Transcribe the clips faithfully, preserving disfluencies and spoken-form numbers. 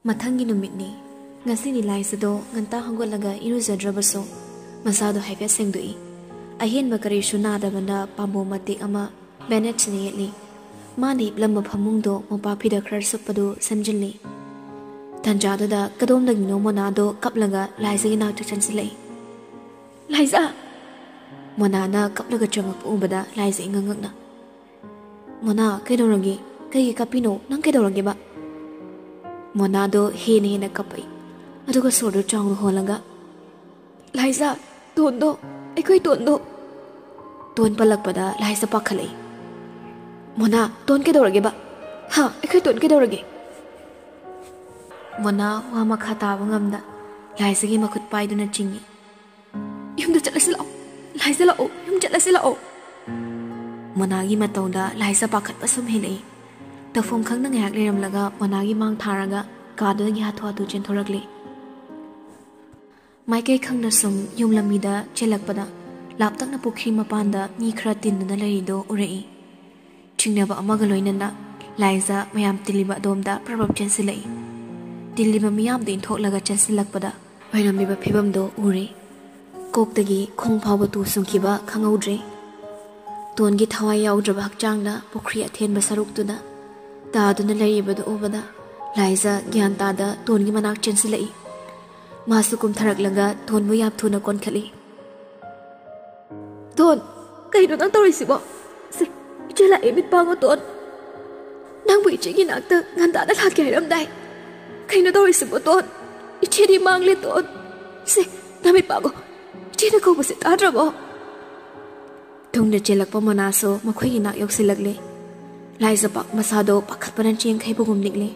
ꯃꯊꯪꯒꯤ ꯅꯨꯃꯤꯠꯅꯤ꯫ ꯉꯁꯤꯗꯤ ꯂꯥꯏꯖꯗꯣ ꯉꯟꯇꯥ ꯍꯧꯒꯠꯂꯒ ꯏꯔꯨꯖꯗ꯭ꯔꯕꯁꯨ ꯃꯁꯥꯗꯣ ꯍꯥꯏꯐꯦꯠ ꯁꯦꯡꯗꯣꯛꯏ꯫ ꯑꯍꯦꯟꯕ ꯀꯔꯤꯁꯨ ꯅꯥꯗꯕꯅ ꯄꯥꯝꯕꯣꯝ ꯃꯇꯦꯛ ꯑꯃ ꯕꯦꯟꯗꯦꯖꯅ ꯌꯦꯠꯂꯤ꯫ ꯃꯥꯅ ꯍꯤꯞꯂꯝꯕ ꯐꯃꯨꯡꯗꯣ ꯃꯣꯝꯄꯥꯛꯐꯤꯗꯛ ꯈꯔ ꯁꯨꯞꯄꯗꯨ ꯁꯦꯝꯖꯤꯜꯂꯤ꯫ ꯇꯟꯖꯥꯗꯨꯗ ꯀꯗꯣꯝꯗꯒꯤꯅꯣ ꯃꯣꯅꯥꯗꯣ ꯀꯞꯂꯒ ꯂꯥꯏꯖꯒꯤ ꯅꯥꯛꯇ ꯆꯪꯁꯤꯜꯂꯛꯏ꯫ "ꯂꯥꯏꯖ!" ꯃꯣꯅꯥꯅ ꯀꯞꯂꯒ ꯆꯪꯉꯛꯄ ꯎꯕꯗ ꯂꯥꯏꯖ ꯏꯉꯛ ꯉꯛꯅ, "ꯃꯣꯅꯥ, ꯀꯩꯗꯧꯔꯒꯦ? ꯀꯩꯒꯤ ꯀꯞꯄꯤꯅꯣ? ꯅꯪ ꯀꯩꯗꯧꯔꯒꯦꯕ?" ꯃꯣꯅꯥꯗꯣ ꯍꯦꯟꯅ ꯍꯦꯟꯅ ꯀꯞꯄꯛꯏ꯫ ꯑꯗꯨꯒ ꯁꯣꯔꯗꯣ ꯆꯥꯎꯅ ꯍꯣꯜꯂꯒ, "ꯂꯥꯏꯖ, ꯇꯣꯟꯗꯣ, ꯑꯩꯈꯣꯏ ꯇꯣꯟꯗꯣ!" ꯇꯣꯟ ꯄꯜꯂꯛꯄꯗ ꯂꯥꯏꯖ ꯄꯥꯈꯠꯂꯛꯏ꯫ "ꯃꯣꯅꯥ, ꯇꯣꯟ ꯀꯩꯗꯧꯔꯒꯦꯕ? ꯍꯥ, ꯑꯩꯈꯣꯏ ꯇꯣꯟ ꯀꯩꯗꯧꯔꯒꯦ?" ꯃꯣꯅꯥ ꯋꯥ ꯃꯈꯥ ꯇꯥꯕ ꯉꯝꯗ ꯂꯥꯏꯖꯒꯤ ꯃꯈꯨꯠ ꯄꯥꯏꯗꯨꯅ ꯆꯤꯡꯏ꯫ "ꯌꯨꯝꯗ ꯆꯠꯂꯁꯤ ꯂꯥꯛꯑꯣ꯫ ꯂꯥꯏꯖ ꯂꯥꯛꯑꯣ꯫ ꯌꯨꯝ ꯆꯠꯂꯁꯤ ꯂꯥꯛꯑꯣ꯫" ꯃꯣꯅꯥꯒꯤ ꯃꯇꯧꯗ ꯂꯥꯏꯖ ꯄꯥꯈꯠꯄ ꯁꯨꯝ ꯍꯦꯜꯂꯛꯏ꯫ ꯇꯧꯐꯝ ꯈꯪꯗ ꯉꯥꯏꯍꯥꯛ ꯂꯩꯔꯝꯂꯒ ꯃꯣꯅꯥꯒꯤ ꯃꯥꯡ ꯊꯥꯔꯒ ꯀꯥꯗꯨꯗꯒꯤ ꯍꯥꯊꯨ ꯍꯥꯊꯨ ꯆꯦꯟꯊꯣꯔꯛꯂꯤ꯫ ꯃꯥꯏꯀꯩ ꯈꯪꯗ ꯁꯨꯝ ꯌꯨꯝ ꯂꯝꯕꯤꯗ ꯆꯦꯜꯂꯛꯄꯗ ꯂꯥꯞꯇꯛꯅ ꯄꯨꯈ꯭ꯔꯤ ꯃꯄꯥꯟꯗ ꯃꯤ ꯈꯔ ꯇꯤꯟꯗꯨꯅ ꯂꯩꯔꯤꯗꯣ ꯎꯔꯛꯏ꯫ ꯆꯤꯡꯅꯕ ꯑꯃꯒ ꯂꯣꯏꯅꯅ ꯂꯥꯏꯖ ꯃꯌꯥꯝ ꯇꯤꯜꯂꯤꯕ ꯑꯗꯣꯝꯗ ꯄ꯭ꯔꯞ ꯄ꯭ꯔꯞ ꯆꯦꯟꯁꯤꯜꯂꯛꯏ꯫ ꯇꯤꯜꯂꯤꯕ ꯃꯤꯌꯥꯝꯗꯨ ꯏꯟꯊꯣꯛꯂꯒ ꯆꯦꯟꯁꯤꯜꯂꯛꯄꯗ ꯑꯣꯏꯔꯝꯂꯤꯕ ꯐꯤꯕꯝꯗꯣ ꯎꯔꯦ꯫ ꯀꯣꯛꯇꯒꯤ ꯈꯣꯡ ꯐꯥꯎꯕ ꯇꯨ ꯆꯨꯡꯈꯤꯕ ꯈꯪꯍꯧꯗ꯭ꯔꯦ꯫ ꯇꯣꯟꯒꯤ ꯊꯋꯥꯏ ꯌꯥꯎꯗ꯭ꯔꯕ ꯍꯛꯆꯥꯡꯅ ꯄꯨꯈ꯭ꯔꯤ ꯑꯊꯦꯟꯕ ꯁꯔꯨꯛꯇꯨꯗ ꯇꯥꯗꯨꯅ ꯂꯩꯔꯤꯕꯗꯨ ꯎꯕꯗ ꯂꯥꯏꯖ ꯒ꯭ꯌꯥꯟ ꯇꯥꯗ ꯇꯣꯟꯒꯤ ꯃꯅꯥꯛ ꯆꯦꯟꯁꯤꯜꯂꯛꯏ꯫ ꯃꯥꯁꯨ ꯀꯨꯝꯊꯔꯛꯂꯒ ꯇꯣꯟꯕꯨ ꯌꯥꯝ ꯊꯨꯅ ꯀꯣꯟꯈꯠꯂꯤ꯫ "ꯇꯣꯟ, ꯀꯩꯅꯣ ꯅꯪ ꯇꯧꯔꯤꯁꯤꯕꯣ? ꯁꯦ, ꯏꯆꯦ ꯂꯥꯛꯑꯦ, ꯃꯤꯠ ꯄꯥꯡꯉꯣ, ꯇꯣꯟ꯫ ꯅꯪꯕꯨ ꯏꯆꯦꯒꯤ ꯅꯥꯛꯇ ꯉꯟꯇꯥꯅ ꯂꯥꯛꯀꯦ ꯍꯥꯏꯔꯝꯗꯥꯏ꯫ ꯀꯩꯅꯣ ꯇꯧꯔꯤꯁꯤꯕꯣ, ꯇꯣꯟ? ꯏꯆꯦꯗꯤ ꯃꯥꯡꯂꯦ, ꯇꯣꯟ꯫ ꯁꯦ, ꯅꯃꯤꯠ ꯄꯥꯡꯉꯣ꯫ ꯏꯆꯦꯅ ꯀꯧꯕꯁꯦ ꯇꯥꯗ꯭ꯔꯕꯣ?" ꯇꯨꯡꯗ ꯆꯦꯜꯂꯛꯄ ꯃꯣꯅꯥꯁꯨ ꯃꯈꯣꯏꯒꯤ ꯅꯥꯛ ꯌꯧꯁꯤꯜꯂꯛꯂꯦ꯫ ꯂꯥꯏꯖꯄꯥꯛ ꯃꯁꯥꯗꯣ ꯄꯥꯈꯠꯄꯅ ꯆꯦꯟꯈꯩꯕꯒꯨꯝ ꯅꯤꯛꯂꯦ꯫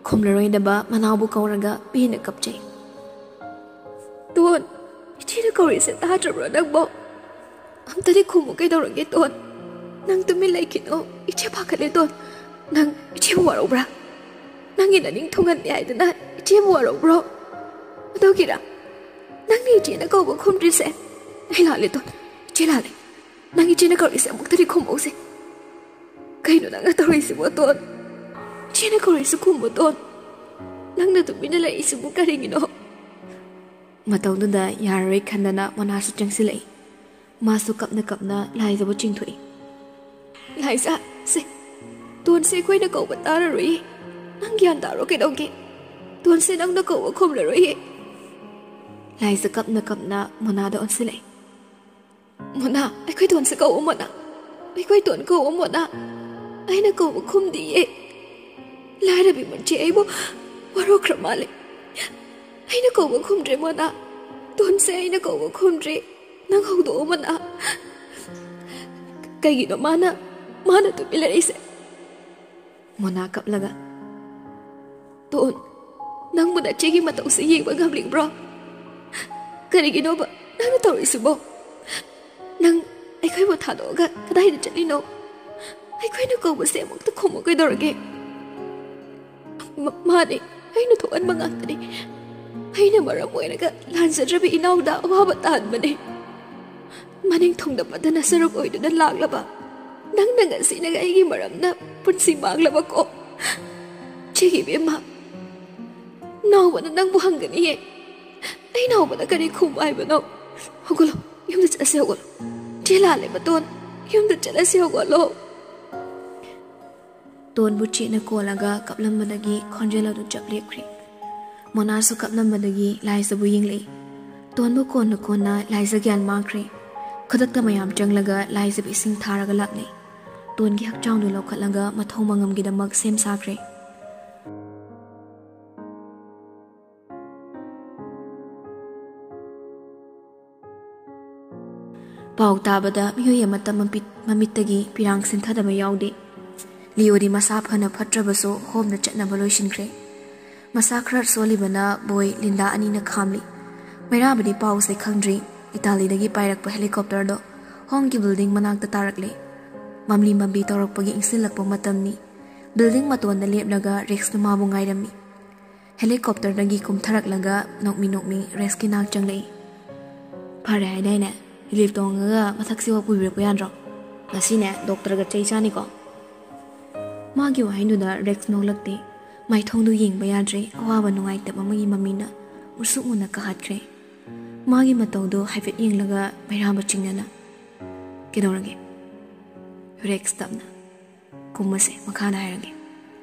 ꯈꯨꯝꯂꯔꯣꯏꯗꯕ ꯃꯅꯥꯎꯕꯨ ꯀꯧꯔꯒ ꯄꯦꯟꯅ ꯀꯞꯆꯩ꯫ ꯇꯣꯟ, ꯏꯆꯦꯅ ꯀꯧꯔꯤꯁꯦ ꯇꯥꯗ꯭ꯔꯕ꯭ꯔꯣ ꯅꯪꯕꯣ? ꯑꯝꯇꯗꯤ ꯈꯨꯝꯃꯨ, ꯀꯩꯗꯧꯔꯒꯦ ꯇꯣꯟ? ꯅꯪ ꯇꯨꯃꯤꯟ ꯂꯩꯈꯤꯅꯣ, ꯏꯆꯦ ꯄꯥꯈꯠꯂꯦ ꯇꯣꯟ꯫ ꯅꯪ ꯏꯆꯦꯕꯨ ꯋꯥꯔꯧꯕ꯭ꯔꯥ? ꯅꯪꯒꯤ ꯅꯅꯤꯡ ꯊꯨꯡꯍꯟꯅꯤ ꯍꯥꯏꯗꯅ ꯏꯆꯦꯕꯨ ꯋꯥꯔꯧꯕ꯭ꯔꯣ? ꯑꯗꯨꯒꯤꯔ ꯅꯪꯅ ꯏꯆꯦꯅ ꯀꯧꯕ ꯈꯨꯝꯗ꯭ꯔꯤꯁꯦ? ꯑꯩ ꯂꯥꯜꯂꯦ ꯇꯣꯟ, ꯏꯆꯦ ꯂꯥꯜꯂꯦ꯫ ꯅꯪ ꯏꯆꯦꯅ ꯀꯧꯔꯤꯁꯦ ꯑꯃꯨꯛꯇꯗꯤ ꯈꯨꯝꯃꯧꯁꯦ꯫ ꯀꯩꯅꯣ ꯅꯪꯅ ꯇꯧꯔꯤꯁꯤꯕꯣ ꯇꯣꯟ? ꯏꯆꯦꯅ ꯀꯧꯔꯤꯁꯤ ꯈꯨꯝꯃꯨ ꯇꯣꯟ꯫ ꯅꯪꯅ ꯇꯨꯃꯤꯟꯅ ꯂꯩꯔꯤꯁꯤꯕꯨ ꯀꯔꯤꯒꯤꯅꯣ? ꯃꯇꯧꯗꯨꯗ ꯌꯥꯔꯔꯣꯏ ꯈꯟꯗꯅ ꯃꯣꯅꯥꯁꯨ ꯆꯪꯁꯤꯜꯂꯛꯏ꯫ ꯃꯥꯁꯨ ꯀꯞꯅ ꯀꯞꯅ ꯂꯥꯏꯖꯕꯨ ꯆꯤꯡꯊꯣꯛꯏ꯫ ꯂꯥꯏꯖ, ꯁꯦ, ꯇꯣꯟꯁꯦ ꯑꯩꯈꯣꯏꯅ ꯀꯧꯕ ꯇꯥꯔꯔꯣꯏꯌꯦ꯫ ꯅꯪ ꯒ꯭ꯌꯥꯟ ꯇꯥꯔꯣ ꯀꯩꯗꯧꯒꯦ? ꯇꯣꯟꯁꯦ ꯅꯪꯅ ꯀꯧꯕ ꯈꯨꯝꯂꯔꯣꯏꯌꯦ꯫ ꯂꯥꯏꯖ ꯀꯞꯅ ꯀꯞꯅ ꯃꯣꯅꯥꯗ ꯑꯣꯟꯁꯤꯜꯂꯛꯏ꯫ ꯃꯣꯅꯥ, ꯑꯩꯈꯣꯏ ꯇꯣꯟꯁꯦ ꯀꯧꯕ ꯃꯣꯅꯥ꯫ ꯑꯩꯈꯣꯏ ꯇꯣꯟ ꯀꯧꯕ ꯃꯣꯅꯥ꯫ ꯑꯩꯅ ꯀꯧꯕ ꯈꯨꯝꯗꯤꯌꯦ꯫ ꯂꯥꯏꯔꯕꯤ ꯃꯆꯦ ꯑꯩꯕꯨ ꯋꯥꯔꯧꯈ꯭ꯔ ꯃꯥꯜꯂꯦ꯫ ꯑꯩꯅ ꯀꯧꯕ ꯈꯨꯝꯗ꯭ꯔꯦ ꯃꯣꯅꯥ꯫ ꯇꯣꯟꯁꯦ ꯑꯩꯅ ꯀꯧꯕ ꯈꯨꯝꯗ꯭ꯔꯦ꯫ ꯅꯪ ꯍꯧꯗꯣꯛꯑꯣ ꯃꯣꯅꯥ꯫ ꯀꯩꯒꯤꯅꯣ ꯃꯥꯅ, ꯃꯥꯅ ꯇꯨꯃꯤꯟ ꯂꯩꯔꯤꯁꯦ? ꯃꯣꯅꯥ ꯀꯞꯂꯒ, ꯇꯣꯟ, ꯅꯪꯕꯨ ꯅꯆꯦꯒꯤ ꯃꯇꯧꯁꯦ ꯌꯦꯡꯕ ꯉꯝꯅꯤꯡꯕ꯭ꯔꯣ? ꯀꯔꯤꯒꯤꯅꯣꯕ ꯅꯪꯅ ꯇꯧꯔꯤꯁꯤꯕꯣ? ꯅꯪ ꯑꯩꯈꯣꯏꯕꯨ ꯊꯥꯗꯣꯛꯑꯒ ꯀꯗꯥꯏꯗ ꯆꯠꯂꯤꯅꯣ? ꯑꯩꯈꯣꯏꯅ ꯀꯧꯕꯁꯦ ꯑꯃꯨꯛꯇ ꯈꯨꯝꯃꯨ ꯀꯩꯗꯧꯔꯒꯦ? ꯃ-, ꯃꯥꯅꯦ, ꯑꯩꯅ ꯊꯣꯛꯍꯟꯕ ꯉꯥꯛꯇꯅꯦ꯫ ꯑꯩꯅ ꯃꯔꯝ ꯑꯣꯏꯔꯒ ꯂꯥꯟꯖꯗ꯭ꯔꯕ ꯏꯅꯥꯎꯗ ꯑꯋꯥꯕ ꯇꯥꯍꯟꯕꯅꯦ꯫ ꯃꯅꯤꯡ ꯊꯨꯡꯗ ꯄꯠꯇꯅ ꯁꯔꯨꯛ ꯑꯣꯏꯗꯨꯅ ꯂꯥꯛꯂꯕ ꯅꯪꯅ ꯉꯁꯤꯅ ꯑꯩꯒꯤ ꯃꯔꯝꯅ ꯄꯨꯟꯁꯤ ꯃꯥꯡꯂꯕꯀꯣ? ꯆꯦꯒꯤ ꯏꯕꯦꯝꯃ, ꯅꯥꯎꯕꯅ ꯅꯪꯕꯨ ꯍꯪꯒꯅꯤꯌꯦ꯫ ꯑꯩ ꯅꯥꯎꯕꯅ ꯀꯔꯤ ꯈꯨꯝꯃꯨ ꯍꯥꯏꯕꯅꯣ? ꯍꯧꯒꯠꯂꯣ, ꯌꯨꯝꯗ ꯆꯠꯂꯁꯤ, ꯍꯧꯒꯠꯂꯣ꯫ ꯆꯦ ꯂꯥꯜꯂꯦ ꯃꯇꯣꯟ, ꯌꯨꯝꯗ ꯆꯠꯂꯁꯤ, ꯍꯧꯒꯠꯂꯣ꯫ ꯇꯣꯟꯕꯨ ꯆꯦꯠꯅ ꯀꯣꯜꯂꯒ ꯀꯞꯂꯝꯕꯗꯒꯤ ꯈꯣꯟꯖꯦꯜ ꯑꯗꯨ ꯆꯞ ꯂꯦꯞꯈ꯭ꯔꯦ꯫ ꯃꯣꯅꯥꯁꯨ ꯀꯞꯂꯝꯕꯗꯒꯤ ꯂꯥꯏꯖꯕꯨ ꯌꯦꯡꯂꯛꯏ꯫ ꯇꯣꯟꯕꯨ ꯀꯣꯟꯅ ꯀꯣꯟꯅ ꯂꯥꯏꯖ ꯒ꯭ꯌꯥꯟ ꯃꯥꯡꯈ꯭ꯔꯦ꯫ ꯈꯨꯗꯛꯇ ꯃꯌꯥꯝ ꯆꯪꯂꯒ ꯂꯥꯏꯖꯕꯨ ꯏꯁꯤꯡ ꯊꯥꯔꯒ ꯂꯥꯛꯅꯩ꯫ ꯇꯣꯟꯒꯤ ꯍꯛꯆꯥꯡꯗꯨ ꯂꯧꯈꯠꯂꯒ ꯃꯊꯧ ꯃꯉꯝꯒꯤꯗꯃꯛ ꯁꯦꯝ ꯁꯥꯈ꯭ꯔꯦ꯫ ꯄꯥꯎ ꯇꯥꯕꯗ ꯃꯤꯑꯣꯏ ꯑꯃꯠꯇ ꯃꯃꯤꯠ-, ꯃꯃꯤꯠꯇꯒꯤ ꯄꯤꯔꯥꯡ ꯁꯤꯟꯊꯗꯕ ꯌꯥꯎꯗꯦ꯫ ꯂꯤꯑꯣꯗꯤ ꯃꯁꯥ ꯐꯅ ꯐꯠꯇ꯭ꯔꯕꯁꯨ ꯍꯣꯝꯗ ꯆꯠꯅꯕ ꯂꯣꯏꯁꯤꯟꯈ꯭ꯔꯦ꯫ ꯃꯁꯥ ꯈꯔ ꯁꯣꯜꯂꯤꯕꯅ ꯕꯣꯏ ꯂꯤꯟꯗꯥ ꯑꯅꯤꯅ ꯈꯥꯝꯂꯤ꯫ ꯃꯩꯔꯥꯕꯗꯤ ꯄꯥꯎꯁꯦ ꯈꯪꯗ꯭ꯔꯤ꯫ ꯏꯇꯥꯂꯤꯗꯒꯤ ꯄꯥꯏꯔꯛꯄ ꯍꯦꯂꯤꯀꯣꯞꯇꯔꯗꯣ ꯍꯣꯝꯒꯤ ꯕꯤꯜꯗꯤꯡ ꯃꯅꯥꯛꯇ ꯇꯥꯔꯛꯂꯦ꯫ ꯃꯝꯂꯤ ꯃꯝꯂꯤ ꯇꯧꯔꯛꯄꯒꯤ ꯏꯪꯁꯤꯜꯂꯛꯄ ꯃꯇꯝꯅꯤ꯫ ꯕꯤꯜꯗꯤꯡ ꯃꯇꯣꯟꯗ ꯂꯦꯞꯂꯒ ꯔꯦꯛꯁꯅ ꯃꯥꯕꯨ ꯉꯥꯏꯔꯝꯃꯤ꯫ ꯍꯦꯂꯤꯀꯣꯞꯇꯔꯗꯒꯤ ꯀꯨꯝꯊꯔꯛꯂꯒ ꯅꯣꯛꯃꯤ ꯅꯣꯛꯃꯤ ꯔꯦꯛꯁꯀꯤ ꯅꯥꯛ ꯆꯪꯂꯛꯏ꯫ "ꯐꯔꯦ ꯍꯥꯏꯗꯥꯏꯅꯦ? ꯂꯤꯐ ꯇꯣꯡꯉꯒ ꯃꯊꯛꯁꯤꯐꯥꯎ ꯄꯨꯕꯤꯔꯛꯄ ꯌꯥꯗ꯭ꯔꯣ? ꯉꯁꯤꯅꯦ ꯗꯣꯛꯇꯔꯒ ꯆꯩ ꯆꯥꯅꯤꯀꯣ?" ꯃꯥꯒꯤ ꯋꯥꯍꯩꯗꯨꯗ ꯔꯦꯛꯁ ꯅꯣꯛꯂꯛꯇꯦ꯫ ꯃꯥꯏꯊꯣꯡꯗꯨ ꯌꯦꯡꯕ ꯌꯥꯗ꯭ꯔꯦ꯫ ꯑꯋꯥꯕ ꯅꯨꯡꯉꯥꯏꯇꯕ ꯑꯃꯒꯤ ꯃꯃꯤꯅ ꯃꯨꯁꯨꯛ ꯃꯨꯅ ꯀꯥꯍꯠꯈ꯭ꯔꯦ꯫ ꯃꯥꯒꯤ ꯃꯇꯧꯗꯨ ꯍꯥꯏꯐꯦꯠ ꯌꯦꯡꯂꯒ ꯃꯩꯔꯥꯕ ꯆꯤꯡꯅꯅ, "ꯀꯩꯗꯧꯔꯒꯦ?" "ꯔꯦꯛꯁ, ꯇꯞꯅ ꯀꯨꯝꯃꯁꯦ, ꯃꯈꯥꯗ ꯍꯥꯏꯔꯒꯦ꯫"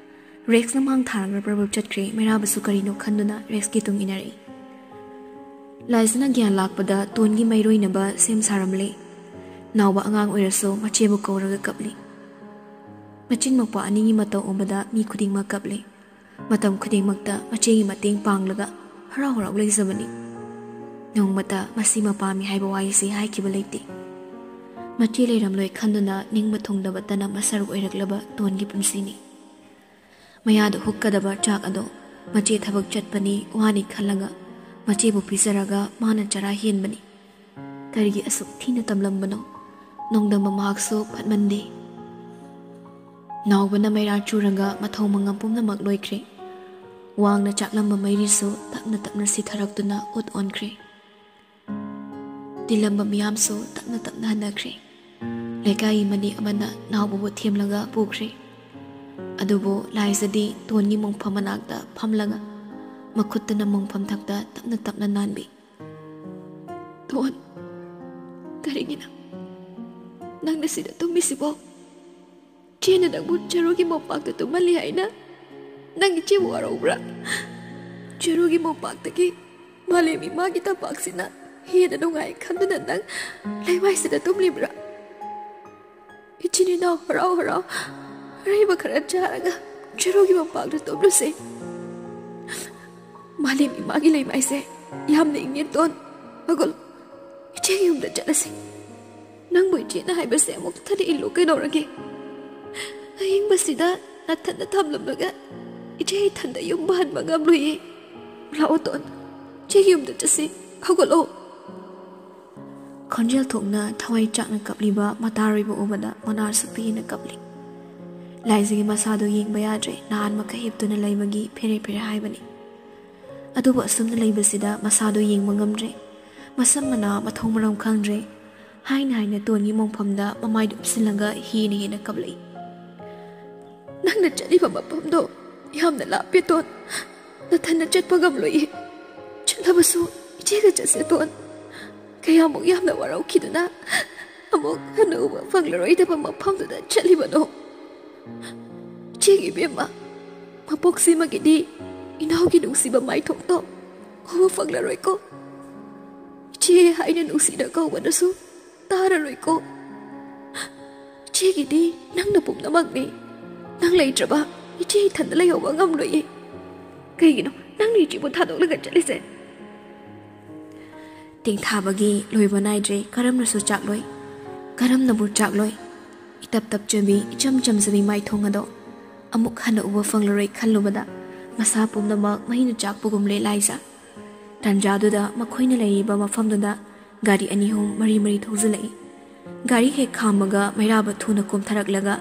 ꯔꯦꯛꯁꯅ ꯃꯥꯡ ꯊꯥꯔꯒ ꯄ꯭ꯔꯞ ꯄ꯭ꯔꯞ ꯆꯠꯈ꯭ꯔꯦ꯫ ꯃꯩꯔꯥꯕꯁꯨ ꯀꯔꯤꯅꯣ ꯈꯟꯗꯨꯅ ꯔꯦꯛꯁꯀꯤ ꯇꯨꯡ ꯏꯟꯅꯔꯛꯏ꯫ ꯂꯥꯏꯖꯅ ꯒ꯭ꯌꯥꯟ ꯂꯥꯛꯄꯗ ꯇꯣꯟꯒꯤ ꯃꯩꯔꯣꯏꯅꯕ ꯁꯦꯝ ꯁꯥꯔꯝꯂꯦ꯫ ꯅꯥꯎꯕ ꯑꯉꯥꯡ ꯑꯣꯏꯔꯁꯨ ꯃꯆꯦꯕꯨ ꯀꯧꯔꯒ ꯀꯞꯂꯤ꯫ ꯃꯆꯤꯟ ꯃꯧꯄ꯭ꯋꯥ ꯑꯅꯤꯒꯤ ꯃꯇꯧ ꯎꯕꯗ ꯃꯤ ꯈꯨꯗꯤꯡꯃꯛ ꯀꯞꯂꯤ꯫ ꯃꯇꯝ ꯈꯨꯗꯤꯡꯃꯛꯇ ꯃꯆꯦꯒꯤ ꯃꯇꯦꯡ ꯄꯥꯡꯂꯒ ꯍꯔꯥꯎ ꯍꯔꯥꯎ ꯂꯩꯖꯕꯅꯤ꯫ ꯅꯣꯡꯃꯇ ꯃꯁꯤꯃ ꯄꯥꯝꯃꯤ ꯍꯥꯏꯕ ꯋꯥꯍꯩꯁꯤ ꯍꯥꯏꯈꯤꯕ ꯂꯩꯇꯦ꯫ ꯃꯆꯦ ꯂꯩꯔꯝꯂꯣꯏ ꯈꯟꯗꯨꯅ ꯅꯤꯡꯕ ꯊꯨꯡꯗꯕꯇꯅ ꯃꯁꯔꯨꯛ ꯑꯣꯏꯔꯛꯂꯕ ꯇꯣꯟꯒꯤ ꯄꯨꯟꯁꯤꯅꯤ꯫ ꯃꯌꯥꯗ ꯍꯨꯛꯀꯗꯕ ꯆꯥꯛ ꯑꯗꯣ ꯃꯆꯦ ꯊꯕꯛ ꯆꯠꯄꯅꯤ ꯋꯥꯅꯤ ꯈꯜꯂꯒ ꯃꯆꯦꯕꯨ ꯄꯤꯖꯔꯒ ꯃꯥꯅ ꯆꯔꯥ ꯍꯦꯟꯕꯅꯤ꯫ ꯀꯔꯤꯒꯤ ꯑꯁꯨꯛ ꯊꯤꯅ ꯇꯝꯂꯝꯕꯅꯣ? ꯅꯣꯡꯗꯝꯕ ꯃꯍꯥꯛꯁꯨ ꯐꯠꯃꯟꯗꯦ꯫ ꯅꯥꯎꯕꯅ ꯃꯩꯔꯥ ꯆꯨꯔꯒ ꯃꯊꯧ ꯃꯉꯝ ꯄꯨꯝꯅꯃꯛ ꯂꯣꯏꯈ꯭ꯔꯦ꯫ ꯋꯥꯡꯅ ꯆꯥꯛꯂꯝꯕ ꯃꯩꯔꯤꯁꯨ ꯇꯞꯅ ꯇꯞꯅ ꯁꯤꯊꯔꯛꯇꯨꯅ ꯎꯠ ꯑꯣꯟꯈ꯭ꯔꯦ꯫ ꯇꯤꯜꯂꯝꯕ ꯃꯤꯌꯥꯝꯁꯨ ꯇꯞꯅ ꯇꯞꯅ ꯍꯟꯅꯈ꯭ꯔꯦ꯫ ꯂꯩꯀꯥꯏꯒꯤ ꯃꯅꯤ ꯑꯃꯅ ꯅꯥꯎꯕꯕꯨ ꯊꯦꯝꯂꯒ ꯄꯨꯈ꯭ꯔꯦ꯫ ꯑꯗꯨꯕꯨ ꯂꯥꯏꯖꯗꯤ ꯇꯣꯟꯒꯤ ꯃꯣꯡꯐꯝ ꯃꯅꯥꯛꯇ ꯐꯝꯂꯒ ꯃꯈꯨꯠꯇꯅ ꯃꯣꯡꯐꯝ ꯊꯛꯇ ꯇꯞꯅ ꯇꯞꯅ ꯅꯥꯟꯕꯤ꯫ "ꯇꯣꯟ, ꯀꯔꯤꯒꯤꯅꯣ ꯅꯪꯅ ꯁꯤꯗ ꯇꯨꯝꯃꯤꯁꯤꯕꯣ? ꯆꯦꯅ ꯅꯪꯕꯨ ꯆꯔꯨꯒꯤ ꯃꯣꯝꯄꯥꯛꯇ ꯇꯨꯝꯍꯜꯂꯤ ꯍꯥꯏꯅ ꯅꯪ ꯏꯆꯦꯕꯨ ꯋꯥꯔꯧꯕ꯭ꯔꯥ? ꯆꯔꯨꯒꯤ ꯃꯣꯝꯄꯥꯛꯇꯒꯤ ꯃꯥꯂꯦꯝ ꯏꯃꯥꯒꯤ ꯇꯝꯄꯥꯛꯁꯤꯅ ꯍꯦꯟꯅ ꯅꯨꯡꯉꯥꯏ ꯈꯟꯗꯨꯅ ꯅꯪ ꯂꯩꯃꯥꯏꯁꯤꯗ ꯇꯨꯝꯂꯤꯕ꯭ꯔꯥ? ꯏꯆꯤꯟ ꯏꯅꯥꯎ ꯍꯔꯥꯎ ꯍꯔꯥꯎ ꯑꯔꯩꯕ ꯈꯔ ꯆꯥꯔꯒ ꯆꯔꯨꯒꯤ ꯃꯣꯝꯄꯥꯛꯇ ꯇꯨꯝꯂꯨꯁꯦ꯫ ꯃꯥꯂꯦꯝ ꯏꯃꯥꯒꯤ ꯂꯩꯃꯥꯏꯁꯦ ꯌꯥꯝꯅ ꯏꯪꯉꯦ ꯇꯣꯟ꯫ ꯃꯒꯨꯜ, ꯏꯆꯦꯒꯤ ꯌꯨꯝꯗ ꯆꯠꯂꯁꯤ꯫ ꯅꯪꯕꯨ ꯏꯆꯦꯅ ꯍꯥꯏꯕꯁꯦ ꯑꯃꯨꯛ ꯊꯥꯗ ꯏꯜꯂꯨ ꯀꯩꯗꯧꯔꯒꯦ? ꯑꯏꯪꯕꯁꯤꯗ ꯅꯊꯟꯗ ꯊꯝꯂꯝꯂꯒ ꯏꯆꯦ ꯏꯊꯟꯗ ꯌꯨꯝ ꯄꯥꯟꯕ ꯉꯝꯂꯣꯏꯌꯦ꯫ ꯂꯥꯛꯑꯣ ꯇꯣꯟ, ꯏꯆꯦꯒꯤ ꯌꯨꯝꯗ ꯆꯠꯁꯤ꯫ ꯍꯧꯒꯠꯂꯣ!" ꯈꯣꯟꯖꯦꯜ ꯊꯣꯛꯅ ꯊꯋꯥꯏ ꯆꯥꯛꯅ ꯀꯞꯂꯤꯕ ꯃꯇꯥꯔꯣꯏꯕ ꯎꯕꯗ ꯃꯣꯅꯥꯜꯁꯨ ꯄꯦꯟꯅ ꯀꯞꯂꯤ꯫ ꯂꯥꯏꯖꯒꯤ ꯃꯁꯥꯗꯨ ꯌꯦꯡꯕ ꯌꯥꯗ꯭ꯔꯦ꯫ ꯅꯍꯥꯟ ꯃꯈꯩ ꯍꯤꯞꯇꯨꯅ ꯂꯩꯕꯒꯤ ꯐꯦꯔꯦ ꯐꯦꯔꯦ ꯍꯥꯏꯕꯅꯤ꯫ ꯑꯗꯨꯕꯨ ꯑꯁꯨꯝꯅ ꯂꯩꯕꯁꯤꯗ ꯃꯁꯥꯗꯨ ꯌꯦꯡꯕ ꯉꯝꯗ꯭ꯔꯦ꯫ ꯃꯁꯝ ꯃꯅꯥ ꯃꯊꯣꯡ ꯃꯔꯝ ꯈꯪꯗ꯭ꯔꯦ꯫ ꯍꯥꯏꯅ ꯍꯥꯏꯅ ꯇꯣꯟꯒꯤ ꯃꯣꯡꯐꯝꯗ ꯃꯃꯥꯏꯗꯨ ꯎꯞꯁꯤꯜꯂꯒ ꯍꯦꯟꯅ ꯍꯦꯟꯅ ꯀꯞꯂꯛꯏ꯫ "ꯅꯪꯅ ꯆꯠꯂꯤꯕ ꯃꯐꯝꯗꯣ ꯌꯥꯝꯅ ꯂꯥꯞꯄꯦ, ꯇꯣꯟ꯫ ꯅꯊꯟꯅ ꯆꯠꯄ ꯉꯝꯂꯣꯏꯌꯦ꯫ ꯆꯠꯂꯕꯁꯨ ꯏꯆꯦꯒ ꯆꯠꯁꯦ, ꯇꯣꯟ꯫ ꯀꯌꯥꯃꯨꯛ ꯌꯥꯝꯅ ꯋꯥꯔꯧꯈꯤꯗꯨꯅ ꯑꯃꯨꯛ ꯍꯟꯅ ꯎꯕ ꯐꯪꯂꯔꯣꯏꯗꯕ ꯃꯐꯝꯗꯨꯗ ꯆꯠꯂꯤꯕꯅꯣ꯫ ꯏꯆꯦꯒꯤ ꯏꯕꯦꯝꯃ, ꯃꯄꯣꯛꯁꯤꯃꯒꯤꯗꯤ ꯏꯅꯥꯎꯒꯤ ꯅꯨꯡꯁꯤꯕ ꯃꯥꯏꯊꯣꯡꯗꯣ ꯎꯕ ꯐꯪꯂꯔꯣꯏꯀꯣ꯫ ꯏꯆꯦ ꯍꯥꯏꯅ ꯅꯨꯡꯁꯤꯅ ꯀꯧꯕꯅꯁꯨ ꯇꯥꯔꯔꯣꯏꯀꯣ꯫ ꯏꯆꯦꯒꯤꯗꯤ ꯅꯪꯅ ꯄꯨꯝꯅꯃꯛꯅꯤ꯫ ꯅꯪ ꯂꯩꯇ꯭ꯔꯕ ꯏꯆꯦ ꯏꯊꯟꯗ ꯂꯩꯍꯧꯕ ꯉꯝꯂꯣꯏꯌꯦ꯫ ꯀꯩꯒꯤꯅꯣ ꯅꯪꯅ ꯏꯆꯦꯕꯨ ꯊꯥꯗꯣꯛꯂꯒ ꯆꯠꯂꯤꯁꯦ?" ꯇꯦꯡꯊꯥꯕꯒꯤ ꯂꯣꯏꯕ ꯅꯥꯏꯗ꯭ꯔꯦ꯫ ꯀꯔꯝꯅꯁꯨ ꯆꯥꯛꯂꯣꯏ, ꯀꯔꯝꯅꯕꯨ ꯆꯥꯛꯂꯣꯏ꯫ ꯏꯇꯞ ꯇꯞꯆꯕꯤ, ꯏꯆꯝ ꯆꯝꯖꯕꯤ ꯃꯥꯏꯊꯣꯡ ꯑꯗꯣ ꯑꯃꯨꯛ ꯍꯟꯅ ꯎꯕ ꯐꯪꯂꯔꯣꯏ ꯈꯜꯂꯨꯕꯗ ꯃꯁꯥ ꯄꯨꯝꯅꯃꯛ ꯃꯩꯅ ꯆꯥꯛꯄꯒꯨꯝꯂꯦ ꯂꯥꯏꯖ꯫ ꯇꯥꯟꯖꯥꯗꯨꯗ ꯃꯈꯣꯏꯅ ꯂꯩꯔꯤꯕ ꯃꯐꯝꯗꯨꯗ ꯒꯥꯔꯤ ꯑꯅꯤ ꯑꯍꯨꯝ ꯃꯔꯤ ꯃꯔꯤ ꯊꯧꯖꯤꯜꯂꯛꯏ꯫ ꯒꯥꯔꯤ ꯍꯦꯛ ꯈꯥꯝꯃꯒ ꯃꯩꯔꯥꯕ ꯊꯨꯅ ꯀꯨꯝꯊꯔꯛꯂꯒ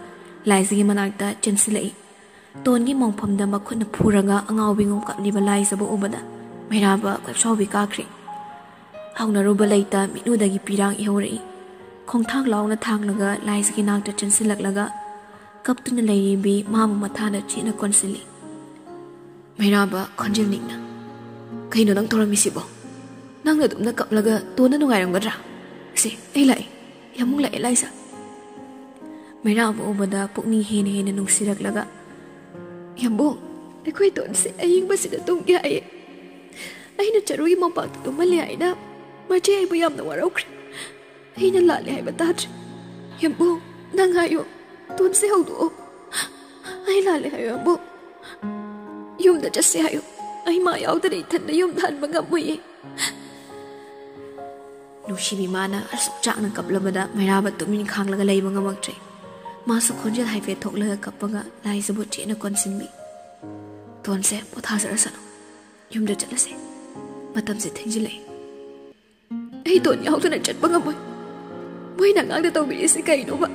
ꯂꯥꯏꯖꯒꯤ ꯃꯅꯥꯛꯇ ꯆꯦꯟꯁꯤꯜꯂꯛꯏ꯫ ꯇꯣꯟꯒꯤ ꯃꯣꯡꯐꯝꯗ ꯃꯈꯨꯠꯅ ꯐꯨꯔꯒ ꯑꯉꯥꯎꯕꯤꯒꯨꯝ ꯀꯞꯂꯤꯕ ꯂꯥꯏꯖꯕꯨ ꯎꯕꯗ ꯃꯩꯔꯥꯕ ꯀꯣꯏꯁꯥꯎꯕꯤ ꯀꯥꯈ꯭ꯔꯦ꯫ ꯍꯧꯅꯔꯨꯕ ꯂꯩꯇ ꯃꯤꯠꯂꯨꯗꯒꯤ ꯄꯤꯔꯥꯡ ꯏꯍꯧꯔꯛꯏ꯫ ꯈꯣꯡꯊꯥꯡ ꯂꯥꯎꯅ ꯊꯥꯡꯂꯒ ꯂꯥꯏꯖꯒꯤ ꯅꯥꯛꯇ ꯆꯦꯟꯁꯤꯜꯂꯛꯂꯒ ꯀꯞꯇꯨꯅ ꯂꯩꯔꯤꯕꯤ ꯃꯥꯕꯨ ꯃꯊꯥꯅ ꯆꯦꯠꯅ ꯀꯣꯟꯁꯤꯜꯂꯤ꯫ ꯃꯩꯔꯥꯕ ꯈꯣꯟꯖꯦꯜ ꯅꯤꯛꯅ, "ꯀꯩꯅꯣ ꯅꯪ ꯇꯧꯔꯝꯃꯤꯁꯤꯕꯣ? ꯅꯪꯅ ꯑꯗꯨꯝꯅ ꯀꯞꯂꯒ ꯇꯣꯟꯅ ꯅꯨꯡꯉꯥꯏꯔꯝꯒꯗ꯭ꯔꯥ? ꯁꯦ, ꯑꯩ ꯂꯥꯛꯑꯦ꯫ ꯌꯥꯝꯕꯨꯡ ꯂꯥꯛꯑꯦ, ꯂꯥꯏꯖ꯫" ꯃꯩꯔꯥꯕ ꯎꯕꯗ ꯄꯨꯛꯅꯤꯡ ꯍꯦꯟꯅ ꯍꯦꯟꯅ ꯅꯨꯡꯁꯤꯔꯛꯂꯒ, "ꯌꯥꯝꯕꯨꯡ, ꯑꯩꯈꯣꯏ ꯇꯣꯟꯁꯦ ꯑꯌꯤꯡꯕꯁꯤꯗ ꯇꯨꯝꯒꯦ ꯍꯥꯏꯌꯦ꯫ ꯑꯩꯅ ꯆꯔꯨꯒꯤ ꯃꯣꯝꯄꯥꯛꯇ ꯇꯨꯝꯍꯜꯂꯦ ꯍꯥꯏꯅ ꯃꯆꯦ ꯑꯩꯕꯨ ꯌꯥꯝꯅ ꯋꯥꯔꯧꯈ꯭ꯔꯦ꯫ ꯑꯩꯅ ꯂꯥꯜꯂꯦ ꯍꯥꯏꯕ ꯇꯥꯗ꯭ꯔꯦ꯫ ꯌꯥꯝꯕꯨꯡ, ꯅꯪ ꯍꯥꯏꯌꯨ, ꯇꯣꯟꯁꯦ ꯍꯧꯗꯣꯛꯑꯣ꯫ ꯑꯩ ꯂꯥꯜꯂꯦ ꯍꯥꯏꯌꯨ, ꯌꯥꯝꯕꯨꯡ꯫ ꯌꯨꯝꯗ ꯆꯠꯁꯦ ꯍꯥꯏꯌꯨ꯫ ꯑꯩ ꯃꯥ ꯌꯥꯎꯗꯅ ꯏꯊꯟꯗ ꯌꯨꯝꯗ ꯍꯟꯕ ꯉꯝꯃꯣꯏꯌꯦ꯫" ꯅꯨꯡꯁꯤꯕꯤ ꯃꯥꯅ ꯑꯁꯨꯛ ꯆꯥꯛꯅ ꯀꯞꯂꯕꯗ ꯃꯩꯔꯥꯕ ꯇꯨꯃꯤꯟ ꯈꯥꯡꯂꯒ ꯂꯩꯕ ꯉꯝꯃꯛꯇ꯭ꯔꯦ꯫ ꯃꯥꯁꯨ ꯈꯣꯟꯖꯦꯜ ꯍꯥꯏꯐꯦꯠ ꯊꯣꯛꯂꯒ ꯀꯞꯄꯒ ꯂꯥꯏꯖꯕꯨ ꯆꯦꯠꯅ ꯀꯣꯟꯁꯤꯟꯕꯤ꯫ "ꯇꯣꯟꯁꯦ ꯄꯣꯊꯥꯖꯔꯁꯅꯨ꯫ ꯌꯨꯝꯗ ꯆꯠꯂꯁꯦ꯫ ꯃꯇꯝꯁꯦ ꯊꯦꯡꯖꯤꯜꯂꯛꯑꯦ꯫" ꯑꯩ ꯇꯣꯟ ꯌꯥꯎꯗꯅ ꯆꯠꯄ ꯉꯝꯃꯣꯏ꯫ ꯃꯣꯏꯅ ꯑꯉꯥꯡꯗ ꯇꯧꯕꯤꯔꯤꯁꯦ ꯀꯩꯅꯣꯕ?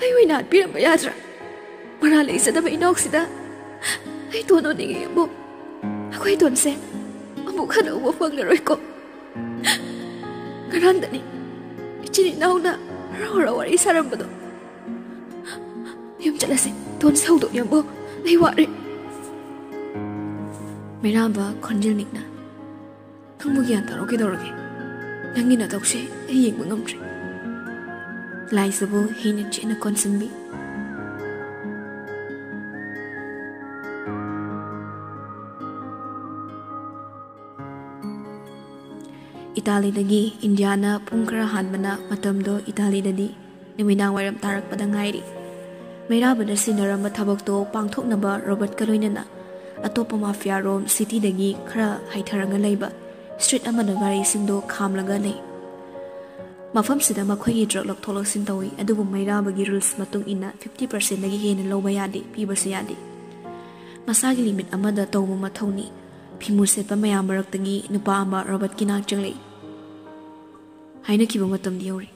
ꯑꯩ ꯑꯣꯏꯅ ꯍꯥꯠꯄꯤꯔꯝꯕ ꯌꯥꯗ꯭ꯔꯥ? ꯃꯔꯥꯜ ꯂꯩꯖꯗꯕ ꯏꯅꯥꯎꯁꯤꯗ ꯑꯩ ꯇꯣꯟ ꯎꯅꯤꯡꯉꯦ ꯑꯃꯨꯛ꯫ ꯑꯩꯈꯣꯏ ꯇꯣꯟꯁꯦ ꯑꯃꯨꯛ ꯍꯟꯅ ꯎꯕ ꯐꯪꯂꯔꯣꯏꯀꯣ꯫ ꯉꯔꯥꯡꯗꯅꯤ ꯏꯆꯤꯟ ꯏꯅꯥꯎꯅ ꯍꯔꯥꯎ ꯍꯔꯥꯎ ꯋꯥꯔꯤ ꯁꯥꯔꯝꯕꯗꯣ꯫ ꯌꯨꯝ ꯆꯠꯂꯁꯦ, ꯇꯣꯟꯁꯦ ꯍꯧꯗꯣꯛꯑꯦ ꯑꯃꯨꯛ꯫ ꯑꯩ ꯋꯥꯔꯦ꯫ ꯃꯩꯔꯥꯕ ꯈꯣꯟꯖꯦꯜ ꯅꯤꯛꯅ, "ꯅꯪꯕꯨ ꯒ꯭ꯌꯥꯟ ꯇꯥꯔꯣ ꯀꯩꯗꯧꯔꯒꯦ? ꯅꯪꯒꯤ ꯅꯇꯧꯁꯦ ꯑꯩ ꯌꯦꯡꯕ ꯉꯝꯗ꯭ꯔꯦ꯫" ꯂꯥꯏꯖꯕꯨ ꯍꯦꯟꯅ ꯆꯦꯠꯅ ꯀꯣꯟꯁꯤꯟꯕꯤ꯫ ꯏꯇꯥꯂꯤꯗꯒꯤ ꯏꯟꯗꯤꯌꯥꯅ ꯄꯨꯡ ꯈꯔ ꯍꯥꯟꯕꯅ ꯃꯇꯝꯗꯣ ꯏꯇꯥꯂꯤꯗꯗꯤ ꯅꯨꯃꯤꯗꯥꯡ ꯋꯥꯏꯔꯝ ꯇꯥꯔꯛꯄꯗ ꯉꯥꯏꯔꯤ꯫ ꯃꯩꯔꯥꯕꯅ ꯁꯤꯟꯅꯔꯝꯕ ꯊꯕꯛꯇꯣ ꯄꯥꯡꯊꯣꯛꯅꯕ ꯔꯣꯕꯔꯠꯀ ꯂꯣꯏꯅꯅ ꯑꯇꯣꯞꯄ ꯃꯥꯐꯤꯌꯥ ꯔꯣꯝ ꯁꯤꯇꯤꯗꯒꯤ ꯈꯔ ꯍꯥꯏꯊꯔꯒ ꯂꯩꯕ ꯁ꯭ꯇ꯭ꯔꯤꯠ ꯑꯃꯗ ꯒꯥꯔꯤꯁꯤꯡꯗꯣ ꯈꯥꯝꯂꯒ ꯂꯩ꯫ ꯃꯐꯝꯁꯤꯗ ꯃꯈꯣꯏꯒꯤ ꯗ꯭ꯔꯒ ꯂꯧꯊꯣꯛ ꯂꯧꯁꯤꯟ ꯇꯧꯏ, ꯑꯗꯨꯕꯨ ꯃꯩꯔꯥꯕꯒꯤ ꯔꯨꯜꯁ ꯃꯇꯨꯡ ꯏꯟꯅ ꯐꯤꯐꯇꯤ ꯄꯥꯔꯁꯦꯟꯗꯒꯤ ꯍꯦꯟꯅ ꯂꯧꯕ ꯌꯥꯗꯦ, ꯄꯤꯕꯁꯨ ꯌꯥꯗꯦ꯫ ꯃꯁꯥꯒꯤ ꯂꯤꯃꯤꯠ ꯑꯃꯗ ꯇꯧꯕ ꯃꯊꯧꯅꯤ꯫ ꯐꯤꯃꯨ ꯁꯦꯠꯄ ꯃꯌꯥꯝ ꯃꯔꯛꯇꯒꯤ ꯅꯨꯄꯥ ꯑꯃ ꯔꯣꯕꯔꯠꯀꯤ ꯅꯥꯛ ꯆꯪꯂꯛꯏ꯫ "ꯍꯥꯏꯅꯈꯤꯕ ꯃꯇꯝꯗꯤ ꯌꯧꯔꯦ꯫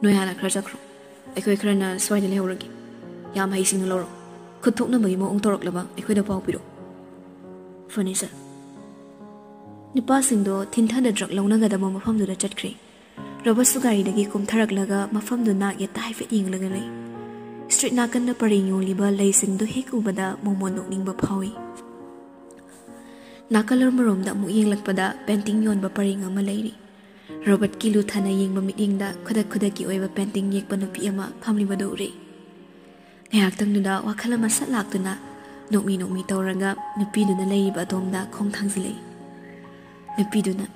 ꯅꯣꯏ ꯍꯥꯟꯅ ꯈꯔ ꯆꯠꯈ꯭ꯔꯣ꯫ ꯑꯩꯈꯣꯏ ꯈꯔꯅ ꯁ꯭ꯋꯥꯏꯗ ꯂꯩꯍꯧꯔꯒꯦ꯫ ꯌꯥꯝ ꯍꯩꯁꯤꯡꯅ ꯂꯧꯔꯣ꯫ ꯈꯨꯠ ꯊꯣꯛꯅꯕꯒꯤ ꯃꯑꯣꯡ ꯇꯧꯔꯛꯂꯕ ꯑꯩꯈꯣꯏꯗ ꯄꯥꯎ ꯄꯤꯔꯛꯎ꯫" "ꯐꯅꯤ, ꯁꯔ꯫" ꯅꯨꯄꯥꯁꯤꯡꯗꯣ ꯊꯤꯟꯊꯅ ꯗ꯭ꯔꯒ ꯂꯧꯅꯒꯗꯕ ꯃꯐꯝꯗꯨꯗ ꯆꯠꯈ꯭ꯔꯦ꯫ ꯔꯣꯕꯔꯠꯁꯨ ꯒꯥꯔꯤꯗꯒꯤ ꯀꯨꯝꯊꯔꯛꯂꯒ ꯃꯐꯝꯗꯨ ꯅꯥꯛ ꯌꯦꯠꯇ ꯍꯥꯏꯐꯦꯠ ꯌꯦꯡꯂꯒ ꯂꯩ꯫ ꯁ꯭ꯇ꯭ꯔꯤꯠ ꯅꯥꯀꯟꯗ ꯄꯔꯦꯡ ꯌꯣꯜꯂꯤꯕ ꯂꯩꯁꯤꯡꯗꯨ ꯍꯦꯛ ꯎꯕꯗ ꯃꯣꯃꯣꯟ ꯅꯣꯛꯅꯤꯡꯕ ꯐꯥꯎꯏ꯫ ꯅꯥꯀꯜ ꯑꯃꯔꯣꯝꯗ ꯑꯃꯨꯛ ꯌꯦꯡꯂꯛꯄꯗ ꯄꯦꯟꯇꯤꯡ ꯌꯣꯟꯕ ꯄꯔꯦꯡ ꯑꯃ ꯂꯩꯔꯤ꯫ ꯔꯣꯕꯔꯠꯀꯤ ꯂꯨꯊꯅ ꯌꯦꯡꯕ ꯃꯤꯠꯌꯦꯡꯗ ꯈꯨꯗꯛ ꯈꯨꯗꯛꯀꯤ ꯑꯣꯏꯕ ꯄꯦꯟꯇꯤꯡ ꯌꯦꯛꯄ ꯅꯨꯄꯤ ꯑꯃ ꯐꯝꯂꯤꯕꯗꯨ ꯎꯔꯦ꯫ ꯉꯥꯏꯍꯥꯛꯇꯪꯗꯨꯗ ꯋꯥꯈꯜ ꯑꯃ ꯁꯠ ꯂꯥꯛꯇꯨꯅ ꯅꯣꯛꯃꯤ ꯅꯣꯛꯃꯤ ꯇꯧꯔꯒ ꯅꯨꯄꯤꯗꯨꯅ ꯂꯩꯔꯤꯕ ꯑꯗꯣꯝꯗ ꯈꯣꯡ ꯊꯥꯡꯖꯤꯜꯂꯛꯏ꯫ ꯅꯨꯄꯤꯗꯨꯅ,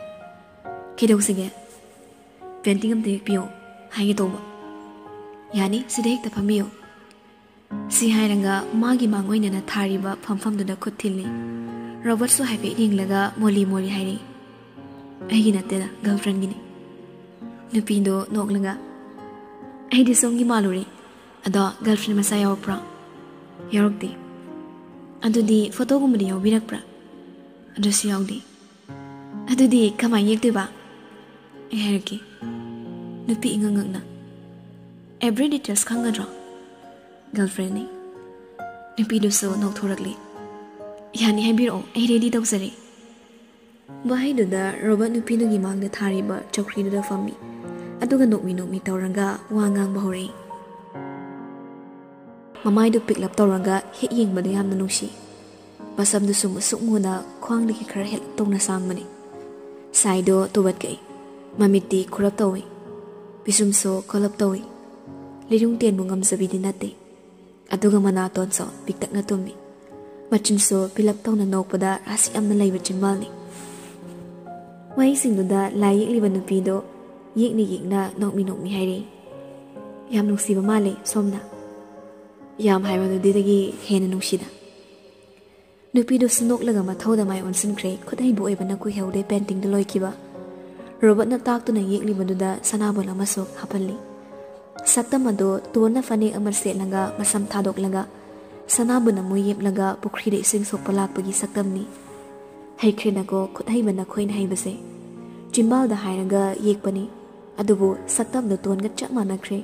"ꯀꯩꯗꯧꯁꯤꯒꯦ? ꯄꯦꯟꯇꯤꯡ ꯑꯝꯇ ꯌꯦꯛꯄꯤꯌꯣ ꯍꯥꯏꯒꯦ ꯇꯧꯕ꯫" "ꯌꯥꯅꯤ, ꯁꯤꯗ ꯍꯦꯛꯇ ꯐꯝꯕꯤꯌꯣ꯫" ꯁꯤ ꯍꯥꯏꯔꯒ ꯃꯥꯒꯤ ꯃꯥꯡ ꯑꯣꯏꯅꯅ ꯊꯥꯔꯤꯕ ꯐꯝꯐꯝꯗꯨꯗ ꯈꯨꯠ ꯊꯤꯜꯂꯤ꯫ ꯔꯣꯕꯔꯠꯁꯨ ꯍꯥꯏꯐꯦꯠ ꯌꯦꯡꯂꯒ ꯃꯣꯂꯤ ꯃꯣꯂꯤ ꯍꯥꯏꯔꯛꯏ, "ꯑꯩꯒꯤ ꯅꯠꯇꯦꯗ, ꯒꯔꯜꯐ꯭ꯔꯦꯟꯒꯤꯅꯤ꯫" ꯅꯨꯄꯤꯗꯣ ꯅꯣꯛꯂꯒ, "ꯑꯩꯗꯤ ꯁꯣꯝꯒꯤ ꯃꯥꯜꯂꯨꯔꯦ꯫ ꯑꯗꯣ ꯒꯔꯜꯐ꯭ꯔꯦꯟ ꯃꯆꯥ ꯌꯥꯎꯔꯛꯄ꯭ꯔꯣ?" "ꯌꯥꯎꯔꯛꯇꯦ꯫" "ꯑꯗꯨꯗꯤ ꯐꯣꯇꯣꯒꯨꯝꯕꯗꯤ ꯌꯥꯎꯕꯤꯔꯛꯄ꯭ꯔꯥ?" "ꯑꯗꯨꯁꯨ ꯌꯥꯎꯗꯦ꯫" "ꯑꯗꯨꯗꯤ ꯀꯃꯥꯏꯅ ꯌꯦꯛꯇꯣꯏꯕ?" ꯑꯩ ꯍꯥꯏꯔꯛꯀꯦ, ꯅꯨꯄꯤ ꯏꯉꯛ ꯉꯛꯅ꯫ "Every details ꯈꯪꯒꯗ꯭ꯔꯣ?" "Girlfriendꯅꯤ꯫" ꯅꯨꯄꯤꯗꯨꯁꯨ ꯅꯣꯛꯊꯣꯔꯛꯂꯤ꯫ "ꯌꯥꯅꯤ, ꯍꯥꯏꯕꯤꯔꯛꯑꯣ, ꯑꯩ ready ꯇꯧꯖꯔꯦ꯫" ꯋꯥꯍꯩꯗꯨꯗ ꯔꯣꯕꯔꯠ ꯅꯨꯄꯤꯗꯨꯒꯤ ꯃꯥꯡꯗ ꯊꯥꯔꯤꯕ ꯆꯧꯀ꯭ꯔꯤꯗꯨꯗ ꯐꯝꯃꯤ꯫ ꯑꯗꯨꯒ ꯅꯣꯛꯃꯤ ꯅꯣꯛꯃꯤ ꯇꯧꯔꯒ ꯋꯥ ꯉꯥꯡꯕ ꯍꯧꯔꯛꯏ꯫ ꯃꯃꯥꯏꯗꯨ ꯄꯤꯛꯂꯞ ꯇꯧꯔꯒ ꯍꯦꯛ ꯌꯦꯡꯕꯗ ꯌꯥꯝꯅ ꯅꯨꯡꯁꯤ꯫ ꯃꯁꯝꯗꯨꯁꯨ ꯃꯨꯁꯨꯛ ꯃꯨꯅ ꯈ꯭ꯋꯥꯡꯗꯒꯤ ꯈꯔ ꯍꯦꯜꯂꯞ ꯇꯧꯅ ꯁꯥꯡꯕꯅꯤ꯫ ꯁꯥꯏꯗꯣ ꯇꯨꯕꯠ ꯀꯛꯏ꯫ ꯃꯃꯤꯠꯇꯤ ꯈꯨꯔꯞ ꯇꯧꯏ꯫ ꯄꯤꯁꯨꯝꯁꯨ ꯈꯣꯂꯞ ꯇꯧꯏ꯫ ꯂꯤꯔꯨꯡ ꯇꯦꯟꯕꯨ ꯉꯝꯖꯕꯤꯗꯤ ꯅꯠꯇꯦ꯫ ꯑꯗꯨꯒ ꯃꯅꯥꯇꯣꯟꯁꯨ ꯄꯤꯛꯇꯛꯅ ꯇꯨꯝꯃꯤ꯫ ꯃꯆꯤꯟꯁꯨ ꯄꯤꯂꯞ ꯇꯧꯅ ꯅꯣꯛꯄꯗ ꯔꯥꯁꯤ ꯌꯥꯝꯅ ꯂꯩꯕ ꯆꯤꯟꯕꯥꯜꯅꯤ꯫ ꯋꯥꯍꯩꯁꯤꯡꯗꯨꯗ ꯂꯥꯏ ꯌꯦꯛꯂꯤꯕ ꯅꯨꯄꯤꯗꯣ ꯌꯦꯛꯅ ꯌꯦꯛꯅ ꯅꯣꯛꯃꯤ ꯅꯣꯛꯃꯤ ꯍꯥꯏꯔꯛꯏ꯫ "ꯌꯥꯝ ꯅꯨꯡꯁꯤꯕ ꯃꯥꯜꯂꯦ ꯁꯣꯝꯅ꯫" "ꯌꯥꯝ ꯍꯥꯏꯕꯗꯨꯗꯒꯤ ꯍꯦꯟꯅ ꯅꯨꯡꯁꯤꯗ꯫" ꯅꯨꯄꯤꯗꯨꯁꯨ ꯅꯣꯛꯂꯒ ꯃꯊꯧꯗ ꯃꯥꯏ ꯑꯣꯟꯁꯤꯟꯈ꯭ꯔꯦ꯫ ꯈꯨꯠ ꯍꯩꯕ ꯑꯣꯏꯕꯅ ꯀꯨꯏꯍꯧꯗꯦ paintingꯗꯨ ꯂꯣꯏꯈꯤꯕ꯫ ꯔꯣꯕꯔꯠꯅ ꯇꯥꯛꯇꯨꯅ ꯌꯦꯛꯂꯤꯕꯗꯨꯗ ꯁꯅꯥꯕꯨꯜ ꯑꯃꯁꯨ ꯍꯥꯞꯍꯜꯂꯤ꯫ ꯁꯛꯇꯝ ꯑꯗꯨ ꯇꯣꯟꯅ ꯐꯅꯦꯛ ꯑꯃ ꯁꯦꯠꯂꯒ ꯃꯁꯝ ꯊꯥꯗꯣꯛꯂꯒ ꯁꯅꯥꯕꯨꯟ ꯑꯃ ꯌꯦꯞꯂꯒ ꯄꯨꯈ꯭ꯔꯤꯗ ꯏꯁꯤꯡ ꯁꯣꯛꯄ ꯂꯥꯛꯄꯒꯤ ꯁꯛꯇꯝꯅꯤ꯫ ꯍꯩꯈ꯭ꯔꯦꯗꯀꯣ ꯈꯨꯠ ꯍꯩꯕ ꯅꯈꯣꯏꯅ ꯍꯩꯕꯁꯦ꯫ ꯆꯤꯝꯕꯥꯜꯗ ꯍꯥꯏꯔꯒ ꯌꯦꯛꯄꯅꯤ꯫ ꯑꯗꯨꯕꯨ ꯁꯛꯇꯝꯗꯨ ꯇꯣꯟꯒ ꯆꯞ ꯃꯥꯟꯅꯈ꯭ꯔꯦ꯫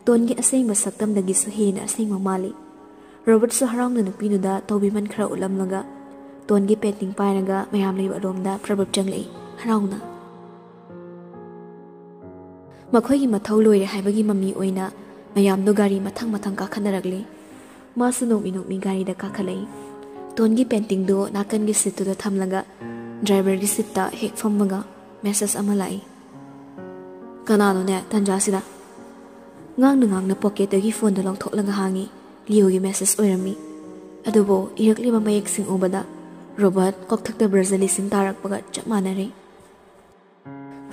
ꯇꯣꯟꯒꯤ ꯑꯁꯦꯡꯕ ꯁꯛꯇꯝꯗꯒꯤꯁꯨ ꯍꯦꯟꯅ ꯑꯁꯦꯡꯕ ꯃꯥꯜꯂꯤ꯫ ꯔꯣꯕꯔꯠꯁꯨ ꯍꯔꯥꯎꯅ ꯅꯨꯄꯤꯗꯨꯗ ꯇꯧꯕꯤꯃꯟ ꯈꯔ ꯎꯠꯂꯝꯂꯒ ꯇꯣꯟꯒꯤ painting ꯄꯥꯏꯔꯒ ꯃꯌꯥꯝ ꯂꯩꯕ ꯑꯔꯣꯝꯗ ꯄ꯭ꯔꯕꯞ ꯆꯪꯂꯛꯏ ꯍꯔꯥꯎꯅ꯫ ꯃꯈꯣꯏꯒꯤ ꯃꯊꯧ ꯂꯣꯏꯔꯦ ꯍꯥꯏꯕꯒꯤ ꯃꯃꯤ ꯑꯣꯏꯅ ꯃꯌꯥꯝꯗꯣ ꯒꯥꯔꯤ ꯃꯊꯪ ꯃꯊꯪ ꯀꯥꯈꯠꯅꯔꯛꯂꯤ꯫ ꯃꯥꯁꯨ ꯅꯣꯛꯃꯤ ꯅꯣꯛꯃꯤ ꯒꯥꯔꯤꯗ ꯀꯥꯈꯠꯂꯛꯏ꯫ ꯇꯣꯟꯒꯤ paintingꯗꯨ ꯅꯥꯀꯟꯒꯤ seatꯇꯨꯗ ꯊꯝꯂꯒ driverꯒꯤ seatꯇ ꯍꯦꯛ ꯐꯝꯃꯒ message ꯑꯃ ꯂꯥꯛꯏ꯫ "ꯀꯅꯥꯅꯣꯅꯦ ꯇꯟꯖꯥꯁꯤꯗ?" ꯉꯥꯡꯅ ꯉꯥꯡꯅ pocketꯇꯒꯤ phoneꯗꯨ ꯂꯧꯊꯣꯛꯂꯒ ꯍꯥꯡꯉꯤ꯫ ꯂꯤꯌꯣꯒꯤ message ꯑꯣꯏꯔꯝꯃꯤ꯫ ꯑꯗꯨꯕꯨ ꯏꯔꯛꯂꯤꯕ ꯃꯌꯦꯛꯁꯤꯡ ꯎꯕꯗ ꯔꯣꯕꯔꯠ ꯀꯣꯛꯊꯛꯇ ꯕ꯭ꯔꯖꯂꯤꯁꯤꯡ ꯇꯥꯔꯛꯄꯒ ꯆꯞ ꯃꯥꯟꯅꯔꯦ꯫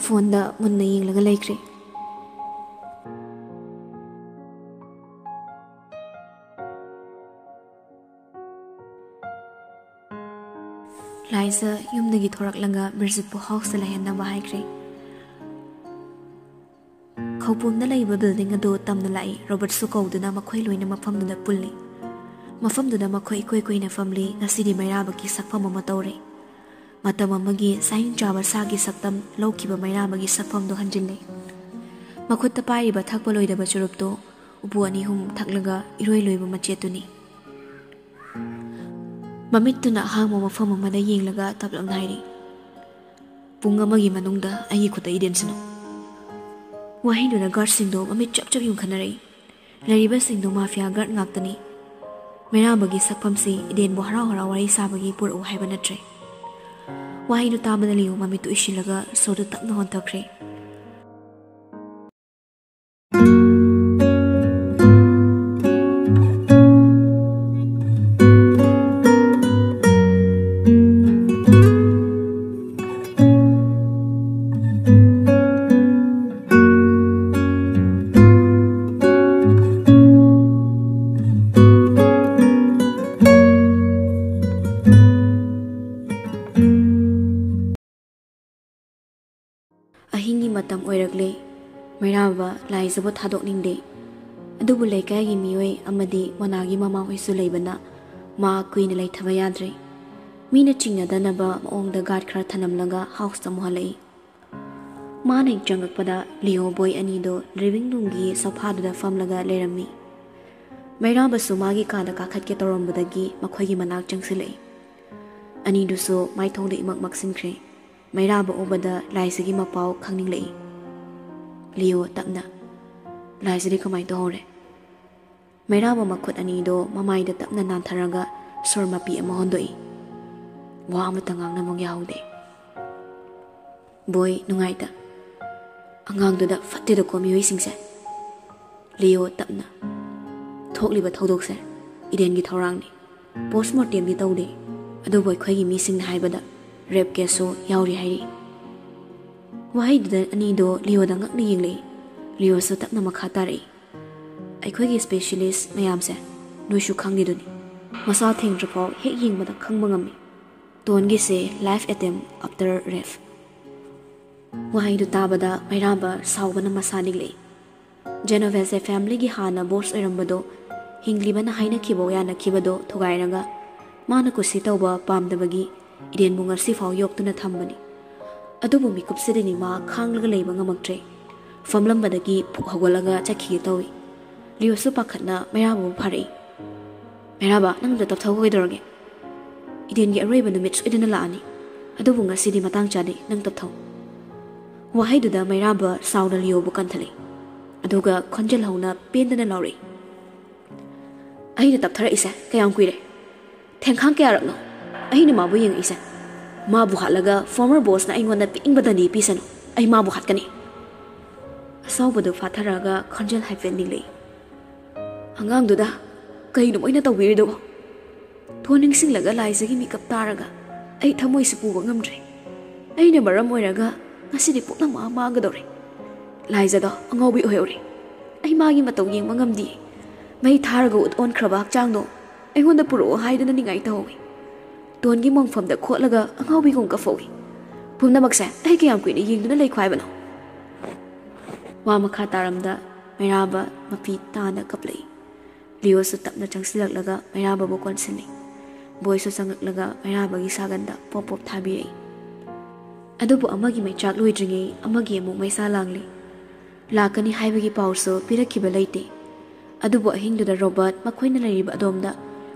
Phoneꯗ ꯃꯨꯟꯅ ꯌꯦꯡꯂꯒ ꯂꯩꯈ꯭ꯔꯦ꯫ ꯂꯥꯏꯖꯥ ꯌꯨꯝꯗꯒꯤ ꯊꯣꯔꯛꯂꯒ ꯕ꯭ꯔꯤꯖꯤꯠꯄꯨ houseꯇ ꯂꯩꯍꯟꯅꯕ ꯍꯥꯏꯈ꯭ꯔꯦ꯫ ꯈꯧꯄꯨꯝꯗ ꯂꯩꯕ building ꯑꯗꯨ ꯇꯝꯅ ꯂꯥꯛꯏ꯫ ꯔꯣꯕꯔꯠꯁꯨ ꯀꯧꯗꯨꯅ ꯃꯈꯣꯏ ꯂꯣꯏꯅ ꯃꯐꯝꯗꯨꯗ ꯄꯨꯜꯂꯤ꯫ ꯃꯐꯝꯗꯨꯗ ꯃꯈꯣꯏ ꯏꯀꯣꯏ ꯀꯣꯏꯅ ꯐꯝꯂꯤ꯫ ꯉꯁꯤꯗꯤ ꯃꯩꯔꯥꯕꯒꯤ ꯁꯛꯐꯝ ꯑꯃ ꯇꯧꯔꯦ꯫ ꯃꯇꯝ ꯑꯃꯒꯤ ꯆꯥꯍꯤꯡ ꯆꯥꯕ ꯁꯥꯒꯤ ꯁꯛꯇꯝ ꯂꯧꯈꯤꯕ ꯃꯩꯔꯥꯕꯒꯤ ꯁꯛꯐꯝꯗꯨ ꯍꯟꯖꯤꯜꯂꯦ꯫ ꯃꯈꯨꯠꯇ ꯄꯥꯏꯔꯤꯕ ꯊꯛꯄ ꯂꯣꯏꯗꯕ ꯆꯨꯔꯨꯞꯇꯨ ꯎꯄꯨ ꯑꯅꯤ ꯑꯍꯨꯝ ꯊꯛꯂꯒ ꯏꯔꯣꯏ ꯂꯣꯏꯕ ꯃꯆꯦꯠꯇꯨꯅꯤ꯫ ꯃꯃꯤꯠꯇꯨꯅ ꯑꯍꯥꯡꯕ ꯃꯐꯝ ꯑꯃꯗ ꯌꯦꯡꯂꯒ ꯇꯞꯂꯞꯅ ꯍꯥꯏꯔꯤ, "ꯄꯨꯡ ꯑꯃꯒꯤ ꯃꯅꯨꯡꯗ ꯑꯩꯒꯤ ꯈꯨꯠꯇ ꯏꯗꯦꯟꯁꯅꯨ꯫" ꯋꯥꯍꯩꯗꯨꯅ ꯒꯥꯔꯗꯁꯤꯡꯗꯨ ꯃꯃꯤꯠ ꯆꯞ ꯆꯞ ꯌꯨꯡꯈꯠꯅꯔꯛꯏ꯫ ꯂꯩꯔꯤꯕꯁꯤꯡꯗꯨ ꯃꯥꯐꯤꯌꯥ ꯒꯥꯔꯗ ꯉꯥꯛꯇꯅꯤ꯫ ꯃꯩꯔꯥꯕꯒꯤ ꯁꯛꯐꯝꯁꯤ ꯏꯗꯦꯟꯕꯨ ꯍꯔꯥꯎ ꯍꯔꯥꯎ ꯋꯥꯔꯤ ꯁꯥꯕꯒꯤ ꯄꯨꯔꯛꯎ ꯍꯥꯏꯕ ꯅꯠꯇ꯭ꯔꯦ꯫ ꯋꯥꯍꯩꯗꯨ ꯇꯥꯕꯗ ꯂꯤꯌꯣ ꯃꯃꯤꯠꯇꯨ ꯎꯏꯁꯤꯜꯂꯒ ꯁꯣꯔꯗꯨ ꯇꯞꯅ ꯍꯣꯟꯊꯈ꯭ꯔꯦ꯫ ꯑꯍꯤꯡꯒꯤ ꯃꯇꯝ ꯑꯣꯏꯔꯛꯂꯦ꯫ ꯃꯩꯔꯥꯕ ꯂꯥꯏꯖꯕꯨ ꯊꯥꯗꯣꯛꯅꯤꯡꯗꯦ꯫ ꯑꯗꯨꯕꯨ ꯂꯩꯀꯥꯏꯒꯤ ꯃꯤꯑꯣꯏ ꯑꯃꯗꯤ ꯃꯣꯅꯥꯒꯤ ꯃꯃꯥꯍꯣꯏꯁꯨ ꯂꯩꯕꯅ ꯃꯥ ꯀꯨꯏꯅ ꯂꯩꯊꯕ ꯌꯥꯗ꯭ꯔꯦ꯫ ꯃꯤꯅ ꯆꯤꯡꯅꯗꯅꯕ ꯃꯑꯣꯡꯗ ꯒꯥꯔꯗ ꯈꯔ ꯊꯅꯝꯂꯒ ꯍꯥꯎꯁꯇ ꯑꯃꯨꯛ ꯍꯜꯂꯛꯏ꯫ ꯃꯥꯅ ꯍꯦꯛ ꯆꯪꯉꯛꯄꯗ ꯂꯤꯌꯣ ꯕꯣꯏ ꯑꯅꯤꯗꯣ ꯂꯤꯚꯤꯡ ꯔꯨꯝꯒꯤ ꯁꯣꯐꯥꯗꯨꯗ ꯐꯝꯂꯒ ꯂꯩꯔꯝꯃꯤ꯫ ꯃꯩꯔꯥꯕꯁꯨ ꯃꯥꯒꯤ ꯀꯥꯗ ꯀꯥꯈꯠꯀꯦ ꯇꯧꯔꯝꯕꯗꯒꯤ ꯃꯈꯣꯏꯒꯤ ꯃꯅꯥꯛ ꯆꯪꯁꯤꯜꯂꯛꯏ꯫ ꯑꯅꯤꯗꯨꯁꯨ ꯃꯥꯏꯊꯣꯡꯗ ꯏꯃꯛ ꯃꯛꯁꯤꯟꯈ꯭ꯔꯦ꯫ ꯃꯩꯔꯥꯕ ꯎꯕꯗ ꯂꯥꯏꯖꯒꯤ ꯃꯄꯥꯎ ꯈꯪꯅꯤꯡꯂꯛꯏ꯫ ꯂꯤꯌꯣ ꯇꯞꯅ, "ꯂꯥꯏꯖꯗꯤ ꯀꯃꯥꯏꯅ ꯇꯧꯍꯧꯔꯦ?" ꯃꯩꯔꯥꯕ ꯃꯈꯨꯠ ꯑꯅꯤꯗꯣ ꯃꯃꯥꯏꯗ ꯇꯞꯅ ꯅꯥꯟꯊꯔꯒ ꯁꯣꯔ ꯃꯄꯤ ꯑꯃ ꯍꯣꯟꯗꯣꯛꯏ꯫ ꯋꯥ ꯑꯃꯇ ꯉꯥꯡꯅꯕ ꯌꯥꯍꯧꯗꯦ꯫ "ꯕꯣꯏ, ꯅꯨꯡꯉꯥꯏꯇ꯫ ꯑꯉꯥꯡꯗꯨꯗ ꯐꯠꯇꯦꯗꯀꯣ ꯃꯤꯑꯣꯏꯁꯤꯡꯁꯦ꯫" ꯂꯤꯌꯣ ꯇꯞꯅ, "ꯊꯣꯛꯂꯤꯕ ꯊꯧꯗꯣꯛꯁꯦ ꯏꯗꯦꯟꯒꯤ ꯊꯧꯔꯥꯡꯅꯤ꯫ ꯄꯣꯁꯃꯣꯔꯇꯦꯝꯗꯤ ꯇꯧꯗꯦ, ꯑꯗꯨꯕꯨ ꯑꯩꯈꯣꯏꯒꯤ ꯃꯤꯁꯤꯡꯅ ꯍꯥꯏꯕꯗ ꯔꯦꯞ ꯀꯦꯁꯁꯨ ꯌꯥꯎꯔꯤ ꯍꯥꯏꯔꯤ꯫" ꯋꯥꯍꯩꯗꯨꯗ ꯑꯅꯤꯗꯣ ꯂꯤꯌꯣꯗ ꯉꯛꯅ ꯌꯦꯡꯂꯛꯏ꯫ ꯂꯤꯌꯣꯁꯨ ꯇꯞꯅ ꯃꯈꯥ ꯇꯥꯔꯛꯏ, "ꯑꯩꯈꯣꯏꯒꯤ ꯁ꯭ꯄꯦꯁꯤꯌꯦꯂꯤꯁ ꯃꯌꯥꯝꯁꯦ ꯅꯣꯏꯁꯨ ꯈꯪꯂꯤꯗꯨꯅꯤ꯫ ꯃꯁꯥ ꯊꯦꯡꯗ꯭ꯔꯐꯥꯎ ꯍꯦꯛ ꯌꯦꯡꯕꯗ ꯈꯪꯕ ꯉꯝꯃꯤ꯫ ꯇꯣꯟꯒꯤꯁꯦ life attempt after rape꯫" ꯋꯥꯍꯩꯗꯨ ꯇꯥꯕꯗ ꯃꯩꯔꯥꯕ ꯁꯥꯎꯕꯅ ꯃꯁꯥ ꯅꯤꯛꯂꯛꯏ꯫ ꯖꯦꯅꯣꯚꯦꯁꯁꯦ ꯐꯦꯃꯤꯂꯤꯒꯤ ꯍꯥꯟꯅ ꯕꯣꯁ ꯑꯣꯏꯔꯝꯕꯗꯣ, ꯍꯤꯡꯂꯤꯕꯅ ꯍꯥꯏꯅꯈꯤꯕ ꯌꯥꯅꯈꯤꯕꯗꯣ ꯊꯨꯒꯥꯏꯔꯒ, ꯃꯥꯅ ꯀꯨꯁꯤ ꯇꯧꯕ ꯄꯥꯝꯗꯕꯒꯤ ꯏꯗꯦꯟꯕꯨ ꯉꯁꯤꯐꯥꯎ ꯌꯣꯛꯇꯨꯅ ꯊꯝꯕꯅꯤ꯫ ꯑꯗꯨꯕꯨ ꯃꯤꯀꯨꯞꯁꯤꯗꯅꯤ ꯃꯥ ꯈꯥꯡꯂꯒ ꯂꯩꯕ ꯉꯝꯃꯛꯇ꯭ꯔꯦ꯫ ꯐꯝꯂꯝꯕꯗꯒꯤ ꯐꯨꯛ ꯍꯧꯒꯠꯂꯒ ꯆꯠꯈꯤꯒꯦ ꯇꯧꯏ꯫ ꯂꯤꯌꯣꯁꯨ ꯄꯥꯈꯠꯅ ꯃꯩꯔꯥꯕꯕꯨ ꯐꯥꯔꯛꯏ꯫ "ꯃꯩꯔꯥꯕ, ꯅꯪ ꯑꯝꯇ ꯇꯞꯊꯧ, ꯀꯩꯗꯧꯔꯒꯦ? ꯏꯗꯦꯟꯒꯤ ꯑꯔꯣꯏꯕ ꯅꯨꯃꯤꯠ ꯁꯣꯏꯗꯅ ꯂꯥꯛꯑꯅꯤ꯫ ꯑꯗꯨꯕꯨ ꯉꯁꯤꯗꯤ ꯃꯇꯥꯡ ꯆꯥꯗꯦ, ꯅꯪ ꯇꯞꯊꯧ꯫" ꯋꯥꯍꯩꯗꯨꯗ ꯃꯩꯔꯥꯕ ꯁꯥꯎꯅ ꯂꯤꯌꯣꯕꯨ ꯀꯟꯊꯠꯂꯤ꯫ ꯑꯗꯨꯒ ꯈꯣꯟꯖꯦꯜ ꯍꯧꯅ ꯄꯦꯟꯗꯅ ꯂꯥꯎꯔꯛꯏ꯫ "ꯑꯩꯅ ꯇꯞꯊꯔꯛꯏꯁꯦ ꯀꯌꯥꯝ ꯀꯨꯏꯔꯦ? ꯊꯦꯡꯈꯥꯡ ꯀꯌꯥꯔꯛꯅꯣ ꯑꯩꯅ ꯃꯥꯕꯨ ꯌꯦꯡꯉꯛꯏꯁꯦ? ꯃꯥꯕꯨ ꯍꯥꯠꯂꯒ former bossꯅ ꯑꯩꯉꯣꯟꯗ ꯄꯤꯛꯏꯪꯕ ꯗꯟꯗꯤ ꯄꯤꯁꯅꯨ꯫ ꯑꯩ ꯃꯥꯕꯨ ꯍꯥꯠꯀꯅꯤ꯫" ꯑꯁꯥꯎꯕꯗꯨ ꯐꯥꯊꯔꯛꯑꯒ ꯈꯣꯟꯖꯦꯜ ꯍꯥꯏꯐꯦꯠ ꯅꯤꯛꯂꯛꯏ꯫ "ꯑꯉꯥꯡꯗꯨꯗ ꯀꯩꯅꯣ ꯃꯣꯏꯅ ꯇꯧꯕꯤꯔꯤꯗꯨꯕꯣ? ꯊꯣꯟ ꯅꯤꯡꯁꯤꯡꯂꯒ ꯂꯥꯏꯖꯒꯤ ꯃꯤꯀꯞ ꯇꯥꯔꯒ ꯑꯩ ꯊꯃꯣꯏꯁꯤ ꯄꯨꯕ ꯉꯝꯗ꯭ꯔꯦ꯫ ꯑꯩꯅ ꯃꯔꯝ ꯑꯣꯏꯔꯒ ꯉꯁꯤꯗꯤ ꯄꯨꯝꯅꯃꯛ ꯃꯥꯡꯒꯗꯧꯔꯦ꯫ ꯂꯥꯏꯖꯗꯣ ꯑꯉꯥꯎꯕꯤ ꯑꯣꯏꯍꯧꯔꯦ꯫ ꯑꯩ ꯃꯥꯒꯤ ꯃꯇꯧ ꯌꯦꯡꯕ ꯉꯝꯗꯤꯌꯦ꯫ ꯃꯩ ꯊꯥꯔꯒ ꯎꯠ ꯑꯣꯟꯈ꯭ꯔꯕ ꯍꯛꯆꯥꯡꯗꯣ ꯑꯩꯉꯣꯟꯗ ꯄꯨꯔꯛꯑꯣ ꯍꯥꯏꯗꯨꯅ ꯅꯤꯡꯉꯥꯏ ꯇꯧꯍꯧꯋꯤ꯫ ꯇꯣꯟꯒꯤ ꯃꯣꯡꯐꯝꯗ ꯈꯣꯠꯂꯒ ꯑꯉꯥꯎꯕꯤꯒꯨꯝ ꯀꯞꯐꯧꯏ꯫ ꯄꯨꯝꯅꯃꯛꯁꯦ ꯑꯩ ꯀꯌꯥꯝ ꯀꯨꯏꯅ ꯌꯦꯡꯗꯨꯅ ꯂꯩꯈꯣ ꯍꯥꯏꯕꯅꯣ?" ꯋꯥ ꯃꯈꯥ ꯇꯥꯔꯝꯗ ꯃꯩꯔꯥꯕ ꯃꯄꯤ ꯇꯥꯅ ꯀꯞꯂꯛꯏ꯫ ꯂꯤꯌꯣꯁꯨ ꯇꯞꯅ ꯆꯪꯁꯤꯜꯂꯛꯂꯒ ꯃꯩꯔꯥꯕꯕꯨ ꯀꯣꯟꯁꯤꯜꯂꯤ꯫ ꯕꯣꯏꯁꯨ ꯆꯪꯂꯛꯂꯒ ꯃꯩꯔꯥꯕꯒꯤ ꯁꯥꯒꯟꯗ ꯄꯣꯞ ꯄꯣꯞ ꯊꯥꯕꯤꯔꯛꯏ꯫ ꯑꯗꯨꯕꯨ ꯑꯃꯒꯤ ꯃꯩꯆꯥꯛ ꯂꯣꯏꯗ꯭ꯔꯤꯉꯩ ꯑꯃꯒꯤ ꯑꯃꯨꯛ ꯃꯩꯁꯥ ꯂꯥꯡꯂꯤ꯫ ꯂꯥꯛꯀꯅꯤ ꯍꯥꯏꯕꯒꯤ ꯄꯥꯎꯁꯨ ꯄꯤꯔꯛꯈꯤꯕ ꯂꯩꯇꯦ꯫ ꯑꯗꯨꯕꯨ ꯑꯍꯤꯡꯗꯨꯗ ꯔꯣꯕꯔꯠ ꯃꯈꯣꯏꯅ ꯂꯩꯔꯤꯕ ꯑꯗꯣꯝꯗ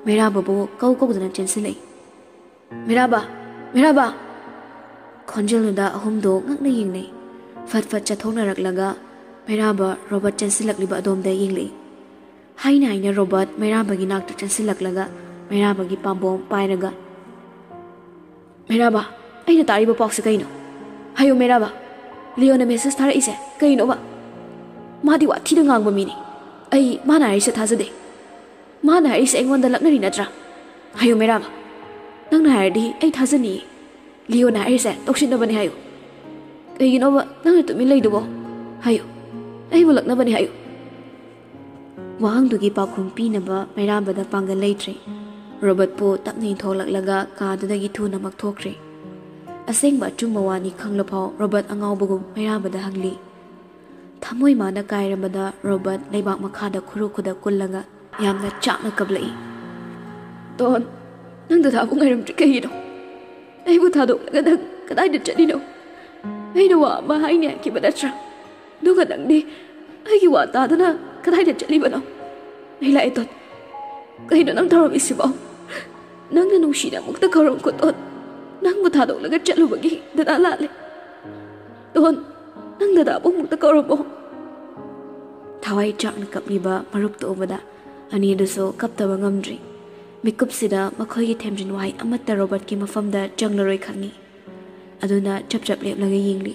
ꯃꯩꯔꯥꯕꯕꯨ ꯀꯧ ꯀꯧꯗꯨꯅ ꯆꯦꯟꯁꯤꯜꯂꯛꯏ꯫ "ꯃꯩꯔꯥꯕ! ꯃꯩꯔꯥꯕ!" ꯈꯣꯟꯖꯦꯜꯗꯨꯗ ꯑꯍꯨꯝꯗꯣ ꯉꯛꯅ ꯌꯦꯡꯅꯩ꯫ ꯐꯠ ꯐꯠ ꯆꯠꯊꯣꯛꯅꯔꯛꯂꯒ ꯃꯩꯔꯥꯕ ꯔꯣꯕꯔꯠ ꯆꯦꯟꯁꯤꯜꯂꯛꯂꯤꯕ ꯑꯗꯣꯝꯗ ꯌꯦꯡꯂꯛꯏ꯫ ꯍꯥꯏꯅ ꯍꯥꯏꯅ ꯔꯣꯕꯔꯠ ꯃꯩꯔꯥꯕꯒꯤ ꯅꯥꯛꯇ ꯆꯦꯟꯁꯤꯜꯂꯛꯂꯒ ꯃꯩꯔꯥꯕꯒꯤ ꯄꯥꯝꯕꯣꯝ ꯄꯥꯏꯔꯒ, "ꯃꯩꯔꯥꯕ, ꯑꯩꯅ ꯇꯥꯔꯤꯕ ꯄꯥꯎꯁꯦ ꯀꯩꯅꯣ? ꯍꯥꯏꯌꯨ ꯃꯩꯔꯥꯕ, ꯂꯤꯌꯣꯅ message ꯊꯥꯔꯛꯏꯁꯦ ꯀꯩꯅꯣꯕ? ꯃꯥꯗꯤ ꯋꯥꯊꯤꯗ ꯉꯥꯡꯕ ꯃꯤꯅꯤ꯫ ꯑꯩ ꯃꯥꯅ ꯍꯥꯏꯔꯤꯁꯦ ꯊꯥꯖꯗꯦ꯫ ꯃꯥꯅ ꯍꯥꯏꯔꯤꯁꯦ ꯑꯩꯉꯣꯟꯗ ꯂꯛꯅꯔꯤ ꯅꯠꯇ꯭ꯔꯥ? ꯍꯥꯏꯌꯨ ꯃꯩꯔꯥꯕ, ꯅꯪꯅ ꯍꯥꯏꯔꯗꯤ ꯑꯩ ꯊꯥꯖꯅꯤꯌꯦ꯫ ꯂꯤꯌꯣꯅ ꯍꯥꯏꯔꯤꯁꯦ ꯇꯧꯁꯤꯟꯅꯕꯅꯦ ꯍꯥꯏꯌꯨ꯫ ꯀꯩꯒꯤꯅꯣꯕ ꯅꯪꯅ ꯇꯨꯃꯤꯟ ꯂꯩꯗꯨꯕꯣ? ꯍꯥꯏꯌꯨ, ꯑꯩꯕꯨ ꯂꯛꯅꯕꯅꯦ ꯍꯥꯏꯌꯨ꯫" ꯋꯥꯍꯪꯗꯨꯒꯤ ꯄꯥꯎꯈꯨꯝ ꯄꯤꯅꯕ ꯃꯩꯔꯥꯕꯗ ꯄꯥꯡꯒꯜ ꯂꯩꯇ꯭ꯔꯦ꯫ ꯔꯣꯕꯔꯠꯄꯨ ꯇꯞꯅ ꯏꯟꯊꯣꯛꯂꯛꯂꯒ ꯀꯥꯗꯨꯗꯒꯤ ꯊꯨꯅꯃꯛ ꯊꯣꯛꯈ꯭ꯔꯦ꯫ ꯑꯁꯦꯡꯕ ꯑꯆꯨꯝꯕ ꯋꯥꯅꯤ ꯈꯪꯂꯐꯥꯎ ꯔꯣꯕꯔꯠ ꯑꯉꯥꯎꯕꯒꯨꯝ ꯃꯩꯔꯥꯕꯗ ꯍꯪꯂꯤ꯫ ꯊꯃꯣꯏ ꯃꯥꯅ ꯀꯥꯏꯔꯕꯗ ꯔꯣꯕꯔꯠ ꯂꯩꯕꯥꯛ ꯃꯈꯥꯗ ꯈꯨꯔꯨ ꯈꯨꯗꯛ ꯀꯨꯜꯂꯒ ꯌꯥꯝꯅ ꯆꯥꯛꯅ ꯀꯞꯂꯛꯏ꯫ "ꯇꯣꯟ, ꯅꯪ ꯗꯗꯥꯕꯨ ꯉꯥꯏꯔꯝꯗ꯭ꯔꯤ ꯀꯩꯒꯤꯅꯣ? ꯑꯩꯕꯨ ꯊꯥꯗꯣꯛꯂꯒ ꯅꯪ ꯀꯗꯥꯏꯗ ꯆꯠꯂꯤꯅꯣ? ꯑꯩꯅ ꯋꯥ ꯑꯃ ꯍꯥꯏꯅꯤ ꯍꯥꯏꯈꯤꯕ ꯅꯠꯇ꯭ꯔꯥ? ꯑꯗꯨꯒ ꯅꯪꯗꯤ ꯑꯩꯒꯤ ꯋꯥ ꯇꯥꯗꯅ ꯀꯗꯥꯏꯗ ꯆꯠꯂꯤꯕꯅꯣ? ꯑꯩ ꯂꯥꯛꯑꯦ, ꯇꯣꯟ꯫ ꯀꯩꯅꯣ ꯅꯪ ꯇꯧꯔꯝꯃꯤꯁꯤꯕꯣ? ꯅꯪꯅ ꯅꯨꯡꯁꯤꯅ ꯑꯃꯨꯛꯇ ꯀꯧꯔꯝꯈꯣ, ꯇꯣꯟ꯫ ꯅꯪꯕꯨ ꯊꯥꯗꯣꯛꯂꯒ ꯆꯠꯂꯨꯕꯒꯤ ꯗꯗꯥ ꯂꯥꯜꯂꯦ꯫ ꯇꯣꯟ, ꯅꯪ ꯗꯗꯥꯕꯨ ꯑꯃꯨꯛꯇ ꯀꯧꯔꯝꯃꯣ꯫ ꯊꯋꯥꯏ ꯆꯥꯛꯅ ꯀꯞꯂꯤꯕ ꯃꯔꯨꯞꯇꯨ ꯎꯕꯗ ꯑꯅꯤꯗꯨꯁꯨ ꯀꯞꯇꯕ ꯉꯝꯗ꯭ꯔꯤ꯫ ꯃꯤꯀꯨꯞꯁꯤꯗ ꯃꯈꯣꯏꯒꯤ ꯊꯦꯝꯖꯤꯟ ꯋꯥꯍꯩ ꯑꯃꯠꯇ ꯔꯣꯕꯔꯠꯀꯤ ꯃꯐꯝꯗ ꯆꯪꯂꯔꯣꯏ ꯈꯪꯏ꯫ ꯑꯗꯨꯅ ꯆꯞ ꯆꯞ ꯂꯦꯞꯂꯒ ꯌꯦꯡꯂꯤ꯫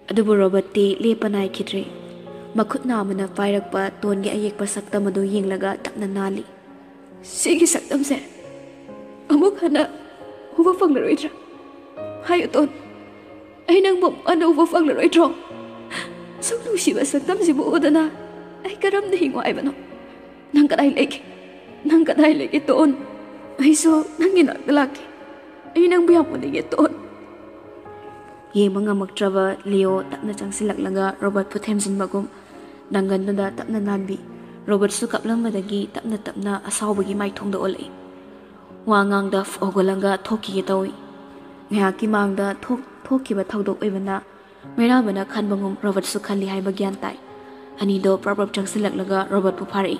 ꯑꯗꯨꯕꯨ ꯔꯣꯕꯔꯠꯇꯤ ꯂꯦꯞꯄ ꯅꯥꯏꯈꯤꯗ꯭ꯔꯦ꯫ ꯃꯈꯨꯠ ꯅꯥꯝꯃꯅ ꯄꯥꯏꯔꯛꯄ ꯇꯣꯟꯒꯤ ꯑꯌꯦꯛꯄ ꯁꯛꯇꯝ ꯑꯗꯨ ꯌꯦꯡꯂꯒ ꯇꯞꯅ ꯅꯥꯜꯂꯤ꯫ ꯁꯤꯒꯤ ꯁꯛꯇꯝꯁꯦ ꯑꯃꯨꯛ ꯍꯟꯅ ꯎꯕ ꯐꯪꯂꯔꯣꯏꯗ꯭ꯔꯥ? ꯍꯥꯏꯌꯨ, ꯇꯣꯟ, ꯑꯩ ꯅꯪꯕꯨ ꯑꯃꯨꯛ ꯍꯟꯅ ꯎꯕ ꯐꯪꯂꯔꯣꯏꯗ꯭ꯔꯣ? ꯑꯁꯨꯛ ꯅꯨꯡꯁꯤꯕ ꯁꯛꯇꯝꯁꯤꯕꯨ ꯎꯗꯅ ꯑꯩ ꯀꯔꯝꯅ ꯍꯤꯡꯉꯨ ꯍꯥꯏꯕꯅꯣ? ꯅꯪ ꯀꯗꯥꯏ ꯂꯩꯒꯦ? ꯅꯪ ꯀꯗꯥꯏ ꯂꯩꯒꯦ, ꯇꯣꯟ? ꯑꯩꯁꯨ ꯅꯪꯒꯤ ꯅꯥꯛꯇ ꯂꯥꯛꯀꯦ꯫ ꯑꯩ ꯅꯪꯕꯨ ꯌꯥꯝ ꯎꯅꯤꯡꯉꯦ, ꯇꯣꯟ꯫ ꯌꯦꯡꯕ ꯉꯝꯃꯛꯇ꯭ꯔꯕ ꯂꯤꯑꯣ ꯇꯞꯅ ꯆꯪꯁꯤꯜꯂꯛꯂꯒ ꯔꯣꯕꯔꯠꯄꯨ ꯊꯦꯝꯖꯤꯟꯕꯒꯨꯝ ꯅꯪꯒꯟꯗꯨꯗ ꯇꯞꯅ ꯅꯥꯟꯕꯤ꯫ ꯔꯣꯕꯔꯠꯁꯨ ꯀꯞꯂꯝꯕꯗꯒꯤ ꯇꯞꯅ ꯇꯞꯅ ꯑꯁꯥꯎꯕꯒꯤ ꯃꯥꯏꯊꯣꯡꯗ ꯑꯣꯜꯂꯛꯏ꯫ ꯋꯥ ꯉꯥꯡꯗ ꯍꯧꯒꯠꯂꯒ ꯊꯣꯛꯈꯤꯒꯦ ꯇꯧꯏ꯫ ꯉꯥꯏꯍꯥꯛꯀꯤ ꯃꯥꯡꯗ ꯊꯣꯛ-, ꯊꯣꯛꯈꯤꯕ ꯊꯧꯗꯣꯛ ꯑꯣꯏꯕꯅ ꯃꯩꯔꯥꯕꯅ ꯈꯟꯕꯒꯨꯝ ꯔꯣꯕꯔꯠꯁꯨ ꯈꯜꯂꯤ ꯍꯥꯏꯕ ꯒ꯭ꯌꯥꯟ ꯇꯥꯏ꯫ ꯑꯅꯤꯗꯣ ꯄ꯭ꯔꯞ ꯄ꯭ꯔꯞ ꯆꯪꯁꯤꯜꯂꯛꯂꯒ ꯔꯣꯕꯔꯠꯄꯨ ꯐꯥꯔꯛꯏ꯫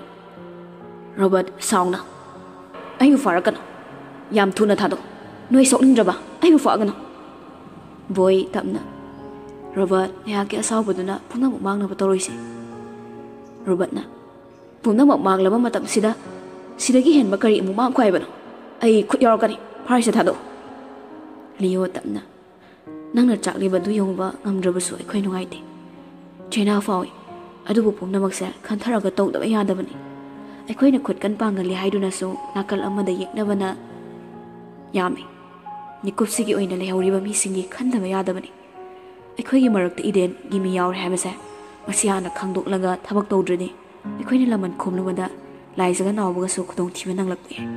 ꯔꯣꯕꯔꯠ, ꯁꯥꯎꯅ꯫ ꯑꯩꯕꯨ ꯐꯥꯔꯛꯀꯅꯨ꯫ ꯌꯥꯝ ꯊꯨꯅ ꯊꯥꯗꯣꯛ꯫ ꯅꯣꯏ ꯁꯣꯛꯅꯤꯡꯗ꯭ꯔꯕ ꯑꯩꯕꯨ ꯐꯥꯒꯅꯨ꯫ ꯕꯣꯏ, ꯇꯞꯅ꯫ ꯔꯣꯕꯔꯠ, ꯉꯥꯏꯍꯥꯛꯀꯤ ꯑꯁꯥꯎꯕꯗꯨꯅ ꯄꯨꯝꯅꯃꯛ ꯃꯥꯡꯅꯕ ꯇꯧꯔꯣꯏꯁꯦ꯫ ꯔꯣꯕꯔꯠꯅ, ꯄꯨꯝꯅꯃꯛ ꯃꯥꯡꯂꯕ ꯃꯇꯝꯁꯤꯗ ꯁꯤꯗꯒꯤ ꯍꯦꯟꯕ ꯀꯔꯤ ꯑꯃꯨꯛ ꯃꯥꯡꯈꯣ ꯍꯥꯏꯕꯅꯣ? ꯑꯩ ꯈꯨꯠ ꯌꯥꯎꯔꯛꯀꯅꯤ꯫ ꯐꯥꯔꯤꯁꯦ ꯊꯥꯗꯣꯛꯎ꯫ ꯂꯤꯑꯣ, ꯇꯞꯅ꯫ ꯅꯪꯅ ꯆꯥꯛꯂꯤꯕꯗꯨ ꯌꯧꯕ ꯉꯝꯗ꯭ꯔꯕꯁꯨ ꯑꯩꯈꯣꯏ ꯅꯨꯡꯉꯥꯏꯇꯦ꯫ ꯆꯩꯅꯥ ꯐꯥꯎꯏ꯫ ꯑꯗꯨꯕꯨ ꯄꯨꯝꯅꯃꯛꯁꯦ ꯈꯟꯊꯔꯒ ꯇꯧꯗꯕ ꯌꯥꯗꯕꯅꯤ꯫ ꯑꯩꯈꯣꯏꯅ ꯈꯨꯠ ꯀꯟ ꯄꯥꯡꯒꯜꯂꯤ ꯍꯥꯏꯗꯨꯅꯁꯨ ꯅꯥꯀꯜ ꯑꯃꯗ ꯌꯦꯛꯅꯕꯅ ꯌꯥꯝꯃꯤ꯫ ꯃꯤꯀꯨꯞꯁꯤꯒꯤ ꯑꯣꯏꯅ ꯂꯩꯍꯧꯔꯤꯕ ꯃꯤꯁꯤꯡꯒꯤ ꯈꯟꯗꯕ ꯌꯥꯗꯕꯅꯤ꯫ ꯑꯩꯈꯣꯏꯒꯤ ꯃꯔꯛꯇ ꯏꯗꯦꯟꯒꯤ ꯃꯤ ꯌꯥꯎꯔꯦ ꯍꯥꯏꯕꯁꯦ ꯃꯁꯤ ꯍꯥꯟꯅ ꯈꯪꯗꯣꯛꯂꯒ ꯊꯕꯛ ꯇꯧꯗ꯭ꯔꯗꯤ ꯑꯩꯈꯣꯏꯅ ꯂꯃꯟ ꯈꯣꯝꯂꯨꯕꯗ ꯂꯥꯏꯖꯒ ꯅꯥꯎꯕꯒꯁꯨ ꯈꯨꯗꯣꯡꯊꯤꯕ ꯅꯪꯂꯛꯄ ꯌꯥꯏ꯫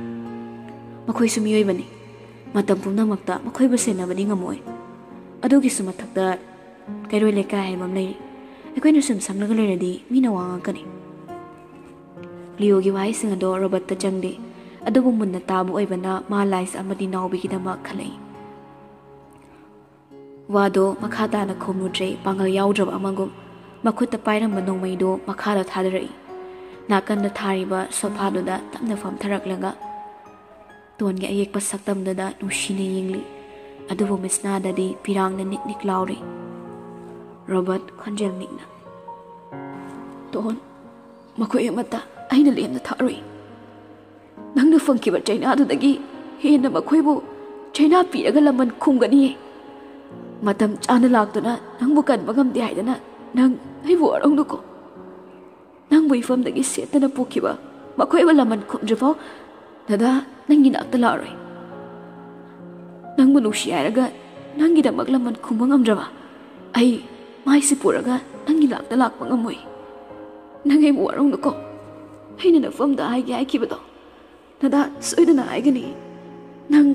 ꯃꯈꯣꯏꯁꯨ ꯃꯤꯑꯣꯏꯕꯅꯤ꯫ ꯃꯇꯝ ꯄꯨꯝꯅꯃꯛꯇ ꯃꯈꯣꯏꯕꯨ ꯁꯦꯟꯅꯕꯗꯤ ꯉꯝꯃꯣꯏ꯫ ꯑꯗꯨꯒꯤꯁꯨ ꯃꯊꯛꯇ ꯀꯩꯔꯣꯏ ꯂꯩꯀꯥꯏ ꯍꯥꯏꯕ ꯑꯃ ꯂꯩꯔꯤ꯫ ꯑꯩꯈꯣꯏꯅ ꯁꯨꯝ ꯁꯪꯂꯒ ꯂꯩꯔꯗꯤ ꯃꯤꯅ ꯋꯥ ꯉꯥꯡꯉꯛꯀꯅꯤ꯫ ꯂꯤꯑꯣꯒꯤ ꯋꯥꯍꯩꯁꯤꯡ ꯑꯗꯣ ꯔꯣꯕꯔꯠꯇ ꯆꯪꯗꯦ꯫ ꯑꯗꯨꯕꯨ ꯃꯨꯟꯅ ꯇꯥꯕ ꯑꯣꯏꯕꯅ ꯃꯥ ꯂꯥꯏꯖ ꯑꯃꯗꯤ ꯅꯥꯎꯕꯤꯒꯤꯗꯃꯛ ꯈꯜꯂꯛꯏ꯫ ꯋꯥꯗꯣ ꯃꯈꯥ ꯇꯥꯅ ꯈꯨꯝꯂꯨꯗ꯭ꯔꯦ, ꯄꯥꯡꯒꯜ ꯌꯥꯎꯗ꯭ꯔꯕ ꯑꯃꯒꯨꯝ꯫ ꯃꯈꯨꯠꯇ ꯄꯥꯏꯔꯝꯕ ꯅꯣꯡꯃꯩꯗꯣ ꯃꯈꯥꯗ ꯊꯥꯗꯔꯛꯏ꯫ ꯅꯥꯀꯟꯗ ꯊꯥꯔꯤꯕ ꯁꯣꯐꯥꯗꯨꯗ ꯇꯞꯅ ꯐꯝꯊꯔꯛꯂꯒ ꯇꯣꯟꯒꯤ ꯑꯌꯦꯛꯄ ꯁꯛꯇꯝꯗꯨꯗ ꯅꯨꯡꯁꯤꯅ ꯌꯦꯡꯂꯤ꯫ ꯑꯗꯨꯕꯨ ꯃꯤꯠꯁꯅꯥꯗꯗꯤ ꯄꯤꯔꯥꯡꯅ ꯅꯤꯛ ꯅꯤꯛ ꯂꯥꯎꯔꯤ꯫ ꯔꯣꯕꯔꯠ ꯈꯣꯟꯖꯦꯜ ꯅꯤꯛꯅ, "ꯇꯣꯟ, ꯃꯈꯣꯏ ꯑꯃꯠꯇ ꯑꯩꯅ ꯂꯦꯝꯅ ꯊꯥꯔꯣꯏ꯫ ꯅꯪꯅ ꯐꯪꯈꯤꯕ ꯆꯩꯅꯥꯗꯨꯗꯒꯤ ꯍꯦꯟꯅ ꯃꯈꯣꯏꯕꯨ ꯆꯩꯅꯥ ꯄꯤꯔꯒ ꯂꯃꯟ ꯈꯨꯝꯒꯅꯤꯌꯦ꯫ ꯃꯇꯝ ꯆꯥꯅ ꯂꯥꯛꯇꯨꯅ ꯅꯪꯕꯨ ꯀꯟꯕ ꯉꯝꯗꯦ ꯍꯥꯏꯗꯅ ꯅꯪ ꯑꯩꯕꯨ ꯋꯥꯔꯧꯅꯨꯀꯣ꯫ ꯅꯪꯕꯨ ꯏꯐꯝꯗꯒꯤ ꯁꯦꯠꯇꯅ ꯄꯨꯈꯤꯕ ꯃꯈꯣꯏꯕꯨ ꯂꯃꯟ ꯈꯨꯝꯗ꯭ꯔꯤꯐꯥꯎ, ꯗꯗꯥ, ꯅꯪꯒꯤ ꯅꯥꯛꯇ ꯂꯥꯛꯑꯔꯣꯏ꯫ ꯅꯪꯕꯨ ꯅꯨꯡꯁꯤ ꯍꯥꯏꯔꯒ ꯅꯪꯒꯤꯗꯃꯛ ꯂꯃꯟ ꯈꯨꯝꯕ ꯉꯝꯗ꯭ꯔꯕ ꯑꯩ ꯃꯥꯏꯁꯤ ꯄꯨꯔꯒ ꯅꯪꯒꯤ ꯅꯥꯛꯇ ꯂꯥꯛꯄ ꯉꯝꯃꯣꯏ꯫ ꯅꯪ ꯑꯩꯕꯨ ꯋꯥꯔꯧꯅꯨꯀꯣ꯫ ꯑꯩꯅ ꯅꯐꯝꯗ ꯍꯥꯏꯒꯦ ꯍꯥꯏꯈꯤꯕꯗꯣ ꯗꯗꯥ ꯁꯣꯏꯗꯅ ꯍꯥꯏꯒꯅꯤ꯫ ꯅꯪ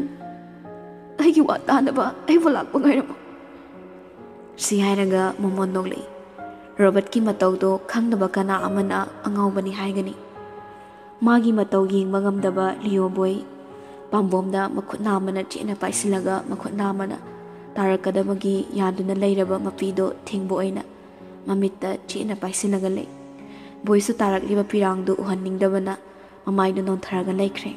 ꯑꯩꯒꯤ ꯋꯥ ꯇꯥꯅꯕ ꯑꯩꯕꯨ ꯂꯥꯛꯄ ꯉꯥꯏꯔꯝꯃꯨ꯫" ꯁꯤ ꯍꯥꯏꯔꯒ ꯃꯣꯃꯣꯟ ꯅꯣꯛꯂꯛꯏ꯫ ꯔꯣꯕꯔꯠꯀꯤ ꯃꯇꯧꯗꯣ ꯈꯪꯗꯕ ꯀꯅꯥ ꯑꯃꯅ ꯑꯉꯥꯎꯕꯅꯤ ꯍꯥꯏꯒꯅꯤ꯫ ꯃꯥꯒꯤ ꯃꯇꯧ ꯌꯦꯡꯕ ꯉꯝꯗꯕ ꯂꯤꯑꯣ ꯕꯣꯏ ꯄꯥꯝꯕꯣꯝꯗ ꯃꯈꯨꯠ ꯅꯥꯝꯃꯅ ꯆꯦꯠꯅ ꯄꯥꯏꯁꯤꯜꯂꯒ ꯃꯈꯨꯠ ꯅꯥꯝꯃꯅ ꯇꯥꯔꯛꯀꯗꯕꯒꯤ ꯌꯥꯟꯗꯨꯅ ꯂꯩꯔꯕ ꯃꯄꯤꯗꯣ ꯊꯤꯡꯕ ꯑꯣꯏꯅ ꯃꯃꯤꯠꯇ ꯆꯦꯠꯅ ꯄꯥꯏꯁꯤꯜꯂꯒ ꯂꯩ꯫ ꯕꯣꯏꯁꯨ ꯇꯥꯔꯛꯂꯤꯕ ꯄꯤꯔꯥꯡꯗꯨ ꯎꯍꯟꯅꯤꯡꯗꯕꯅ ꯃꯃꯥꯏꯗꯨ ꯅꯣꯟꯊꯔꯒ ꯂꯩꯈ꯭ꯔꯦ꯫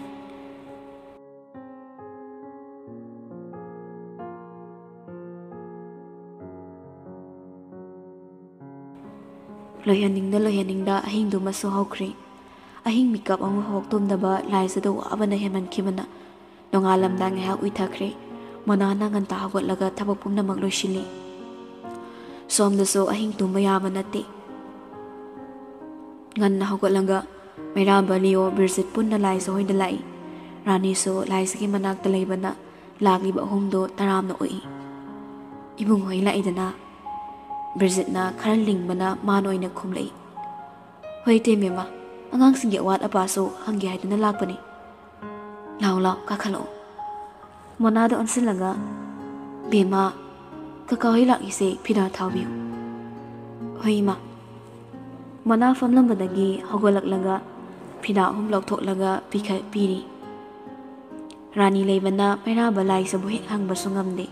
ꯂꯣꯏꯍꯟꯅꯤꯡꯗ ꯂꯣꯏꯍꯟꯅꯤꯡꯗ ꯑꯍꯤꯡꯗꯨꯃꯁꯨ ꯍꯧꯈ꯭ꯔꯦ꯫ ꯑꯍꯤꯡ ꯃꯤꯀꯞ ꯑꯃꯐꯥꯎ ꯇꯨꯝꯗꯕ ꯂꯥꯏꯖꯗꯨ ꯋꯥꯕꯅ ꯍꯦꯟꯃꯟꯈꯤꯕꯅ ꯅꯣꯡꯉꯥꯜꯂꯝꯗꯥꯏ ꯉꯥꯏꯍꯥꯛ ꯎꯏꯊꯈ꯭ꯔꯦ꯫ ꯃꯣꯅꯥꯅ ꯉꯟꯇꯥ ꯍꯧꯒꯠꯂꯒ ꯊꯕꯛ ꯄꯨꯝꯅꯃꯛ ꯂꯣꯏꯁꯤꯜꯂꯤ꯫ ꯁꯣꯝꯗꯁꯨ ꯑꯍꯤꯡ ꯇꯨꯝꯕ ꯌꯥꯕ ꯅꯠꯇꯦ꯫ ꯉꯟꯅ ꯍꯧꯒꯠꯂꯒ ꯃꯩꯔꯥꯕ, ꯂꯤꯑꯣ, ꯕꯤꯔꯖꯤꯠ ꯄꯨꯟꯅ ꯂꯥꯏꯖ ꯍꯣꯏꯗ ꯂꯥꯛꯏ꯫ ꯔꯥꯅꯤꯁꯨ ꯂꯥꯏꯖꯒꯤ ꯃꯅꯥꯛꯇ ꯂꯩꯕꯅ ꯂꯥꯛꯂꯤꯕ ꯑꯍꯨꯝꯗꯨ ꯇꯔꯥꯝꯅ ꯑꯣꯛꯏ꯫ "ꯏꯕꯨꯡ ꯍꯣꯏ ꯂꯥꯛꯏꯗꯅ?" ꯕꯤꯔꯖꯤꯠꯅ ꯈꯔ ꯂꯤꯡꯕꯅ ꯃꯥꯅ ꯑꯣꯏꯅ ꯈꯨꯝꯂꯛꯏ꯫ "ꯍꯣꯏ ꯏꯇꯩꯃ, ꯑꯉꯥꯡꯁꯤꯡꯒꯤ ꯑꯋꯥꯠ ꯑꯄꯥꯁꯨ ꯍꯪꯒꯦ ꯍꯥꯏꯗꯨꯅ ꯂꯥꯛꯄꯅꯤ꯫ ꯂꯥꯛꯑꯣ ꯂꯥꯛꯑꯣ, ꯀꯥꯈꯠꯂꯛꯑꯣ꯫" ꯃꯣꯅꯥꯗ ꯑꯣꯟꯁꯤꯜꯂꯒ, "ꯕꯦꯝꯃ, ꯀꯀꯥ ꯍꯣꯏ ꯂꯥꯛꯂꯤꯁꯦ ꯐꯤꯗꯥ ꯊꯥꯎꯕꯤꯌꯨ꯫" "ꯍꯣꯏ ꯏꯃꯥ꯫" ꯃꯣꯅꯥ ꯐꯝꯂꯝꯕꯗꯒꯤ ꯍꯧꯒꯠꯂꯛꯂꯒ ꯐꯤꯗꯥ ꯑꯍꯨꯝ ꯂꯧꯊꯣꯛꯂꯒ ꯄꯤꯈꯠ ꯄꯤꯔꯤ꯫ ꯔꯥꯅꯤ ꯂꯩꯕꯅ ꯃꯩꯔꯥꯕ ꯂꯥꯏꯖꯕꯨ ꯍꯦꯛ ꯍꯪꯕꯁꯨ ꯉꯝꯗꯦ꯫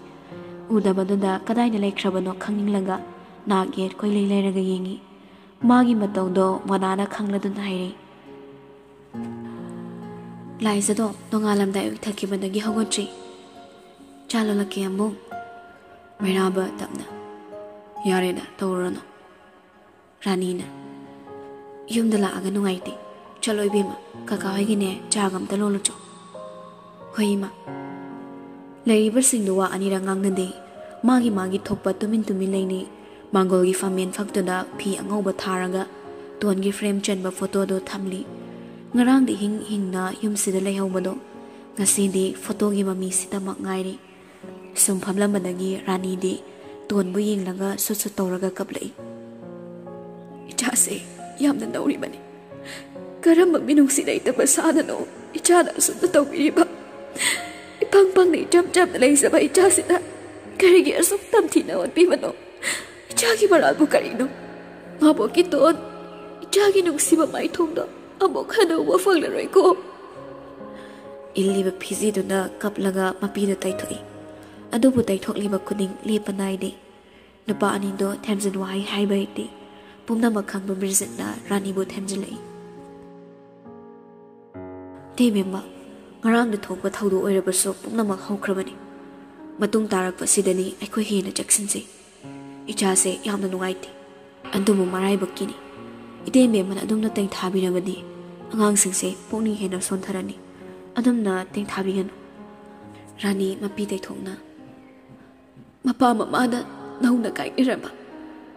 ꯎꯗꯕꯗꯨꯗ ꯀꯗꯥꯏꯗ ꯂꯩꯈ꯭ꯔꯕꯅꯣ ꯈꯪꯅꯤꯡꯂꯒ ꯅꯥꯛ ꯌꯦꯠ ꯀꯣꯏꯂꯩ ꯂꯩꯔꯒ ꯌꯦꯡꯉꯤ꯫ ꯃꯥꯒꯤ ꯃꯇꯧꯗꯣ ꯃꯣꯅꯥꯅ ꯈꯪꯂꯗꯨꯅ ꯍꯥꯏꯔꯛꯏ, "ꯂꯥꯏꯖꯗꯣ ꯅꯣꯡꯉꯥꯜꯂꯝꯗꯥꯏ ꯎꯏꯊꯈꯤꯕꯗꯒꯤ ꯍꯧꯒꯠꯇ꯭ꯔꯤ꯫ ꯆꯥ ꯂꯣꯜꯂꯛꯀꯦ ꯑꯃꯨꯛ?" ꯃꯩꯔꯥꯕ ꯇꯞꯅ, "ꯌꯥꯔꯦꯗ, ꯇꯧꯔꯨꯔꯅꯨ꯫" ꯔꯥꯅꯤꯅ, "ꯌꯨꯝꯗ ꯂꯥꯛꯑꯒ ꯅꯨꯡꯉꯥꯏꯇꯦ꯫ ꯆꯠꯂꯣ ꯏꯕꯦꯝꯃ, ꯀꯀꯥ ꯍꯣꯏꯒꯤꯅꯦ ꯆꯥꯒ ꯑꯝꯇ ꯂꯣꯜꯂꯨꯆꯣ꯫" "ꯍꯣꯏ ꯏꯃꯥ꯫" ꯂꯩꯔꯤꯕꯁꯤꯡꯗꯨ ꯋꯥ ꯑꯅꯤꯔꯛ ꯉꯥꯡꯅꯗꯦ꯫ ꯃꯥꯒꯤ ꯃꯥꯒꯤ ꯊꯣꯛꯄ ꯇꯨꯃꯤꯟ ꯇꯨꯃꯤꯟ ꯂꯩꯅꯩ꯫ ꯃꯥꯡꯒꯣꯜꯒꯤ ꯐꯝꯃꯦꯟ ꯐꯛꯇꯨꯗ ꯐꯤ ꯑꯉꯧꯕ ꯊꯥꯔꯒ ꯇꯣꯟꯒꯤ ꯐ꯭ꯔꯦꯝ ꯆꯟꯕ ꯐꯣꯇꯣꯗꯨ ꯊꯝꯂꯤ꯫ ꯉꯔꯥꯡꯗꯤ ꯍꯤꯡ ꯍꯤꯡꯅ ꯌꯨꯝꯁꯤꯗ ꯂꯩꯍꯧꯕꯗꯣ ꯉꯁꯤꯗꯤ ꯐꯣꯇꯣꯒꯤ ꯃꯃꯤꯁꯤꯗꯃꯛ ꯉꯥꯏꯔꯤ꯫ ꯁꯨꯝ ꯐꯝꯂꯝꯕꯗꯒꯤ ꯔꯥꯅꯤꯗꯤ ꯇꯣꯟꯕꯨ ꯌꯦꯡꯂꯒ ꯁꯨꯠ ꯁꯨꯠ ꯇꯧꯔꯒ ꯀꯞꯂꯛꯏ꯫ "ꯏꯆꯥꯁꯦ ꯌꯥꯝꯅ ꯅꯧꯔꯤꯕꯅꯤ꯫ ꯀꯔꯝꯕ ꯃꯤꯅꯨꯡꯁꯤ ꯂꯩꯇꯕ ꯁꯥꯗꯅꯣ ꯏꯆꯥꯅ ꯑꯁꯨꯝꯅ ꯇꯧꯕꯤꯔꯤꯕ? ꯏꯄꯪ ꯄꯪꯅ ꯏꯆꯝ ꯆꯝꯅ ꯂꯩꯖꯕ ꯏꯆꯥꯁꯤꯗ ꯀꯔꯤꯒꯤ ꯑꯁꯨꯛ ꯇꯝꯊꯤꯅ ꯑꯣꯠꯄꯤꯕꯅꯣ? ꯏꯆꯥꯒꯤ ꯃꯔꯥꯜꯕꯨ ꯀꯔꯤꯅꯣ? ꯃꯥꯕꯣꯛꯀꯤ ꯇꯣꯟ, ꯏꯆꯥꯒꯤ ꯅꯨꯡꯁꯤꯕ ꯃꯥꯏꯊꯣꯡꯗꯣ ꯑꯃꯨꯛ ꯍꯟꯅ ꯎꯕ ꯐꯪꯂꯔꯣꯏꯀꯣ꯫" ꯏꯜꯂꯤꯕ ꯐꯤꯖꯤꯗꯨꯅ ꯀꯞꯂꯒ ꯃꯄꯤꯗ ꯇꯩꯊꯣꯛꯏ꯫ ꯑꯗꯨꯕꯨ ꯇꯩꯊꯣꯛꯂꯤꯕ ꯈꯨꯗꯤꯡ ꯂꯦꯞꯄ ꯅꯥꯏꯗꯦ꯫ ꯅꯨꯄꯥ ꯑꯅꯤꯗꯣ ꯊꯦꯝꯖꯤꯟ ꯋꯥꯍꯩ ꯍꯥꯏꯕ ꯍꯩꯇꯦ꯫ ꯄꯨꯝꯅꯃꯛ ꯈꯪꯕ ꯕꯤꯔꯖꯤꯠꯅ ꯔꯥꯅꯤꯕꯨ ꯊꯦꯝꯖꯤꯜꯂꯛꯏ꯫ "ꯏꯇꯩꯃꯦꯝꯃ, ꯉꯔꯥꯡꯗ ꯊꯣꯛꯄ ꯊꯧꯗꯣꯛ ꯑꯣꯏꯔꯕꯁꯨ ꯄꯨꯝꯅꯃꯛ ꯍꯧꯈ꯭ꯔꯕꯅꯤ꯫ ꯃꯇꯨꯡ ꯇꯥꯔꯛꯄꯁꯤꯗꯅꯤ ꯑꯩꯈꯣꯏ ꯍꯦꯟꯅ ꯆꯦꯛꯁꯤꯟꯁꯤ꯫ ꯏꯆꯥꯁꯦ ꯌꯥꯝꯅ ꯅꯨꯡꯉꯥꯏꯇꯦ꯫ ꯑꯗꯨꯕꯨ ꯃꯔꯥꯏꯕꯛꯀꯤꯅꯤ꯫ ꯏꯇꯩꯃꯦꯝꯃꯅ ꯑꯗꯨꯝꯅ ꯇꯦꯡꯊꯥꯕꯤꯔꯕꯗꯤ ꯑꯉꯥꯡꯁꯤꯡꯁꯦ ꯄꯨꯛꯅꯤꯡ ꯍꯦꯟꯅ ꯁꯣꯟꯊꯔꯅꯤ꯫ ꯑꯗꯨꯝꯅ ꯇꯦꯡꯊꯥꯕꯤꯒꯅꯨ꯫" ꯔꯥꯅꯤ ꯃꯄꯤ ꯇꯩꯊꯣꯛꯅ, "ꯃꯄꯥ ꯃꯃꯥꯅ ꯅꯧꯅ ꯀꯥꯏꯅꯔꯕ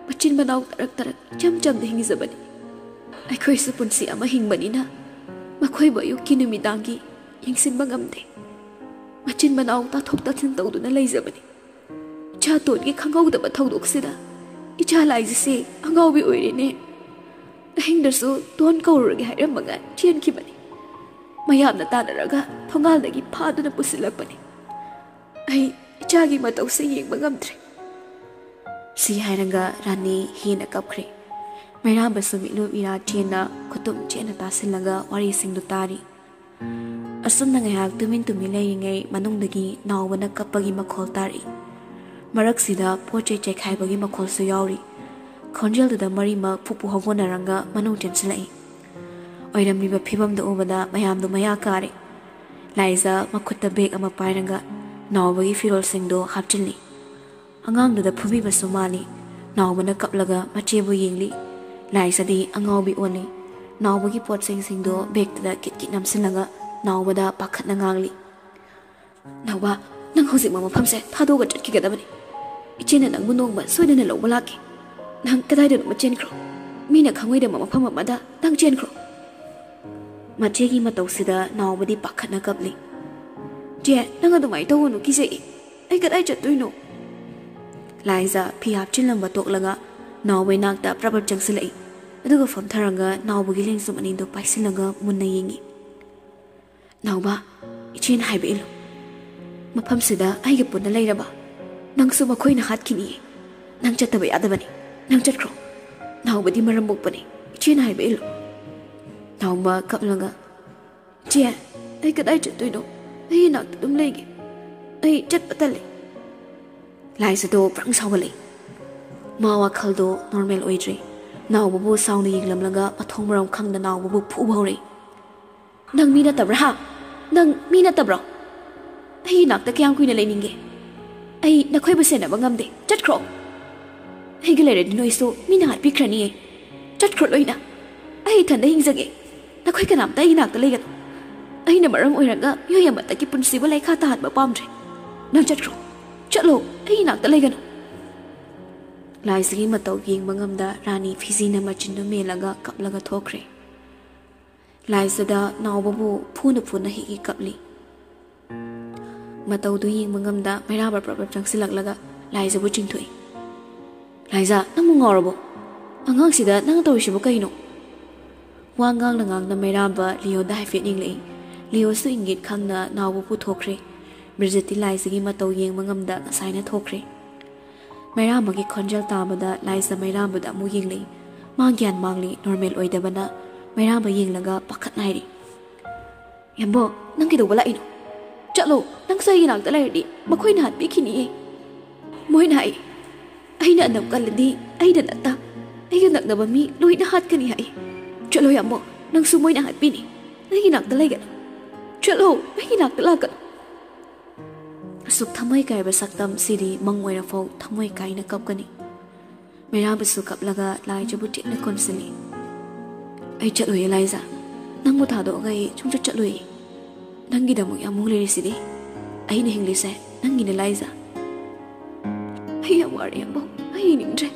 ꯃꯆꯤꯟ ꯃꯅꯥꯎ ꯇꯔꯛ ꯇꯔꯛ ꯏꯆꯝ ꯆꯝꯅ ꯍꯤꯡꯖꯕꯅꯤ꯫ ꯑꯩꯈꯣꯏꯁꯨ ꯄꯨꯟꯁꯤ ꯑꯃ ꯍꯤꯡꯕꯅꯤꯅ ꯃꯈꯣꯏꯕꯨ ꯑꯌꯨꯛꯀꯤ ꯅꯨꯃꯤꯗꯥꯡꯒꯤ ꯌꯦꯡꯁꯤꯟꯕ ꯉꯝꯗꯦ꯫ ꯃꯆꯤꯟ ꯃꯅꯥꯎ ꯇꯥꯊꯣꯛ ꯇꯥꯁꯤꯟ ꯇꯧꯗꯨꯅ ꯂꯩꯖꯕꯅꯤ꯫ ꯏꯆꯥ ꯇꯣꯟꯒꯤ ꯈꯪꯍꯧꯗꯕ ꯊꯧꯗꯣꯛꯁꯤꯗ ꯏꯆꯥ ꯂꯥꯏꯖꯁꯦ ꯑꯉꯥꯎꯕꯤ ꯑꯣꯏꯔꯦꯅꯦ꯫ ꯑꯍꯤꯡꯗꯁꯨ ꯇꯣꯟ ꯀꯧꯔꯨꯔꯒꯦ ꯍꯥꯏꯔꯝꯃꯒ ꯆꯦꯟꯈꯤꯕꯅꯤ꯫ ꯃꯌꯥꯝꯅ ꯇꯥꯟꯅꯔꯒ ꯊꯣꯡꯒꯥꯜꯗꯒꯤ ꯐꯥꯗꯨꯅ ꯄꯨꯁꯤꯜꯂꯛꯄꯅꯤ꯫ ꯑꯩ ꯏꯆꯥꯒꯤ ꯃꯇꯧꯁꯦ ꯌꯦꯡꯕ ꯉꯝꯗ꯭ꯔꯦ꯫" ꯁꯤ ꯍꯥꯏꯔꯒ ꯔꯥꯅꯤ ꯍꯦꯟꯅ ꯀꯞꯈ꯭ꯔꯦ꯫ ꯃꯩꯔꯥꯕꯁꯨ ꯃꯤꯠꯂꯨ ꯃꯤꯔꯥ ꯆꯦꯟꯅ ꯈꯨꯇꯨꯝ ꯆꯦꯠꯅ ꯇꯥꯁꯤꯜꯂꯒ ꯋꯥꯔꯤꯁꯤꯡꯗꯨ ꯇꯥꯔꯤ꯫ ꯑꯁꯨꯝꯅ ꯉꯥꯏꯍꯥꯛ ꯇꯨꯃꯤꯟ ꯇꯨꯃꯤꯟ ꯂꯩꯔꯤꯉꯩ ꯃꯅꯨꯡꯗꯒꯤ ꯅꯥꯎꯕꯅ ꯀꯞꯄꯒꯤ ꯃꯈꯣꯜ ꯇꯥꯔꯛꯏ꯫ ꯃꯔꯛꯁꯤꯗ ꯄꯣꯠ ꯆꯩ ꯆꯥꯏꯈꯥꯏꯕꯒꯤ ꯃꯈꯣꯜꯁꯨ ꯌꯥꯎꯔꯤ꯫ ꯈꯣꯟꯖꯦꯜꯗꯨꯗ ꯃꯔꯤꯃꯛ ꯐꯨꯛ ꯐꯨꯛ ꯍꯧꯒꯠꯅꯔꯒ ꯃꯅꯨꯡ ꯆꯦꯟꯁꯤꯜꯂꯛꯏ꯫ ꯑꯣꯏꯔꯝꯂꯤꯕ ꯐꯤꯕꯝꯗꯨ ꯎꯕꯗ ꯃꯌꯥꯝꯗꯨ ꯃꯌꯥ ꯀꯥꯔꯦ꯫ ꯂꯥꯏꯖ ꯃꯈꯨꯠꯇ ꯕꯦꯒ ꯑꯃ ꯄꯥꯏꯔꯒ ꯅꯥꯎꯕꯒꯤ ꯐꯤꯔꯣꯜꯁꯤꯡꯗꯨ ꯍꯥꯞꯆꯤꯜꯂꯤ꯫ ꯑꯉꯥꯡꯗꯨꯗ ꯐꯨꯕꯤꯕꯁꯨ ꯃꯥꯜꯂꯤ꯫ ꯅꯥꯎꯕꯅ ꯀꯞꯂꯒ ꯃꯆꯦꯕꯨ ꯌꯦꯡꯂꯤ꯫ ꯂꯥꯏꯖꯗꯤ ꯑꯉꯥꯎꯕꯤ ꯑꯣꯜꯂꯤ꯫ ꯅꯥꯎꯕꯒꯤ ꯄꯣꯠꯆꯩꯁꯤꯡꯗꯨ ꯕꯦꯒꯇꯨꯗ ꯀꯤꯠ ꯀꯤꯠ ꯅꯝꯁꯤꯜꯂꯒ ꯅꯥꯎꯕꯗ ꯄꯥꯈꯠꯅ ꯉꯥꯡꯂꯤ꯫ "ꯅꯥꯎꯕ, ꯅꯪ ꯍꯧꯖꯤꯛꯃꯛ ꯃꯐꯝꯁꯦ ꯊꯥꯗꯣꯛꯑꯒ ꯆꯠꯈꯤꯒꯗꯕꯅꯤ꯫ ꯏꯆꯦꯅ ꯅꯪꯕꯨ ꯅꯣꯡꯃ ꯁꯣꯏꯗꯅ ꯂꯧꯕ ꯂꯥꯛꯀꯦ꯫ ꯅꯪ ꯀꯗꯥꯏꯗꯅꯣꯃ ꯆꯦꯟꯈ꯭ꯔꯣ꯫ ꯃꯤꯅ ꯈꯪꯉꯣꯏꯗꯕ ꯃꯐꯝ ꯑꯃꯗ ꯅꯪ ꯆꯦꯟꯈ꯭ꯔꯣ꯫" ꯃꯆꯦꯒꯤ ꯃꯇꯧꯁꯤꯗ ꯅꯥꯎꯕꯗꯤ ꯄꯥꯈꯠꯅ ꯀꯞꯂꯤ꯫ "ꯆꯦ, ꯅꯪ ꯑꯗꯨꯃꯥꯏꯅ ꯇꯧꯒꯅꯨ, ꯀꯤꯖꯩ꯫ ꯑꯩ ꯀꯗꯥꯏ ꯆꯠꯇꯣꯏꯅꯣ?" ꯂꯥꯏꯖ ꯐꯤ ꯍꯥꯞꯆꯤꯜꯂꯝꯕ ꯇꯣꯛꯂꯒ ꯅꯥꯎꯕꯩ ꯅꯥꯛꯇ ꯄ꯭ꯔꯞ ꯄ꯭ꯔꯞ ꯆꯪꯁꯤꯜꯂꯛꯏ꯫ ꯑꯗꯨꯒ ꯐꯝꯊꯔꯒ ꯅꯥꯎꯕꯒꯤ ꯂꯦꯡꯖꯨꯝ ꯑꯅꯤꯗꯨ ꯄꯥꯏꯁꯤꯜꯂꯒ ꯃꯨꯟꯅ ꯌꯦꯡꯉꯤ꯫ "ꯅꯥꯎꯕ, ꯏꯆꯦꯅ ꯍꯥꯏꯕ ꯏꯜꯂꯨ꯫ ꯃꯐꯝꯁꯤꯗ ꯑꯩꯒ ꯄꯨꯟꯅ ꯂꯩꯔꯕ ꯅꯪꯁꯨ ꯃꯈꯣꯏꯅ ꯍꯥꯠꯈꯤꯅꯤꯌꯦ꯫ ꯅꯪ ꯆꯠꯇꯕ ꯌꯥꯗꯕꯅꯤ꯫ ꯅꯪ ꯆꯠꯈ꯭ꯔꯣ꯫ ꯅꯥꯎꯕꯗꯤ ꯃꯔꯝ ꯃꯣꯛꯄꯅꯤ꯫ ꯏꯆꯦꯅ ꯍꯥꯏꯕ ꯏꯜꯂꯨ꯫" ꯅꯥꯎꯕ ꯀꯞꯂꯒ, "ꯆꯦ, ꯑꯩ ꯀꯗꯥꯏ ꯆꯠꯇꯣꯏꯅꯣ? ꯑꯩ ꯏꯅꯥꯛꯇ ꯑꯗꯨꯝ ꯂꯩꯒꯦ꯫ ꯑꯩ ꯆꯠꯄ ꯇꯜꯂꯦ꯫" ꯂꯥꯏꯖꯗꯣ ꯕ꯭ꯔꯪ ꯁꯥꯎꯒꯠꯂꯛꯏ꯫ ꯃꯥ ꯋꯥꯈꯜꯗꯣ ꯅꯣꯔꯃꯦꯜ ꯑꯣꯏꯗ꯭ꯔꯤ꯫ ꯅꯥꯎꯕꯕꯨ ꯁꯥꯎꯅ ꯌꯦꯡꯂꯝꯂꯒ ꯃꯊꯣꯡ ꯃꯔꯝ ꯈꯪꯗ ꯅꯥꯎꯕꯕꯨ ꯐꯨꯕ ꯍꯧꯔꯛꯏ꯫ "ꯅꯪ ꯃꯤ ꯅꯠꯇꯕ꯭ꯔꯥ, ꯍꯥ? ꯅꯪ ꯃꯤ ꯅꯠꯇꯕ꯭ꯔꯣ? ꯑꯩꯒꯤ ꯅꯥꯛꯇ ꯀꯌꯥꯝ ꯀꯨꯏꯅ ꯂꯩꯅꯤꯡꯒꯦ? ꯑꯩ ꯅꯈꯣꯏꯕꯨ ꯁꯦꯟꯅꯕ ꯉꯝꯗꯦ꯫ ꯆꯠꯈ꯭ꯔꯣ꯫ ꯑꯩꯒ ꯂꯩꯔꯗꯤ ꯅꯣꯏꯁꯨ ꯃꯤꯅ ꯍꯥꯠꯄꯤꯈ꯭ꯔꯅꯤꯌꯦ꯫ ꯆꯠꯈ꯭ꯔꯣ ꯂꯣꯏꯅ꯫ ꯑꯩ ꯏꯊꯟꯗ ꯍꯤꯡꯖꯒꯦ꯫ ꯅꯈꯣꯏ ꯀꯅꯥꯝꯇ ꯑꯩꯒꯤ ꯅꯥꯛꯇ ꯂꯩꯒꯅꯨ꯫ ꯑꯩꯅ ꯃꯔꯝ ꯑꯣꯏꯔꯒ ꯃꯤꯑꯣꯏ ꯑꯃꯠꯇꯒꯤ ꯄꯨꯟꯁꯤꯕꯨ ꯂꯩꯈꯥ ꯇꯥꯍꯟꯕ ꯄꯥꯝꯗ꯭ꯔꯦ꯫ ꯅꯪ ꯆꯠꯈ꯭ꯔꯣ꯫ ꯆꯠꯂꯣ, ꯑꯩꯒꯤ ꯅꯥꯛꯇ ꯂꯩꯒꯅꯨ꯫" ꯂꯥꯏꯖꯒꯤ ꯃꯇꯧ ꯌꯦꯡꯕ ꯉꯝꯗ ꯔꯥꯅꯤ ꯐꯤꯖꯤꯅ ꯃꯆꯤꯟꯗꯨ ꯃꯦꯜꯂꯒ ꯀꯞꯂꯒ ꯊꯣꯛꯈ꯭ꯔꯦ꯫ ꯂꯥꯏꯖꯗ ꯅꯥꯎꯕꯕꯨ ꯐꯨꯅ ꯐꯨꯅ ꯍꯤꯛ ꯍꯤꯛ ꯀꯞꯂꯤ꯫ ꯃꯇꯧꯗꯨ ꯌꯦꯡꯕ ꯉꯝꯗ ꯃꯩꯔꯥꯕ ꯄ꯭ꯔꯞ ꯄ꯭ꯔꯞ ꯆꯪꯁꯤꯜꯂꯛꯂꯒ ꯂꯥꯏꯖꯕꯨ ꯆꯤꯡꯊꯣꯛꯏ꯫ "ꯂꯥꯏꯖ, ꯅꯪꯕꯨ ꯉꯥꯎꯔꯕꯣ? ꯑꯉꯥꯡꯁꯤꯗ ꯅꯪꯅ ꯇꯧꯔꯤꯁꯤꯕꯨ ꯀꯩꯅꯣ?" ꯋꯥ ꯉꯥꯡꯅ ꯉꯥꯡꯅ ꯃꯩꯔꯥꯕ ꯂꯤꯌꯣꯗ ꯍꯥꯏꯐꯦꯠ ꯌꯦꯡꯂꯛꯏ꯫ ꯂꯤꯌꯣꯁꯨ ꯏꯪꯒꯤꯠ ꯈꯪꯅ ꯅꯥꯎꯕ ꯄꯨꯊꯣꯛꯈ꯭ꯔꯦ꯫ ꯕ꯭ꯔꯤꯖꯤꯠꯇꯤ ꯂꯥꯏꯖꯒꯤ ꯃꯇꯧ ꯌꯦꯡꯕ ꯉꯝꯗ ꯉꯁꯥꯏꯅ ꯊꯣꯛꯈ꯭ꯔꯦ꯫ ꯃꯩꯔꯥꯕꯒꯤ ꯈꯣꯟꯖꯦꯜ ꯇꯥꯕꯗ ꯂꯥꯏꯖ ꯃꯩꯔꯥꯕꯗ ꯑꯃꯨꯛ ꯌꯦꯡꯂꯛꯏ꯫ ꯃꯥ ꯒ꯭ꯌꯥꯟ ꯃꯥꯡꯂꯤ, ꯅꯣꯔꯃꯦꯜ ꯑꯣꯏꯗꯕꯅ ꯃꯩꯔꯥꯕ ꯌꯦꯡꯂꯒ ꯄꯥꯈꯠꯅ ꯍꯥꯏꯔꯤ꯫ "ꯌꯥꯝꯕꯣ, ꯅꯪ ꯀꯩꯗꯧꯕ ꯂꯥꯛꯏꯅꯣ? ꯆꯠꯂꯣ, ꯅꯪꯁꯨ ꯑꯩꯒꯤ ꯅꯥꯛꯇ ꯂꯩꯔꯗꯤ ꯃꯈꯣꯏꯅ ꯍꯥꯠꯄꯤꯈꯤꯅꯤꯌꯦ꯫" ꯃꯣꯏꯅ ꯍꯥꯏ, ꯑꯩꯅ ꯑꯅꯝ ꯀꯜꯂꯗꯤ ꯑꯩꯅ ꯅꯠꯇ, ꯑꯩꯒ ꯅꯛꯅꯕ ꯃꯤ ꯂꯣꯏꯅ ꯍꯥꯠꯀꯅꯤ ꯍꯥꯏ꯫ ꯆꯠꯂꯣ ꯌꯥꯝꯕꯨꯡ, ꯅꯪꯁꯨ ꯃꯣꯏꯅ ꯍꯥꯠꯄꯤꯅꯤ꯫ ꯑꯩꯒꯤ ꯅꯥꯛꯇ ꯂꯩꯒꯅꯨ꯫ ꯆꯠꯂꯣ, ꯑꯩꯒꯤ ꯅꯥꯛꯇ ꯂꯥꯛꯀꯅꯨ꯫ ꯑꯁꯨꯛ ꯊꯃꯣꯏ ꯀꯥꯏꯕ ꯁꯛꯇꯝ ꯁꯤꯗꯤ ꯃꯪ ꯑꯣꯏꯔꯐꯥꯎ ꯊꯃꯣꯏ ꯀꯥꯏꯅ ꯀꯞꯀꯅꯤ꯫ ꯃꯩꯔꯥꯕꯁꯨ ꯀꯞꯂꯒ ꯂꯥꯏꯖꯕꯨ ꯆꯦꯠꯅ ꯀꯣꯟꯁꯤꯜꯂꯤ꯫ "ꯑꯩ ꯆꯠꯂꯣꯏꯌꯦ ꯂꯥꯏꯖ, ꯅꯪꯕꯨ ꯊꯥꯗꯣꯛꯑꯒ ꯑꯩ ꯁꯨꯡꯆꯠ ꯆꯠꯂꯣꯏꯌꯦ꯫ ꯅꯪꯒꯤꯗꯃꯛ ꯌꯥꯝꯕꯨꯡ ꯂꯩꯔꯤꯁꯤꯗꯤ꯫ ꯑꯩꯅ ꯍꯤꯡꯂꯤꯁꯦ ꯅꯪꯒꯤꯅꯦ ꯂꯥꯏꯖ꯫ ꯑꯩ ꯌꯥꯝ ꯋꯥꯔꯦ ꯌꯥꯝꯕꯨꯡ, ꯑꯩ ꯍꯤꯡꯅꯤꯡꯗ꯭ꯔꯦ꯫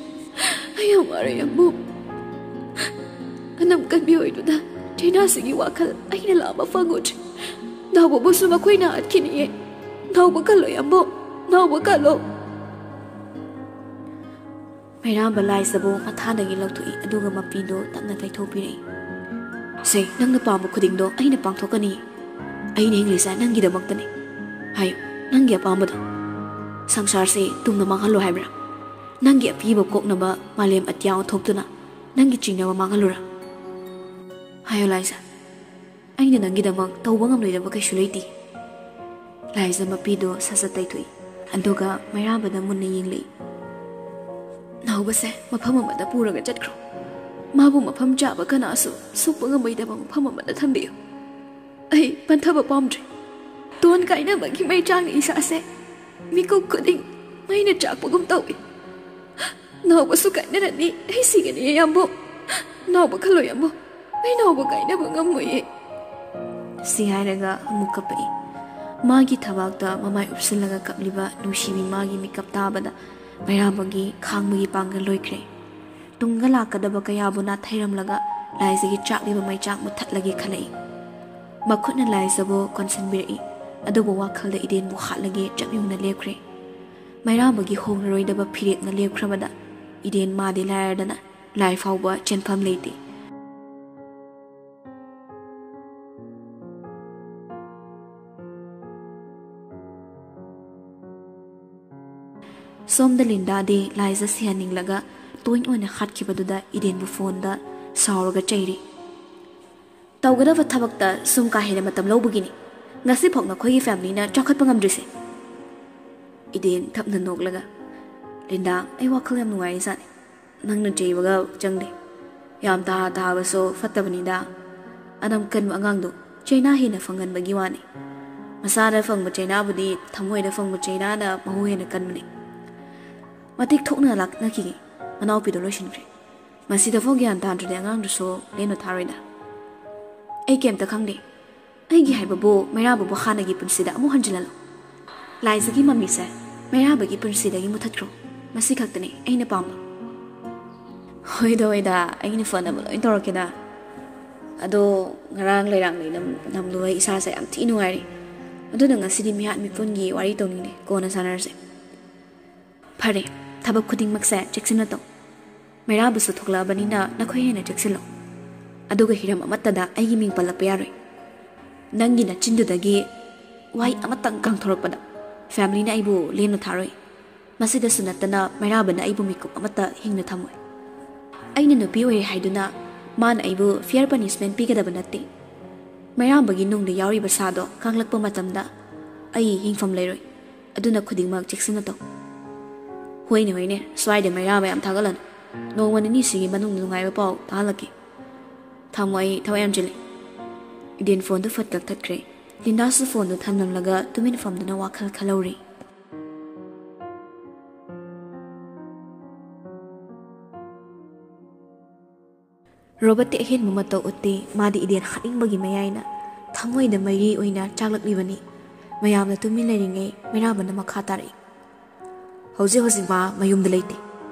ꯑꯩ ꯌꯥꯝ ꯋꯥꯔꯦ ꯌꯥꯝꯕꯨꯡ꯫ ꯑꯅꯝ ꯀꯟꯕꯤ ꯑꯣꯏꯗꯨꯅ ꯆꯩꯅꯥꯁꯤꯒꯤ ꯋꯥꯈꯜ ꯑꯩꯅ ꯂꯥꯝꯕ ꯐꯪꯉꯨꯗ꯭ꯔꯦ꯫ ꯅꯥꯎꯕꯕꯨꯁꯨ ꯃꯈꯣꯏꯅ ꯍꯥꯠꯈꯤꯅꯤꯌꯦ꯫ ꯅꯥꯎꯕ ꯀꯜꯂꯣ ꯌꯥꯝꯕꯨꯡ, ꯅꯥꯎꯕ ꯀꯜꯂꯣ꯫" ꯃꯩꯔꯥꯕ ꯂꯥꯏꯖꯕꯨ ꯃꯊꯥꯗꯒꯤ ꯂꯧꯊꯣꯛꯏ, ꯑꯗꯨꯒ ꯃꯄꯤꯗꯨ ꯇꯞꯅ ꯇꯩꯊꯣꯛꯄꯤꯔꯛꯏ꯫ "ꯁꯦ, ꯅꯪꯅ ꯄꯥꯝꯕ ꯈꯨꯗꯤꯡꯗꯣ ꯑꯩꯅ ꯄꯥꯡꯊꯣꯛꯀꯅꯤ꯫ ꯑꯩꯅ ꯍꯤꯡꯂꯤꯁꯦ ꯅꯪꯒꯤꯗꯃꯛꯇꯅꯤ꯫ ꯍꯥꯏꯌꯨ, ꯅꯪꯒꯤ ꯑꯄꯥꯝꯕꯗꯣ꯫ ꯁꯪꯁꯥꯔꯁꯦ ꯇꯨꯝꯅ ꯃꯥꯡꯍꯜꯂꯣ ꯍꯥꯏꯕ꯭ꯔꯥ? ꯅꯪꯒꯤ ꯑꯄꯤꯕ ꯀꯣꯛꯅꯕ ꯃꯥꯂꯦꯝ ꯑꯇꯤꯌꯥ ꯑꯣꯟꯊꯣꯛꯇꯨꯅ ꯅꯪꯒꯤ ꯆꯤꯡꯅꯕ ꯃꯥꯡꯍꯜꯂꯨꯔꯥ? ꯍꯥꯏꯌꯨ ꯂꯥꯏꯖ, ꯑꯩꯅ ꯅꯪꯒꯤꯗꯃꯛ ꯇꯧꯕ ꯉꯝꯂꯣꯏꯗꯕ ꯀꯩꯁꯨ ꯂꯩꯇꯦ꯫" ꯂꯥꯏꯖ ꯃꯄꯤꯗꯨ ꯁꯠ ꯁꯠ ꯇꯩꯊꯣꯛꯏ, ꯑꯗꯨꯒ ꯃꯩꯔꯥꯕꯗ ꯃꯨꯟꯅ ꯌꯦꯡꯂꯛꯏ꯫ "ꯅꯥꯎꯕꯁꯦ ꯃꯐꯝ ꯑꯃꯗ ꯄꯨꯔꯒ ꯆꯠꯈ꯭ꯔꯣ꯫ ꯃꯥꯕꯨ ꯃꯐꯝ ꯆꯥꯕ ꯀꯅꯥꯁꯨ ꯁꯣꯛꯄ ꯉꯝꯃꯣꯏꯗꯕ ꯃꯐꯝ ꯑꯃꯗ ꯊꯝꯕꯤꯌꯨ꯫ ꯑꯩ ꯄꯟꯊꯕ ꯄꯥꯝꯗ꯭ꯔꯦ꯫ ꯇꯣꯟ ꯀꯥꯏꯅꯕꯒꯤ ꯃꯩꯆꯥꯛꯅ ꯏꯁꯥꯁꯦ ꯃꯤꯀꯨꯞ ꯈꯨꯗꯤꯡ ꯃꯩꯅ ꯆꯥꯛꯄꯒꯨꯝ ꯇꯧꯏ꯫ ꯅꯥꯎꯕꯁꯨ ꯀꯥꯏꯅꯔꯅꯤ, ꯑꯩ ꯁꯤꯒꯅꯤ ꯌꯥꯝꯕꯨꯡ꯫ ꯅꯥꯎꯕ ꯈꯜꯂꯣ ꯌꯥꯝꯕꯨꯡ, ꯑꯩ ꯅꯥꯎꯕ ꯀꯥꯏꯅꯕ ꯉꯝꯃꯣꯏꯌꯦ꯫" ꯁꯤ ꯍꯥꯏꯔꯒ ꯑꯃꯨꯛ ꯀꯞꯄꯛꯏ꯫ ꯃꯥꯒꯤ ꯊꯕꯥꯛꯇ ꯃꯃꯥꯏ ꯎꯞꯁꯤꯜꯂꯒ ꯀꯞꯂꯤꯕ ꯅꯨꯡꯁꯤꯕꯤ ꯃꯥꯒꯤ ꯃꯤꯀꯞ ꯇꯥꯕꯗ ꯃꯩꯔꯥꯕꯒꯤ ꯈꯥꯡꯕꯒꯤ ꯄꯥꯡꯒꯜ ꯂꯣꯏꯈ꯭ꯔꯦ꯫ ꯇꯨꯡꯗ ꯂꯥꯛꯀꯗꯕ ꯀꯌꯥꯕꯨ ꯅꯥꯊꯩꯔꯝꯂꯒ ꯂꯥꯏꯖꯒꯤ ꯆꯥꯛꯂꯤꯕ ꯃꯩꯆꯥꯛ ꯃꯨꯠꯊꯠꯂꯒꯦ ꯈꯜꯂꯛꯏ꯫ ꯃꯈꯨꯠꯅ ꯂꯥꯏꯖꯕꯨ ꯀꯣꯟꯁꯤꯟꯕꯤꯔꯛꯏ, ꯑꯗꯨꯕꯨ ꯋꯥꯈꯜꯗ ꯏꯗꯦꯟꯕꯨ ꯍꯥꯠꯂꯒꯦ ꯆꯞ ꯌꯨꯡꯅ ꯂꯦꯞꯈ꯭ꯔꯦ꯫ ꯃꯩꯔꯥꯕꯒꯤ ꯍꯣꯡꯂꯔꯣꯏꯗꯕ ꯐꯤꯔꯦꯞꯅ ꯂꯦꯞꯈ꯭ꯔꯕꯗ ꯏꯗꯦꯟ ꯃꯥꯗꯤ ꯂꯥꯏꯔꯗꯅ ꯂꯥꯏ ꯐꯥꯎꯕ ꯆꯦꯟꯐꯝ ꯂꯩꯇꯦ꯫ ꯁꯣꯝꯗ ꯂꯤꯟꯗꯥꯗꯤ ꯂꯥꯏꯖ ꯁꯤꯍꯟꯅꯤꯡꯂꯒ ꯇꯣꯏ ꯑꯣꯏꯅ ꯍꯥꯠꯈꯤꯕꯗꯨꯗ ꯏꯗꯦꯟꯕꯨ ꯐꯣꯟꯗ ꯁꯥꯎꯔꯒ ꯆꯩꯔꯤ꯫ "ꯇꯧꯒꯗꯕ ꯊꯕꯛꯇ ꯁꯨꯝ ꯀꯥ ꯍꯦꯟꯅ ꯃꯇꯝ ꯂꯧꯕꯒꯤꯅꯤ ꯉꯁꯤꯐꯥꯎ ꯅꯈꯣꯏꯒꯤ ꯐꯦꯃꯤꯂꯤꯅ ꯆꯥꯎꯈꯠꯄ ꯉꯝꯗ꯭ꯔꯤꯁꯦ꯫" ꯏꯗꯦꯟ ꯊꯞꯅ ꯅꯣꯛꯂꯒ, "ꯂꯤꯟꯗꯥ, ꯑꯩ ꯋꯥꯈꯜ ꯌꯥꯝ ꯅꯨꯡꯉꯥꯏꯔꯤꯖꯥꯠꯅꯤ꯫ ꯅꯪꯅ ꯆꯩꯕꯒ ꯆꯪꯗꯦ꯫ ꯌꯥꯝ ꯇꯥ ꯇꯥꯕꯁꯨ ꯐꯠꯇꯕꯅꯤꯗ꯫ ꯑꯅꯝ ꯀꯟꯕ ꯑꯉꯥꯡꯗꯣ ꯆꯩꯅꯥ ꯍꯦꯟꯅ ꯐꯪꯍꯟꯕꯒꯤ ꯋꯥꯅꯤ꯫ ꯃꯁꯥꯗ ꯐꯪꯕ ꯆꯩꯅꯥꯕꯨꯗꯤ ꯊꯃꯣꯏꯗ ꯐꯪꯕ ꯆꯩꯅꯥꯅ ꯃꯍꯨ ꯍꯦꯟꯅ ꯀꯟꯕꯅꯤ꯫ ꯃꯇꯤꯛ ꯊꯣꯛꯅ ꯂꯥꯛꯅꯈꯤꯒꯦ꯫ ꯃꯅꯥꯎꯄꯤꯗꯣ ꯂꯣꯏꯁꯤꯟꯈ꯭ꯔꯦ꯫ ꯃꯁꯤꯗꯐꯥꯎ ꯒ꯭ꯌꯥꯟ ꯇꯥꯗ꯭ꯔꯗꯤ ꯑꯉꯥꯡꯗꯨꯁꯨ ꯂꯦꯟꯅ ꯊꯥꯔꯣꯏꯗ꯫ ꯑꯩ ꯀꯩꯝꯇ ꯈꯪꯗꯦ꯫ ꯑꯩꯒꯤ ꯍꯥꯏꯕꯕꯨ ꯃꯩꯔꯥꯕꯕꯨ ꯍꯥꯟꯅꯒꯤ ꯄꯨꯟꯁꯤꯗ ꯑꯃꯨꯛ ꯍꯟꯖꯤꯜꯍꯜꯂꯣ꯫ ꯂꯥꯏꯖꯒꯤ ꯃꯃꯤꯁꯦ ꯃꯩꯔꯥꯕꯒꯤ ꯄꯨꯟꯁꯤꯗꯒꯤ ꯃꯨꯊꯠꯈ꯭ꯔꯣ꯫ ꯃꯁꯤ ꯈꯛꯇꯅꯤ ꯑꯩꯅ ꯄꯥꯝꯕ꯫" "ꯍꯣꯏꯗ, ꯍꯣꯏꯗ, ꯑꯩꯅ ꯐꯅꯕ ꯂꯣꯏ ꯇꯧꯔꯛꯀꯦꯗ꯫ ꯑꯗꯣ ꯉꯔꯥꯡ ꯂꯩꯔꯥꯡꯂꯩ ꯅꯝ-, ꯅꯝꯂꯨꯕ ꯏꯁꯥꯁꯦ ꯌꯥꯝ ꯊꯤ ꯅꯨꯡꯉꯥꯏꯔꯤ꯫ ꯑꯗꯨꯅ ꯉꯁꯤꯗꯤ ꯃꯤꯍꯥꯠ ꯃꯤꯄꯨꯟꯒꯤ ꯋꯥꯔꯤ ꯇꯧꯅꯤꯡꯗꯦ, ꯀꯣꯟꯅ ꯁꯥꯟꯅꯔꯁꯦ꯫" "ꯐꯔꯦ, ꯊꯕꯛ ꯈꯨꯗꯤꯡꯃꯛꯁꯦ ꯆꯦꯛꯁꯤꯟꯅ ꯇꯧ꯫ ꯃꯩꯔꯥꯕꯁꯨ ꯊꯣꯛꯂꯛꯑꯕꯅꯤꯅ ꯅꯈꯣꯏ ꯍꯦꯟꯅ ꯆꯦꯛꯁꯤꯜꯂꯣ꯫ ꯑꯗꯨꯒ ꯍꯤꯔꯝ ꯑꯃꯠꯇꯗ ꯑꯩꯒꯤ ꯃꯤꯡ ꯄꯜꯂꯛꯄ ꯌꯥꯔꯣꯏ꯫ ꯅꯪꯒꯤ ꯅꯆꯤꯟꯗꯨꯗꯒꯤ ꯋꯥꯍꯩ ꯑꯃꯇꯪ ꯀꯥꯡꯊꯣꯔꯛꯄꯗ ꯐꯦꯃꯤꯂꯤꯅ ꯑꯩꯕꯨ ꯂꯦꯝꯅ ꯊꯥꯔꯣꯏ꯫ ꯃꯁꯤꯗꯁꯨ ꯅꯠꯇꯅ ꯃꯩꯔꯥꯕꯅ ꯑꯩꯕꯨ ꯃꯤꯀꯨꯞ ꯑꯃꯠꯇ ꯍꯤꯡꯅ ꯊꯝꯃꯣꯏ꯫ ꯑꯩꯅ ꯅꯨꯄꯤ ꯑꯣꯏꯔꯦ ꯍꯥꯏꯗꯨꯅ ꯃꯥꯅ ꯑꯩꯕꯨ ꯐꯤꯌꯔ ꯄꯅꯤꯁꯃꯦꯟ ꯄꯤꯒꯗꯕ ꯅꯠꯇꯦ꯫ ꯃꯩꯔꯥꯕꯒꯤ ꯅꯨꯡꯗ ꯌꯥꯎꯔꯤꯕ ꯁꯥꯗꯣ ꯀꯪꯂꯛꯄ ꯃꯇꯝꯗ ꯑꯩ ꯍꯤꯡꯐꯝ ꯂꯩꯔꯣꯏ꯫ ꯑꯗꯨꯅ ꯈꯨꯗꯤꯡꯃꯛ ꯆꯦꯛꯁꯤꯟꯅ ꯇꯧ꯫" "ꯍꯣꯏꯅꯦ, ꯍꯣꯏꯅꯦ, ꯁ꯭ꯋꯥꯏꯗ ꯃꯩꯔꯥꯕ ꯌꯥꯝ ꯊꯥꯒꯠꯂꯅꯨ꯫ ꯅꯣꯡꯃ ꯅꯤꯅꯤꯁꯤꯒꯤ ꯃꯅꯨꯡꯗ ꯅꯨꯡꯉꯥꯏꯕ ꯄꯥꯎ ꯇꯥꯍꯜꯂꯛꯀꯦ꯫ ꯊꯝꯃꯣ, ꯑꯩ ꯊꯕꯛ ꯌꯥꯝ ꯆꯤꯜꯂꯤ꯫" ꯏꯗꯦꯟ ꯐꯣꯟꯗꯨ ꯐꯠ ꯀꯛꯊꯠꯈ꯭ꯔꯦ꯫ ꯂꯤꯟꯗꯥꯁꯨ ꯐꯣꯟꯗꯨ ꯊꯝꯂꯝꯂꯒ ꯇꯨꯃꯤꯟ ꯐꯝꯗꯨꯅ ꯋꯥꯈꯜ ꯈꯜꯍꯧꯔꯤ꯫ ꯔꯣꯕꯔꯠꯇꯤ ꯑꯍꯦꯟꯕ ꯃꯇꯧ ꯎꯠꯇꯦ꯫ ꯃꯥꯗꯤ ꯏꯗꯦꯟ ꯍꯥꯠꯅꯤꯡꯕꯒꯤ ꯃꯌꯥꯏꯅ ꯊꯃꯣꯏꯗ ꯃꯩꯔꯤ ꯑꯣꯏꯅ ꯆꯥꯛꯂꯛꯂꯤꯕꯅꯤ꯫ ꯃꯌꯥꯝꯅ ꯇꯨꯃꯤꯟ ꯂꯩꯔꯤꯉꯩ ꯃꯩꯔꯥꯕꯅ ꯃꯈꯥ ꯇꯥꯔꯛꯏ꯫ "ꯍꯧꯖꯤꯛ ꯍꯧꯖꯤꯛ ꯃꯥ ꯃꯌꯨꯝꯗ ꯂꯩꯇꯦ꯫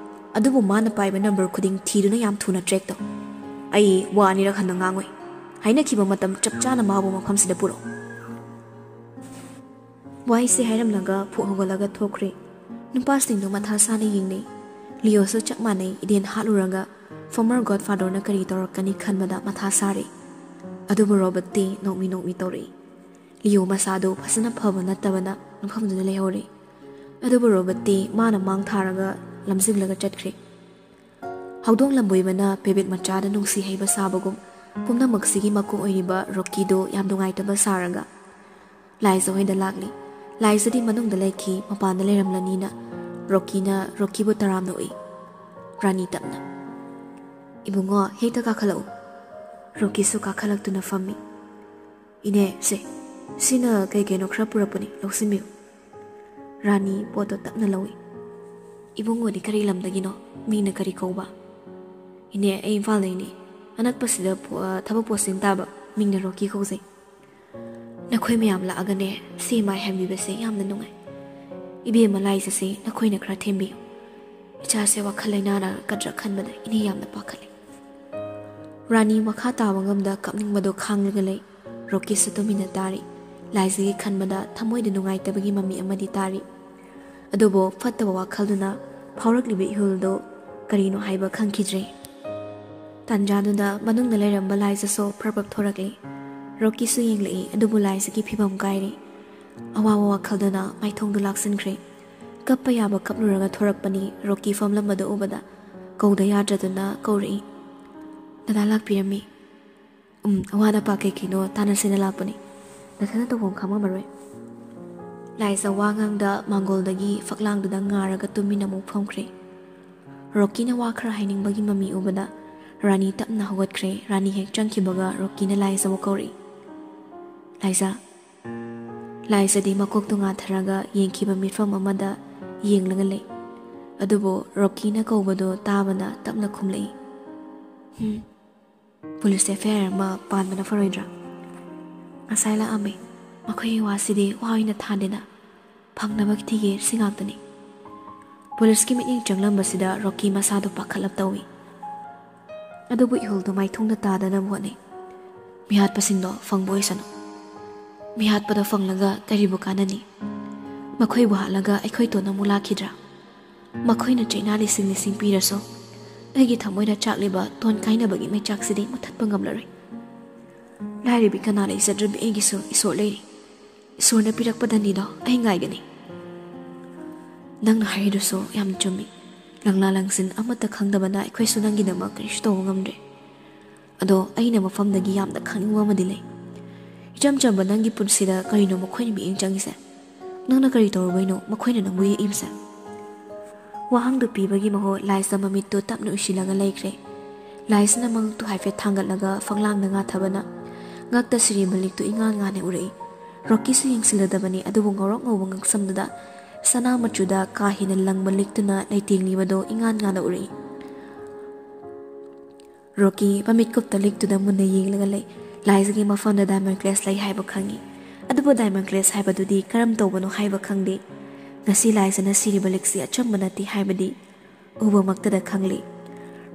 ꯑꯗꯨꯕꯨ ꯃꯥꯅ ꯄꯥꯏꯕ ꯅꯝꯕꯔ ꯈꯨꯗꯤꯡ ꯊꯤꯗꯨꯅ ꯌꯥꯝ ꯊꯨꯅ ꯇ꯭ꯔꯦꯛ ꯇꯧ꯫ ꯑꯩ ꯋꯥ ꯑꯅꯤꯔꯛ ꯍꯟꯅ ꯉꯥꯡꯉꯣꯏ꯫ ꯍꯥꯏꯅꯈꯤꯕ ꯃꯇꯝ ꯆꯞ ꯆꯥꯅ ꯃꯥꯕꯨ ꯃꯐꯝꯁꯤꯗ ꯄꯨꯔꯛꯎ꯫" ꯋꯥꯍꯩꯁꯦ ꯍꯥꯏꯔꯝꯂꯒ ꯐꯨꯛ ꯍꯧꯒꯠꯂꯒ ꯊꯣꯛꯈ꯭ꯔꯦ꯫ ꯅꯨꯄꯥꯁꯤꯡꯗꯨ ꯃꯊꯥ ꯁꯥꯅ ꯌꯦꯡꯅꯩ꯫ ꯂꯤꯌꯣꯁꯨ ꯆꯞ ꯃꯥꯟꯅꯩ, ꯏꯗꯦꯟ ꯍꯥꯠꯂꯨꯔꯒ ꯐꯣꯔꯃꯔ ꯒꯣꯗꯐꯥꯗꯔꯅ ꯀꯔꯤ ꯇꯧꯔꯛꯀꯅꯤ ꯈꯟꯕꯗ ꯃꯊꯥ ꯁꯥꯔꯤ꯫ ꯑꯗꯨꯕꯨ ꯔꯣꯕꯔꯠꯇꯤ ꯅꯣꯛꯃꯤ ꯅꯣꯛꯃꯤ ꯇꯧꯔꯛꯏ꯫ ꯂꯤꯌꯣ ꯃꯁꯥꯗꯨ ꯐꯖꯅ ꯐꯕ ꯅꯠꯇꯕꯅ ꯃꯐꯝꯗꯨꯗ ꯂꯩꯍꯧꯔꯦ꯫ ꯑꯗꯨꯕꯨ ꯔꯣꯕꯔꯠꯇꯤ ꯃꯥꯅ ꯃꯥꯡ ꯊꯥꯔꯒ ꯂꯝꯖꯤꯡꯂꯒ ꯆꯠꯈ꯭ꯔꯦ꯫ ꯍꯧꯗꯣꯡ ꯂꯝꯕꯣꯏꯕꯅ ꯄꯦꯕꯤꯠ ꯃꯆꯥꯗ ꯅꯨꯡꯁꯤ ꯍꯩꯕ ꯁꯥꯕꯒꯨꯝ, ꯄꯨꯝꯅꯃꯛꯁꯤꯒꯤ ꯃꯀꯣꯛ ꯑꯣꯏꯔꯤꯕ ꯔꯣꯀꯤꯗꯣ ꯌꯥꯝ ꯅꯨꯡꯉꯥꯏꯇꯕ ꯁꯥꯔꯒ ꯂꯥꯏꯖ ꯍꯣꯏꯗ ꯂꯥꯛꯂꯤ꯫ ꯂꯥꯏꯖꯗꯤ ꯃꯅꯨꯡꯗ ꯂꯩꯈꯤ, ꯃꯄꯥꯟꯗ ꯂꯩꯔꯝꯂꯅꯤꯅ ꯔꯣꯀꯤꯅ ꯔꯣꯀꯤꯕꯨ ꯇꯔꯥꯝꯅ ꯎꯏ꯫ ꯔꯥꯅꯤ ꯇꯞꯅ, "ꯏꯕꯨꯡꯉꯣ, ꯍꯦꯛꯇ ꯀꯥꯈꯠꯂꯛꯎ꯫" ꯔꯣꯀꯤꯁꯨ ꯀꯥꯈꯠꯂꯛꯇꯨꯅ ꯐꯝꯃꯤ꯫ "ꯏꯅꯦ, ꯁꯦ, ꯁꯤꯅ ꯀꯩ ꯀꯩꯅꯣ ꯈꯔ ꯄꯨꯔꯛꯄꯅꯤ, ꯂꯧꯁꯤꯟꯕꯤꯌꯨ꯫" ꯔꯥꯅꯤ ꯄꯣꯠꯇꯣ ꯇꯞꯅ ꯂꯧꯏ꯫ "ꯏꯕꯨꯡꯉꯣꯗꯤ ꯀꯔꯤ ꯂꯝꯗꯒꯤꯅꯣ? ꯃꯤꯡꯅ ꯀꯔꯤ ꯀꯧꯕ?" "ꯏꯅꯦ, ꯑꯩ ꯏꯝꯐꯥꯜꯗꯩꯅꯦ꯫ ꯑꯅꯛꯄꯁꯤꯗ ꯄꯣ-, ꯊꯕꯛ ꯄꯣꯁꯇꯤꯡ ꯇꯥꯕ꯫ ꯃꯤꯡꯅ ꯔꯣꯀꯤ ꯀꯧꯖꯩ꯫" "ꯅꯈꯣꯏ ꯃꯌꯥꯝ ꯂꯥꯛꯑꯒꯅꯦ, ꯁꯤ ꯃꯥꯏ ꯍꯟꯕꯤꯕꯁꯦ ꯌꯥꯝꯅ ꯅꯨꯡꯉꯥꯏ꯫ ꯏꯕꯦꯝꯃ ꯂꯥꯏꯖꯁꯦ ꯅꯈꯣꯏꯅ ꯈꯔ ꯊꯦꯝꯕꯤꯌꯨ꯫ ꯏꯆꯥꯁꯦ ꯋꯥꯈꯜ ꯂꯩꯅꯥ ꯅꯥꯔꯛꯀꯗ꯭ꯔꯥ ꯈꯟꯕꯗ ꯏꯅꯦ ꯌꯥꯝꯅ ꯄꯥꯈꯠꯂꯦ꯫" ꯔꯥꯅꯤ ꯃꯈꯥ ꯇꯥꯕ ꯉꯝꯗ ꯀꯞꯅꯤꯡꯕꯗꯣ ꯈꯥꯡꯂꯒ ꯂꯩ꯫ ꯔꯣꯀꯤꯁꯨ ꯇꯨꯃꯤꯟꯅ ꯇꯥꯔꯤ꯫ ꯂꯥꯏꯖꯒꯤ ꯈꯟꯕꯗ ꯊꯃꯣꯏꯗ ꯅꯨꯡꯉꯥꯏꯇꯕꯒꯤ ꯃꯃꯤ ꯑꯃꯗꯤ ꯇꯥꯔꯤ꯫ ꯑꯗꯨꯕꯨ ꯐꯠꯇꯕ ꯋꯥꯈꯜꯗꯨꯅ ꯐꯥꯎꯔꯛꯂꯤꯕ ꯏꯍꯨꯜꯗꯨ ꯀꯔꯤꯅꯣ ꯍꯥꯏꯕ ꯈꯪꯈꯤꯗ꯭ꯔꯦ꯫ ꯇꯥꯟꯖꯥꯗꯨꯗ ꯃꯅꯨꯡꯗ ꯂꯩꯔꯝꯕ ꯂꯥꯏꯖꯁꯨ ꯄ꯭ꯔꯞ ꯄ꯭ꯔꯞ ꯊꯣꯔꯛꯂꯤ꯫ ꯔꯣꯀꯤꯁꯨ ꯌꯦꯡꯂꯛꯏ, ꯑꯗꯨꯕꯨ ꯂꯥꯏꯖꯒꯤ ꯐꯤꯕꯝ ꯀꯥꯏꯔꯦ꯫ ꯑꯋꯥꯕ ꯋꯥꯈꯜꯗꯨꯅ ꯃꯥꯏꯊꯣꯡꯗꯨ ꯂꯥꯛꯁꯤꯟꯈ꯭ꯔꯦ꯫ ꯀꯞꯄ ꯌꯥꯕ ꯀꯞꯂꯨꯔꯒ ꯊꯣꯔꯛꯄꯅꯤ꯫ ꯔꯣꯀꯤ ꯐꯝꯂꯝꯕꯗꯨ ꯎꯕꯗ ꯀꯧꯗ ꯌꯥꯗ꯭ꯔꯗꯨꯅ ꯀꯧꯔꯛꯏ, "ꯗꯗꯥ ꯂꯥꯛꯄꯤꯔꯝꯃꯤ꯫" "ꯎꯝ, ꯑꯋꯥꯠ ꯑꯄꯥ ꯀꯩ ꯀꯩꯅꯣ ꯇꯥꯟꯅꯁꯦꯅ ꯂꯥꯛꯄꯅꯤ꯫ ꯅꯊꯟꯅ ꯇꯧꯐꯝ ꯈꯪꯉꯝꯃꯔꯣꯏ꯫" ꯂꯥꯏꯖ ꯋꯥ ꯉꯥꯡꯗ ꯃꯥꯡꯒꯣꯜꯗꯒꯤ ꯐꯛꯂꯥꯡꯗꯨꯗ ꯉꯥꯔꯒ ꯇꯨꯃꯤꯟꯅ ꯑꯃꯨꯛ ꯐꯝꯈ꯭ꯔꯦ꯫ ꯔꯣꯀꯤꯅ ꯋꯥ ꯈꯔ ꯍꯥꯏꯅꯤꯡꯕꯒꯤ ꯃꯃꯤ ꯎꯕꯗ ꯔꯥꯅꯤ ꯇꯞꯅ ꯍꯧꯒꯠꯈ꯭ꯔꯦ꯫ ꯔꯥꯅꯤ ꯍꯦꯛ ꯆꯪꯈꯤꯕꯒ ꯔꯣꯀꯤꯅ ꯂꯥꯏꯖꯕꯨ ꯀꯧꯔꯛꯏ, "ꯂꯥꯏꯖ꯫" ꯂꯥꯏꯖꯗꯤ ꯃꯀꯣꯛꯇꯨ ꯉꯥꯊꯔꯒ ꯌꯦꯡꯈꯤꯕ ꯃꯤꯠꯐꯝ ꯑꯃꯗ ꯌꯦꯡꯂꯒ ꯂꯩ꯫ ꯑꯗꯨꯕꯨ ꯔꯣꯀꯤꯅ ꯀꯧꯕꯗꯨ ꯇꯥꯕꯅ ꯇꯞꯅ ꯈꯨꯝꯂꯛꯏ, "ꯍꯨꯝ, ꯄꯨꯂꯤꯁꯇ ꯑꯦꯐ ꯑꯥꯏ ꯑꯥꯔ ꯑꯃ ꯄꯥꯟꯕꯅ ꯐꯔꯣꯏꯗ꯭ꯔꯥ?" "ꯉꯁꯥꯏ ꯂꯥꯛꯑꯝꯃꯦ꯫ ꯃꯈꯣꯏꯒꯤ ꯋꯥꯁꯤꯗꯤ ꯋꯥ ꯑꯣꯏꯅ ꯊꯥꯗꯦꯗ꯫ ꯐꯪꯅꯕ ꯊꯤꯒꯦ, ꯁꯤ ꯉꯥꯛꯇꯅꯤ꯫" ꯄꯨꯂꯤꯁꯀꯤ ꯃꯤꯠꯌꯦꯡ ꯆꯪꯂꯝꯕꯁꯤꯗ ꯔꯣꯀꯤ ꯃꯁꯥꯗꯨ ꯄꯥꯈꯠꯂꯞ ꯇꯧꯏ꯫ ꯑꯗꯨꯕꯨ ꯏꯍꯨꯜꯗꯨ ꯃꯥꯏꯊꯣꯡꯗ ꯇꯥꯗꯅꯕ ꯍꯣꯠꯅꯩ꯫ "ꯃꯤꯍꯥꯠꯄꯁꯤꯡꯗꯣ ꯐꯪꯕ ꯑꯣꯏꯁꯅꯨ꯫ ꯃꯤꯍꯥꯠꯄꯗꯣ ꯐꯪꯂꯒ ꯀꯔꯤꯕꯨ ꯀꯥꯟꯅꯅꯤ? ꯃꯈꯣꯏꯕꯨ ꯍꯥꯠꯂꯒ ꯑꯩꯈꯣꯏ ꯇꯣꯟꯅ ꯑꯃꯨꯛ ꯂꯥꯛꯈꯤꯗ꯭ꯔꯥ? ꯃꯈꯣꯏꯅ ꯆꯩꯅꯥ ꯂꯤꯁꯤꯡ ꯂꯤꯁꯤꯡ ꯄꯤꯔꯁꯨ, ꯑꯩꯒꯤ ꯊꯃꯣꯏꯗ ꯆꯥꯛꯂꯤꯕ ꯇꯣꯟ ꯀꯥꯏꯅꯕꯒꯤ ꯃꯩꯆꯥꯛꯁꯤꯗꯤ ꯃꯨꯊꯠꯄ ꯉꯝꯂꯔꯣꯏ꯫ ꯂꯥꯏꯔꯕꯤ ꯀꯅꯥ ꯂꯩꯖꯗ꯭ꯔꯕꯤ ꯑꯩꯒꯤꯁꯨ ꯏꯁꯣꯔ ꯂꯩꯔꯤ꯫ ꯏꯁꯣꯔꯅ ꯄꯤꯔꯛꯄ ꯗꯟꯗꯤꯗꯣ ꯑꯩ ꯉꯥꯏꯒꯅꯤ꯫" "ꯅꯪꯅ ꯍꯥꯏꯔꯤꯗꯨꯁꯨ ꯌꯥꯝ ꯆꯨꯝꯃꯤ꯫ ꯂꯪꯂꯥ ꯂꯪꯁꯤꯟ ꯑꯃꯠꯇ ꯈꯪꯗꯕꯅ ꯑꯩꯈꯣꯏꯁꯨ ꯅꯪꯒꯤꯗꯃꯛ ꯀꯔꯤꯁꯨ ꯇꯧꯕ ꯉꯝꯗ꯭ꯔꯦ꯫ ꯑꯗꯣ ꯑꯩꯅ ꯃꯐꯝꯗꯒꯤ ꯌꯥꯝꯅ ꯈꯪꯅꯤꯡꯕ ꯑꯃꯗꯤ ꯂꯩ꯫ ꯏꯆꯝ ꯆꯝꯕ ꯅꯪꯒꯤ ꯄꯨꯟꯁꯤꯗ ꯀꯔꯤꯅꯣ ꯃꯈꯣꯏꯅ ꯃꯤꯠꯌꯦꯡ ꯆꯪꯉꯤꯁꯦ? ꯅꯪꯅ ꯀꯔꯤ ꯇꯧꯔꯨꯕꯩꯅꯣ ꯃꯈꯣꯏꯅ ꯅꯪꯕꯨ ꯌꯦꯛꯏꯕꯁꯦ?" ꯋꯥꯍꯪꯗꯨ ꯄꯤꯕꯒꯤ ꯃꯍꯨꯠ ꯂꯥꯏꯖꯥ ꯃꯃꯤꯠꯇꯨ ꯇꯞꯅ ꯎꯏꯁꯤꯜꯂꯒ ꯂꯩꯈ꯭ꯔꯦ꯫ ꯂꯥꯏꯖꯥꯅ ꯃꯉꯛꯇꯨ ꯍꯥꯏꯐꯦꯠ ꯊꯥꯡꯒꯠꯂꯒ ꯐꯛꯂꯥꯡꯗ ꯉꯥꯊꯕꯅ ꯉꯛꯇ ꯁꯤꯔꯤ ꯃꯂꯤꯛꯇꯨ ꯏꯉꯥꯟ ꯉꯥꯟꯅ ꯎꯔꯛꯏ꯫ ꯔꯣꯀꯤꯁꯨ ꯌꯦꯡꯁꯤꯜꯂꯗꯕꯅꯤ, ꯑꯗꯨꯕꯨ ꯉꯧꯔꯣꯛ ꯉꯧꯕ ꯉꯛꯁꯝꯗꯨꯗ ꯁꯅꯥ ꯃꯆꯨꯗ ꯀꯥ ꯍꯦꯟꯅ ꯂꯪꯕ ꯂꯤꯛꯇꯨꯅ ꯂꯩꯇꯦꯡꯂꯤꯕꯗꯨ ꯏꯉꯥꯟ ꯉꯥꯟꯅ ꯎꯔꯛꯏ꯫ ꯔꯣꯀꯤ ꯃꯃꯤꯠ ꯀꯨꯞꯇ ꯂꯤꯛꯇꯨꯗ ꯃꯨꯟꯅ ꯌꯦꯡꯂꯒ ꯂꯩ꯫ ꯂꯥꯏꯖꯥꯒꯤ ꯃꯐꯝꯗ diamond glass ꯂꯩ ꯍꯥꯏꯕ ꯈꯪꯏ, ꯑꯗꯨꯕꯨ diamond glass ꯍꯥꯏꯕꯗꯨꯗꯤ ꯀꯔꯝ ꯇꯧꯕꯅꯣ ꯍꯥꯏꯕ ꯈꯪꯗꯦ꯫ ꯉꯁꯤ ꯂꯥꯏꯖꯥꯅ ꯁꯤꯔꯤꯕ ꯂꯤꯛꯁꯤ ꯑꯆꯝꯕ ꯅꯠꯇꯦ ꯍꯥꯏꯕꯗꯤ ꯎꯕꯃꯛꯇꯗ ꯈꯪꯂꯤ꯫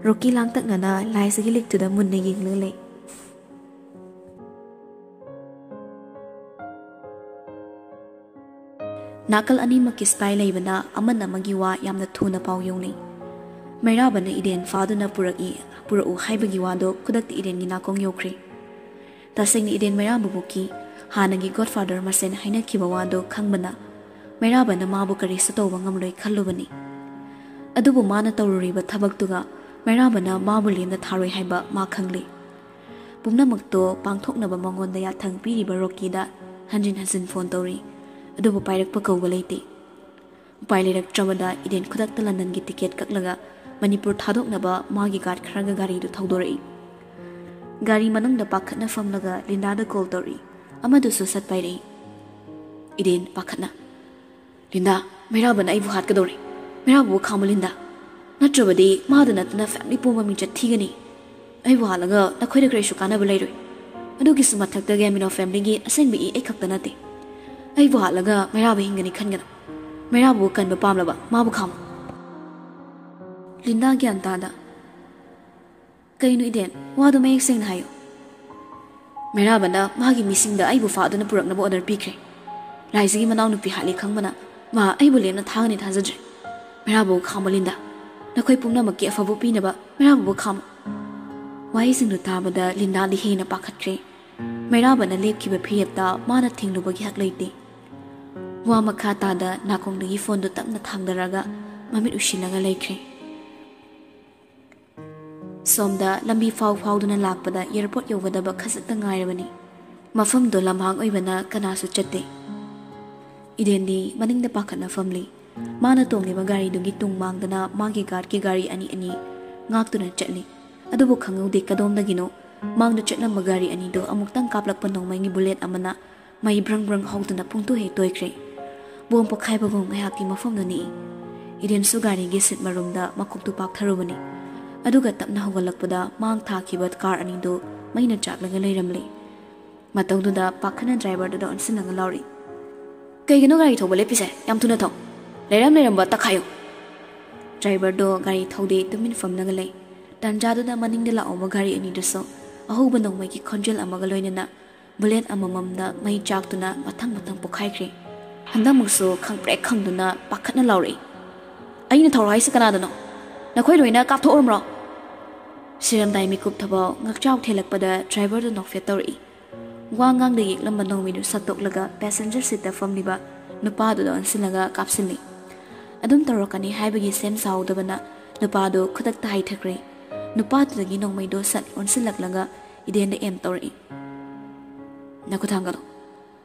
ꯔꯣꯀꯤ ꯂꯥꯡꯇꯛꯅꯅ ꯂꯥꯏꯖꯥꯒꯤ ꯂꯤꯛꯇꯨꯗ ꯃꯨꯟꯅ ꯌꯦꯡꯂꯒ ꯂꯩ꯫ ꯅꯥꯀꯜ ꯑꯅꯤꯃꯛꯀꯤ ꯁꯤꯄꯥꯏ ꯂꯩꯕꯅ ꯑꯃꯅ ꯑꯃꯒꯤ ꯋꯥ ꯌꯥꯝꯅ ꯊꯨꯅ ꯄꯥꯎ ꯌꯧꯅꯩ꯫ ꯃꯩꯔꯥꯕꯅ ꯏꯗꯦꯟ ꯐꯥꯗꯨꯅ ꯄꯨꯔꯛꯏ, ꯄꯨꯔꯛꯎ ꯍꯥꯏꯕꯒꯤ ꯋꯥꯗꯣ ꯈꯨꯗꯛꯇ ꯏꯗꯦꯟꯒꯤ ꯅꯥꯀꯣꯡ ꯌꯧꯈ꯭ꯔꯦ꯫ ꯇꯁꯦꯡꯅ ꯏꯗꯦꯟ ꯃꯩꯔꯥꯕꯕꯨ ꯀꯤ, ꯍꯥꯟꯅꯒꯤ godfather ꯃꯁꯦꯟ ꯍꯥꯏꯅꯈꯤꯕ ꯋꯥꯗꯣ ꯈꯪꯕꯅ ꯃꯩꯔꯥꯕꯅ ꯃꯥꯕꯨ ꯀꯔꯤꯁꯨ ꯇꯧꯕ ꯉꯝꯂꯣꯏ ꯈꯜꯂꯨꯕꯅꯤ꯫ ꯑꯗꯨꯕꯨ ꯃꯥꯅ ꯇꯧꯔꯨꯔꯤꯕ ꯊꯕꯛꯇꯨꯒ ꯃꯩꯔꯥꯕꯅ ꯃꯥꯕꯨ ꯂꯦꯝꯅ ꯊꯥꯔꯣꯏ ꯍꯥꯏꯕ ꯃꯥ ꯈꯪꯂꯤ꯫ ꯄꯨꯝꯅꯃꯛꯇꯣ ꯄꯥꯡꯊꯣꯛꯅꯕ ꯃꯉꯣꯟꯗ ꯌꯥꯊꯪ ꯄꯤꯔꯤꯕ ꯔꯣꯀꯤꯗ ꯍꯟꯖꯤꯟ ꯍꯟꯖꯤꯟ ꯐꯣꯟ ꯇꯧꯔꯤ, ꯑꯗꯨꯕꯨ ꯄꯥꯏꯔꯛꯄ ꯀꯧꯕ ꯂꯩꯇꯦ꯫ ꯎꯄꯥꯏ ꯂꯩꯔꯛꯇ꯭ꯔꯕꯗ ꯏꯗꯦꯟ ꯈꯨꯗꯛꯇ ꯂꯟꯗꯟꯒꯤ ꯇꯤꯀꯦꯠ ꯀꯛꯂꯒ ꯃꯅꯤꯄꯨꯔ ꯊꯥꯗꯣꯛꯅꯕ ꯃꯥꯒꯤ ꯒꯥꯔꯗ ꯈꯔꯒ ꯒꯥꯔꯤꯗꯨ ꯊꯧꯗꯣꯔꯛꯏ꯫ ꯒꯥꯔꯤ ꯃꯅꯨꯡꯗ ꯄꯥꯈꯠꯅ ꯐꯝꯂꯒ ꯂꯤꯟꯗꯥꯗ ꯀꯣꯜ ꯇꯧꯔꯛꯏ꯫ ꯑꯃꯗꯨꯁꯨ ꯁꯠ ꯄꯥꯏꯔꯛꯏ꯫ ꯏꯗꯦꯟ ꯄꯥꯈꯠꯅ, "ꯂꯤꯟꯗꯥ, ꯃꯩꯔꯥꯕꯅ ꯑꯩꯕꯨ ꯍꯥꯠꯀꯗꯧꯔꯦ꯫ ꯃꯩꯔꯥꯕꯕꯨ ꯈꯥꯝꯃꯨ ꯂꯤꯟꯗꯥ꯫ ꯅꯠꯇ꯭ꯔꯕꯗꯤ ꯃꯥꯗ ꯅꯠꯇꯅ ꯐꯦꯃꯤꯂꯤ ꯄꯨꯝꯕ ꯃꯤꯡꯆꯠ ꯊꯤꯒꯅꯤ꯫ ꯑꯩꯕꯨ ꯍꯥꯠꯂꯒ ꯅꯈꯣꯏꯗ ꯀꯔꯤꯁꯨ ꯀꯥꯟꯅꯕ ꯂꯩꯔꯣꯏ꯫ ꯑꯗꯨꯒꯤꯁꯨ ꯃꯊꯛꯇ ꯒꯦꯃꯤꯅꯣ ꯐꯦꯃꯤꯂꯤꯒꯤ ꯑꯁꯦꯡꯕ ꯏ ꯑꯩ ꯈꯛꯇ ꯅꯠꯇꯦ꯫ ꯑꯩꯕꯨ ꯍꯥꯠꯂꯒ ꯃꯩꯔꯥꯕ ꯍꯤꯡꯒꯅꯤ ꯈꯟꯒꯅꯨ꯫ ꯃꯩꯔꯥꯕꯕꯨ ꯀꯟꯕ ꯄꯥꯝꯂꯕ ꯃꯥꯕꯨ ꯈꯥꯝꯃꯨ꯫" ꯂꯤꯟꯗꯥ ꯒ꯭ꯌꯥꯟ ꯇꯥꯗ, "ꯀꯩꯅꯣ ꯏꯗꯦꯟ, ꯋꯥꯗꯣ ꯃꯌꯦꯛ ꯁꯦꯡꯅ ꯍꯥꯏꯌꯨ꯫" "ꯃꯩꯔꯥꯕꯅ ꯃꯥꯒꯤ ꯃꯤꯁꯤꯡꯗ ꯑꯩꯕꯨ ꯐꯥꯗꯨꯅ ꯄꯨꯔꯛꯅꯕ ꯑꯣꯔꯗꯔ ꯄꯤꯈ꯭ꯔꯦ꯫ ꯂꯥꯏꯖꯥꯒꯤ ꯃꯅꯥꯎꯅꯨꯄꯤ ꯍꯥꯠꯂꯤ ꯈꯪꯕꯅ ꯃꯥ ꯑꯩꯕꯨ ꯂꯦꯝꯅ ꯊꯥꯒꯅꯤ ꯊꯥꯖꯗ꯭ꯔꯦ꯫ ꯃꯩꯔꯥꯕꯕꯨ ꯈꯥꯝꯃꯨ ꯂꯤꯟꯗꯥ꯫ ꯅꯈꯣꯏ ꯄꯨꯝꯅꯃꯛꯀꯤ ꯑꯐꯕ ꯄꯤꯅꯕ ꯃꯩꯔꯥꯕꯕꯨ ꯈꯥꯝꯃꯨ꯫" ꯋꯥꯍꯩꯁꯤꯡꯗꯨ ꯇꯥꯕꯗ ꯂꯤꯟꯗꯥꯗꯤ ꯍꯦꯟꯅ ꯄꯥꯈꯠꯈ꯭ꯔꯦ꯫ ꯃꯩꯔꯥꯕꯅ ꯂꯦꯞꯈꯤꯕ ꯐꯤꯔꯦꯞꯇ ꯃꯥꯅ ꯊꯦꯡꯂꯨꯕꯒꯤ ꯍꯛ ꯂꯩꯇꯦ꯫ ꯋꯥ ꯃꯈꯥ ꯇꯥꯗ ꯅꯥꯀꯣꯡꯗꯒꯤ ꯐꯣꯟꯗꯨ ꯇꯞꯅ ꯊꯥꯡꯗꯔꯒ ꯃꯃꯤꯠ ꯎꯏꯁꯤꯜꯂꯒ ꯂꯩꯈ꯭ꯔꯦ꯫ ꯁꯣꯝꯗ ꯂꯝꯕꯤ ꯐꯥꯎ ꯐꯥꯎꯗꯨꯅ ꯂꯥꯛꯄꯗ ꯑꯦꯌꯔꯄꯣꯔꯠ ꯌꯧꯒꯗꯕ ꯈꯖꯤꯛꯇ ꯉꯥꯏꯔꯕꯅꯤ꯫ ꯃꯐꯝꯗꯣ ꯂꯝꯍꯥꯡ ꯑꯣꯏꯕꯅ ꯀꯅꯥꯁꯨ ꯆꯠꯇꯦ꯫ ꯏꯗꯦꯟꯗꯤ ꯃꯅꯤꯡꯗ ꯄꯥꯈꯠꯅ ꯐꯝꯂꯤ꯫ ꯃꯥꯅ ꯇꯣꯡꯂꯤꯕ ꯒꯥꯔꯤꯗꯨꯒꯤ ꯇꯨꯡ ꯃꯥꯡꯗꯅ ꯃꯥꯒꯤ ꯒꯥꯔꯗꯀꯤ ꯒꯥꯔꯤ ꯑꯅꯤ ꯑꯅꯤ ꯉꯥꯛꯇꯨꯅ ꯆꯠꯂꯤ꯫ ꯑꯗꯨꯕꯨ ꯈꯪꯍꯧꯗꯦ ꯀꯗꯣꯝꯗꯒꯤꯅꯣ ꯃꯥꯡꯗ ꯆꯠꯂꯝꯕ ꯒꯥꯔꯤ ꯑꯅꯤꯗꯨ ꯑꯃꯨꯛꯇꯪ ꯀꯥꯞꯂꯛꯄ ꯅꯣꯡꯃꯩꯒꯤ ꯕꯨꯂꯦꯠ ꯑꯃꯅ ꯃꯩ ꯕ꯭ꯔꯪ ꯕ꯭ꯔꯪ ꯍꯧꯗꯨꯅ ꯄꯨꯡꯇꯨ ꯍꯦꯛ ꯇꯣꯏꯈ꯭ꯔꯦ꯫ ꯕꯣꯝ ꯄꯣꯈꯥꯏꯕꯒꯨꯝ ꯉꯥꯏꯍꯥꯛꯀꯤ ꯃꯐꯝꯗꯨ ꯅꯤꯛꯏ꯫ ꯏꯗꯦꯟꯁꯨ ꯒꯥꯔꯤꯒꯤ ꯁꯤꯠ ꯃꯔꯨꯝꯗ ꯃꯀꯣꯛꯇꯨ ꯄꯥꯛꯊꯔꯨꯕꯅꯤ꯫ ꯑꯗꯨꯒ ꯇꯞꯅ ꯍꯧꯒꯠꯂꯛꯄꯗ ꯃꯥꯡ ꯊꯥꯈꯤꯕ ꯀꯥꯔ ꯑꯅꯤꯗꯨ ꯃꯩꯅ ꯆꯥꯛꯂꯒ ꯂꯩꯔꯝꯂꯦ꯫ ꯃꯇꯧꯗꯨꯗ ꯄꯥꯈꯠꯅ ꯗ꯭ꯔꯥꯏꯚꯔꯗꯨꯗ ꯑꯣꯟꯁꯤꯜꯂꯒ ꯂꯥꯎꯔꯤ, "ꯀꯩꯒꯤꯅꯣ ꯒꯥꯔꯤ ꯊꯧꯕ ꯂꯦꯞꯄꯤꯁꯦ? ꯌꯥꯝ ꯊꯨꯅ ꯊꯧ꯫ ꯂꯩꯔꯝ ꯂꯩꯔꯝꯕ ꯇꯛꯈꯥꯏꯌꯨ!" ꯗ꯭ꯔꯥꯏꯚꯔꯗꯣ ꯒꯥꯔꯤ ꯊꯧꯗꯦ, ꯇꯨꯃꯤꯟ ꯐꯝꯂꯒ ꯂꯩ꯫ ꯇꯥꯟꯖꯥꯗꯨꯗ ꯃꯅꯤꯡꯗ ꯂꯥꯛꯍꯧꯕ ꯒꯥꯔꯤ ꯑꯅꯤꯗꯨꯁꯨ ꯑꯍꯧꯕ ꯅꯣꯡꯃꯩꯒꯤ ꯈꯣꯟꯖꯦꯜ ꯑꯃꯒ ꯂꯣꯏꯅꯅ ꯕꯨꯂꯦꯠ ꯑꯃꯃꯝꯗ ꯃꯩ ꯆꯥꯛꯇꯨꯅ ꯃꯊꯪ ꯃꯊꯪ ꯄꯣꯈꯥꯏꯈ꯭ꯔꯦ꯫ ꯍꯟꯗꯛꯃꯨꯛꯁꯨ ꯈꯪꯄ꯭ꯔꯦꯛ ꯈꯪꯗꯨꯅ ꯄꯥꯈꯠꯅ ꯂꯥꯎꯔꯛꯏ, "ꯑꯩꯅ ꯊꯧꯔꯣ ꯍꯥꯏꯁꯤ ꯀꯅꯥꯗꯅꯣ? ꯅꯈꯣꯏ ꯂꯣꯏꯅ ꯀꯥꯞꯊꯣꯛꯎꯔꯝꯂꯣ!" ꯁꯤꯔꯝꯗꯥꯏ ꯃꯤꯀꯨꯞ ꯊꯕꯥꯎ ꯉꯛꯆꯥꯎ ꯊꯦꯜꯂꯛꯄꯗ ꯗ꯭ꯔꯥꯏꯚꯔꯗꯨ ꯅꯣꯛꯐꯦꯠ ꯇꯧꯔꯛꯏ꯫ ꯋꯥ ꯉꯥꯡꯗ ꯌꯦꯛꯂꯝꯕ ꯅꯣꯡꯃꯩꯗꯨ ꯁꯠꯇꯣꯛꯂꯒ ꯄꯦꯁꯦꯟꯖꯔ ꯁꯤꯠꯇ ꯐꯝꯂꯤꯕ ꯅꯨꯄꯥꯗꯨꯗ ꯑꯣꯟꯁꯤꯜꯂꯒ ꯀꯥꯞꯁꯤꯜꯂꯤ꯫ ꯑꯗꯨꯝ ꯇꯧꯔꯛꯀꯅꯤ ꯍꯥꯏꯕꯒꯤ ꯁꯦꯝ ꯁꯥꯍꯧꯗꯕꯅ ꯅꯨꯄꯥꯗꯨ ꯈꯨꯗꯛꯇ ꯍꯥꯏꯊꯈ꯭ꯔꯦ꯫ ꯅꯨꯄꯥꯗꯨꯗꯒꯤ ꯅꯣꯡꯃꯩꯗꯨ ꯁꯠ ꯑꯣꯟꯁꯤꯜꯂꯛꯂꯒ ꯏꯗꯦꯟꯗ ꯑꯦꯝ ꯇꯧꯔꯛꯏ꯫ "ꯅꯈꯨꯠ ꯊꯥꯡꯒꯠꯂꯣ!"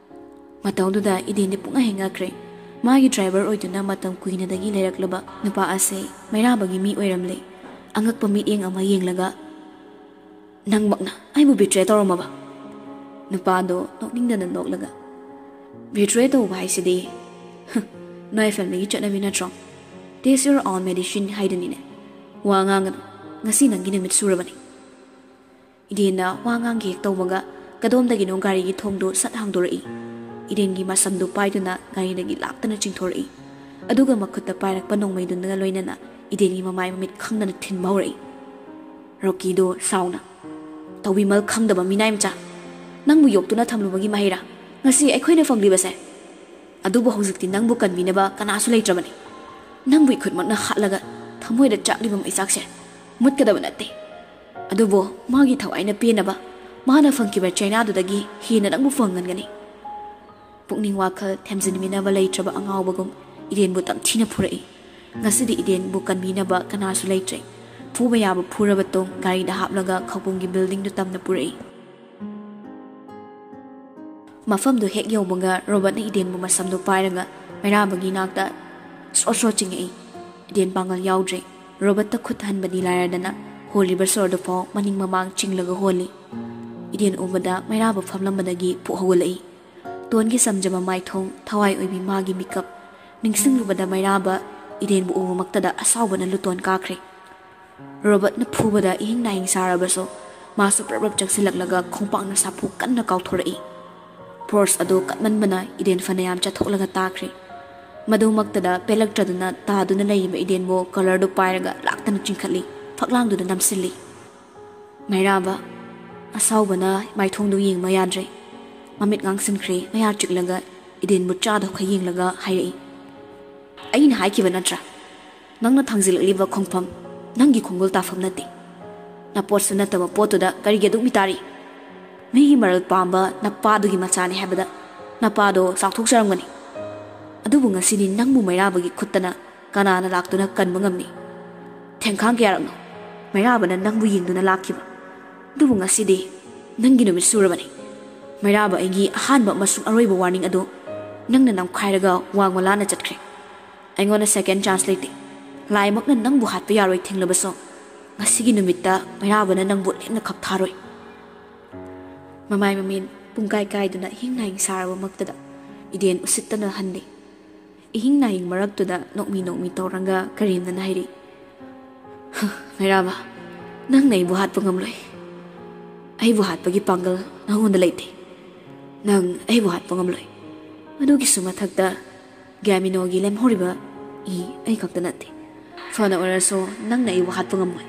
ꯃꯇꯧꯗꯨꯗ ꯏꯗꯦꯟꯗꯤ ꯄꯨꯡꯉꯛ ꯍꯦꯛ ꯉꯛꯈ꯭ꯔꯦ꯫ ꯃꯥꯒꯤ ꯗ꯭ꯔꯥꯏꯚꯔ ꯑꯣꯏꯗꯨꯅ ꯃꯇꯝ ꯀꯨꯏꯅꯗꯒꯤ ꯂꯩꯔꯛꯂꯕ ꯅꯨꯄꯥ ꯑꯁꯦ ꯃꯩꯔꯥꯕꯒꯤ ꯃꯤ ꯑꯣꯏꯔꯝꯂꯦ꯫ ꯑꯉꯛꯄ ꯃꯤꯠꯌꯦꯡ ꯑꯃ ꯌꯦꯡꯂꯒ, "ꯅꯪꯃꯛꯅ ꯑꯩꯕꯨ ꯕꯤꯇ꯭ꯔꯦ ꯇꯧꯔꯝꯃꯕ?" ꯅꯨꯄꯥꯗꯣ ꯅꯣꯛꯅꯤꯡꯗꯅ ꯅꯣꯛꯂꯒ, "ꯕꯤꯇ꯭ꯔꯦ ꯇꯧꯕ ꯍꯥꯏꯁꯤꯗꯤ, ꯍ, ꯅꯣꯏ ꯐꯦꯃꯤꯂꯤꯒꯤ ꯆꯠꯅꯕꯤ ꯅꯠꯇ꯭ꯔꯣ? Taste your own medicine ꯍꯥꯏꯗꯨꯅꯤꯅꯦ꯫ ꯋꯥ ꯉꯥꯡꯒꯅꯨ, ꯉꯁꯤ ꯅꯪꯒꯤ ꯅꯨꯃꯤꯠ ꯁꯨꯔꯕꯅꯤ꯫" ꯏꯗꯦꯟꯅ ꯋꯥ ꯉꯥꯡꯒꯦ ꯍꯦꯛ ꯇꯧꯕꯒ ꯀꯗꯣꯝꯗꯒꯤꯅꯣ ꯒꯥꯔꯤꯒꯤ ꯊꯣꯡꯗꯨ ꯁꯠ ꯍꯥꯡꯗꯣꯔꯛꯏ꯫ ꯏꯗꯦꯟꯒꯤ ꯃꯁꯝꯗꯨ ꯄꯥꯏꯗꯨꯅ ꯒꯥꯔꯤꯗꯒꯤ ꯂꯥꯛꯇꯅ ꯆꯤꯡꯊꯣꯔꯛꯏ꯫ ꯑꯗꯨꯒ ꯃꯈꯨꯠꯇ ꯄꯥꯏꯔꯛꯄ ꯅꯣꯡꯃꯩꯗꯨꯅꯒ ꯂꯣꯏꯅꯅ ꯏꯗꯦꯟꯒꯤ ꯃꯃꯥꯏ ꯃꯃꯤꯠ ꯈꯪꯗꯅ ꯊꯤꯟꯕ ꯍꯧꯔꯛꯏ꯫ ꯔꯣꯀꯤꯗꯣ ꯁꯥꯎꯅ, "ꯇꯧꯕꯤꯃꯜ ꯈꯪꯗꯕ ꯃꯤꯅꯥꯏ ꯃꯆꯥ! ꯅꯪꯕꯨ ꯌꯣꯛꯇꯨꯅ ꯊꯝꯂꯨꯕꯒꯤ ꯃꯍꯩꯔꯥ ꯉꯁꯤ ꯑꯩꯈꯣꯏꯅ ꯐꯪꯂꯤꯕꯁꯦ? ꯑꯗꯨꯕꯨ ꯍꯧꯖꯤꯛꯇꯤ ꯅꯪꯕꯨ ꯀꯟꯕꯤꯅꯕ ꯀꯅꯥꯁꯨ ꯂꯩꯇ꯭ꯔꯕꯅꯤ꯫ ꯅꯪꯕꯨ ꯏꯈꯨꯠꯃꯛꯅ ꯍꯥꯠꯂꯒ ꯊꯃꯣꯏꯗ ꯆꯥꯛꯂꯤꯕ ꯃꯩꯆꯥꯛꯁꯦ ꯃꯨꯠꯀꯗꯕ ꯅꯠꯇꯦ꯫ ꯑꯗꯨꯕꯨ ꯃꯥꯒꯤ ꯊꯋꯥꯏꯅ ꯄꯦꯟꯅꯕ ꯃꯥꯅ ꯐꯪꯈꯤꯕ ꯆꯩꯅꯥꯗꯨꯗꯒꯤ ꯍꯦꯟꯅ ꯅꯪꯕꯨ ꯐꯪꯍꯟꯒꯅꯤ꯫" ꯄꯨꯛꯅꯤꯡ ꯋꯥꯈꯜ ꯊꯦꯝꯖꯤꯟꯃꯤꯟꯅꯕ ꯂꯩꯇ꯭ꯔꯕ ꯑꯉꯥꯎꯕꯒꯨꯝ ꯏꯗꯦꯟꯕꯨ ꯇꯝꯊꯤꯅ ꯐꯨꯔꯛꯏ꯫ ꯉꯁꯤꯗꯤ ꯏꯗꯦꯟꯕꯨ ꯀꯟꯕꯤꯅꯕ ꯀꯅꯥꯁꯨ ꯂꯩꯇ꯭ꯔꯦ꯫ ꯐꯨꯕ ꯌꯥꯕ ꯐꯨꯔꯕ ꯇꯨꯡ ꯒꯥꯔꯤꯗ ꯍꯥꯞꯂꯒ ꯈꯧꯄꯨꯝꯒꯤ ꯕꯤꯜꯗꯤꯡꯗꯨ ꯇꯝꯅ ꯄꯨꯔꯛꯏ꯫ ꯃꯐꯝꯗꯨ ꯍꯦꯛ ꯌꯧꯕꯒ ꯔꯣꯕꯔꯠꯅ ꯏꯗꯦꯟꯕꯨ ꯃꯁꯝꯗꯨ ꯄꯥꯏꯔꯒ ꯃꯩꯔꯥꯕꯒꯤ ꯅꯥꯛꯇ ꯁ꯭ꯔꯣ ꯁ꯭ꯔꯣ ꯆꯤꯡꯉꯛꯏ꯫ ꯏꯗꯦꯟ ꯄꯥꯡꯒꯜ ꯌꯥꯎꯗ꯭ꯔꯦ꯫ ꯔꯣꯕꯔꯠꯇ ꯈꯨꯠ ꯍꯟꯕꯗꯤ ꯂꯥꯏꯔꯗꯅ ꯍꯣꯜꯂꯤꯕ ꯁꯣꯔꯗꯨꯐꯥꯎ ꯃꯅꯤꯡ ꯃꯃꯥꯡ ꯆꯤꯡꯂꯒ ꯍꯣꯜꯂꯤ꯫ ꯏꯗꯦꯟ ꯎꯕꯗ ꯃꯩꯔꯥꯕ ꯐꯝꯂꯝꯕꯗꯒꯤ ꯄꯨꯛ ꯍꯧꯒꯠꯂꯛꯏ꯫ ꯇꯣꯟꯒꯤ ꯆꯝꯖꯕ ꯃꯥꯏꯊꯣꯡ, ꯊꯋꯥꯏ ꯑꯣꯏꯕꯤ ꯃꯥꯒꯤ ꯃꯤꯀꯞ꯫ ꯅꯤꯡꯁꯤꯡꯂꯨꯕꯗ ꯃꯩꯔꯥꯕ ꯏꯗꯦꯟꯕꯨ ꯎꯕꯃꯛꯇꯗ ꯑꯁꯥꯎꯕꯅ ꯂꯨꯇꯣꯟ ꯀꯥꯈ꯭ꯔꯦ꯫ ꯔꯣꯕꯔꯠꯅ ꯐꯨꯕꯗ ꯏꯍꯤꯡ ꯅꯥꯍꯤꯡ ꯁꯥꯔꯕꯁꯨ ꯃꯥꯁꯨ ꯄ꯭ꯔꯞ ꯄ꯭ꯔꯞ ꯆꯪꯁꯤꯜꯂꯛꯂꯒ ꯈꯣꯡꯄꯥꯛꯅ ꯁꯥꯐꯨ ꯀꯟꯅ ꯀꯥꯎꯊꯣꯔꯛꯏ꯫ ꯐꯣꯔꯁ ꯑꯗꯨ ꯀꯟꯃꯟꯕꯅ ꯏꯗꯦꯟ ꯐꯅꯌꯥꯝ ꯆꯠꯊꯣꯛꯂꯒ ꯇꯥꯈ꯭ꯔꯦ꯫ ꯃꯗꯨꯃꯛꯇꯗ ꯄꯦꯜꯂꯛꯇ꯭ꯔꯗꯨꯅ ꯇꯥꯗꯨꯅ ꯂꯩꯔꯤꯕ ꯏꯗꯦꯟꯕꯨ ꯀꯣꯂꯔꯗꯨ ꯄꯥꯏꯔꯒ ꯂꯥꯛꯇꯅ ꯆꯤꯡꯈꯠꯂꯤ, ꯐꯛꯂꯥꯡꯗꯨꯗ ꯅꯝꯁꯤꯜꯂꯤ꯫ ꯃꯩꯔꯥꯕ, ꯑꯁꯥꯎꯕꯅ ꯃꯥꯏꯊꯣꯡꯗꯨ ꯌꯦꯡꯕ ꯌꯥꯗ꯭ꯔꯦ꯫ ꯃꯃꯤꯠ ꯉꯥꯡꯁꯤꯟꯈ꯭ꯔꯦ, ꯃꯌꯥ ꯆꯤꯛꯂꯒ ꯏꯗꯦꯟꯕꯨ ꯆꯥꯗ ꯈꯣꯏ ꯌꯦꯡꯂꯒ ꯍꯥꯏꯔꯛꯏ, "ꯑꯩꯅ ꯍꯥꯏꯈꯤꯕ ꯅꯠꯇ꯭ꯔꯥ? ꯅꯪꯅ ꯊꯥꯡꯖꯤꯜꯂꯛꯂꯤꯕ ꯈꯣꯡꯐꯝ ꯅꯪꯒꯤ ꯈꯣꯡꯒꯨꯜ ꯇꯥꯐꯝ ꯅꯠꯇꯦ꯫ ꯅꯄꯣꯠꯁꯨ ꯅꯠꯇꯕ ꯄꯣꯠꯇꯨꯗ ꯀꯔꯤꯒꯤ ꯑꯗꯨꯛ ꯃꯤꯇꯥꯔꯤ? ꯃꯤꯒꯤ ꯃꯔꯜ ꯄꯥꯝꯕ ꯅꯄꯥꯗꯨꯒꯤ ꯃꯆꯥꯅꯤ ꯍꯥꯏꯕꯗ ꯅꯄꯥꯗꯣ ꯆꯥꯎꯊꯣꯛꯆꯔꯝꯒꯅꯤ꯫ ꯑꯗꯨꯕꯨ ꯉꯁꯤꯗꯤ ꯅꯪꯕꯨ ꯃꯩꯔꯥꯕꯒꯤ ꯈꯨꯠꯇꯅ ꯀꯅꯥꯅ ꯂꯥꯛꯇꯨꯅ ꯀꯟꯕ ꯉꯝꯃꯤ? ꯊꯦꯡꯈꯥꯡ ꯀꯌꯥꯔꯛꯅꯣ ꯃꯩꯔꯥꯕꯅ ꯅꯪꯕꯨ ꯌꯦꯡꯗꯨꯅ ꯂꯥꯛꯈꯤꯕ? ꯑꯗꯨꯕꯨ ꯉꯁꯤꯗꯤ ꯅꯪꯒꯤ ꯅꯨꯃꯤꯠ ꯁꯨꯔꯕꯅꯤ꯫ ꯃꯩꯔꯥꯕ ꯑꯩꯒꯤ ꯑꯍꯥꯟꯕ ꯑꯃꯁꯨꯡ ꯑꯔꯣꯏꯕ ꯋꯥꯔꯅꯤꯡ ꯑꯗꯨ ꯅꯪꯅ ꯅꯝꯈꯥꯏꯔꯒ ꯋꯥꯡꯃ ꯂꯥꯟꯅ ꯆꯠꯈ꯭ꯔꯦ꯫ ꯑꯩꯉꯣꯟꯗ ꯁꯦꯀꯦꯟ ꯆꯥꯟꯁ ꯂꯩꯇꯦ꯫ ꯂꯥꯏꯃꯛꯅ ꯅꯪꯕꯨ ꯍꯥꯠꯄ ꯌꯥꯔꯣꯏ ꯊꯦꯡꯂꯕꯁꯨ, ꯉꯁꯤꯒꯤ ꯅꯨꯃꯤꯠꯇ ꯃꯩꯔꯥꯕꯅ ꯅꯪꯕꯨ ꯂꯦꯝꯅ ꯈꯞꯊꯥꯔꯣꯏ꯫" ꯃꯃꯥꯏ ꯃꯃꯤꯠ ꯄꯨꯡꯀꯥꯏ ꯀꯥꯏꯗꯨꯅ ꯏꯍꯤꯡ ꯅꯥꯍꯤꯡ ꯁꯥꯔꯕꯃꯛꯇꯗ ꯏꯗꯦꯟ ꯎꯁꯤꯠꯇꯅ ꯍꯟꯂꯤ꯫ ꯏꯍꯤꯡ ꯅꯥꯍꯤꯡ ꯃꯔꯛꯇꯨꯗ ꯅꯣꯛꯃꯤ ꯅꯣꯛꯃꯤ ꯇꯧꯔꯒ ꯀꯔꯦꯝꯅꯅ ꯍꯥꯏꯔꯤ, "ꯃꯩꯔꯥꯕ, ꯅꯪꯅ ꯑꯩꯕꯨ ꯍꯥꯠꯄ ꯉꯝꯂꯣꯏ꯫ ꯑꯩꯕꯨ ꯍꯥꯠꯄꯒꯤ ꯄꯥꯡꯒꯜ ꯅꯉꯣꯟꯗ ꯂꯩꯇꯦ꯫ ꯅꯪ ꯑꯩꯕꯨ ꯍꯥꯠꯄ ꯉꯝꯂꯣꯏ꯫ ꯃꯗꯨꯒꯤꯁꯨ ꯃꯊꯛꯇ ꯒ꯭ꯌꯥꯃꯤꯅꯣꯒꯤ ꯂꯦꯝꯍꯧꯔꯤꯕ ꯏ ꯑꯩ ꯈꯛꯇ ꯅꯠꯇꯦ꯫ ꯐꯅ ꯑꯣꯏꯔꯁꯨ ꯅꯪꯅ ꯑꯩꯕꯨ ꯍꯥꯠꯄ ꯉꯝꯃꯣꯏ꯫"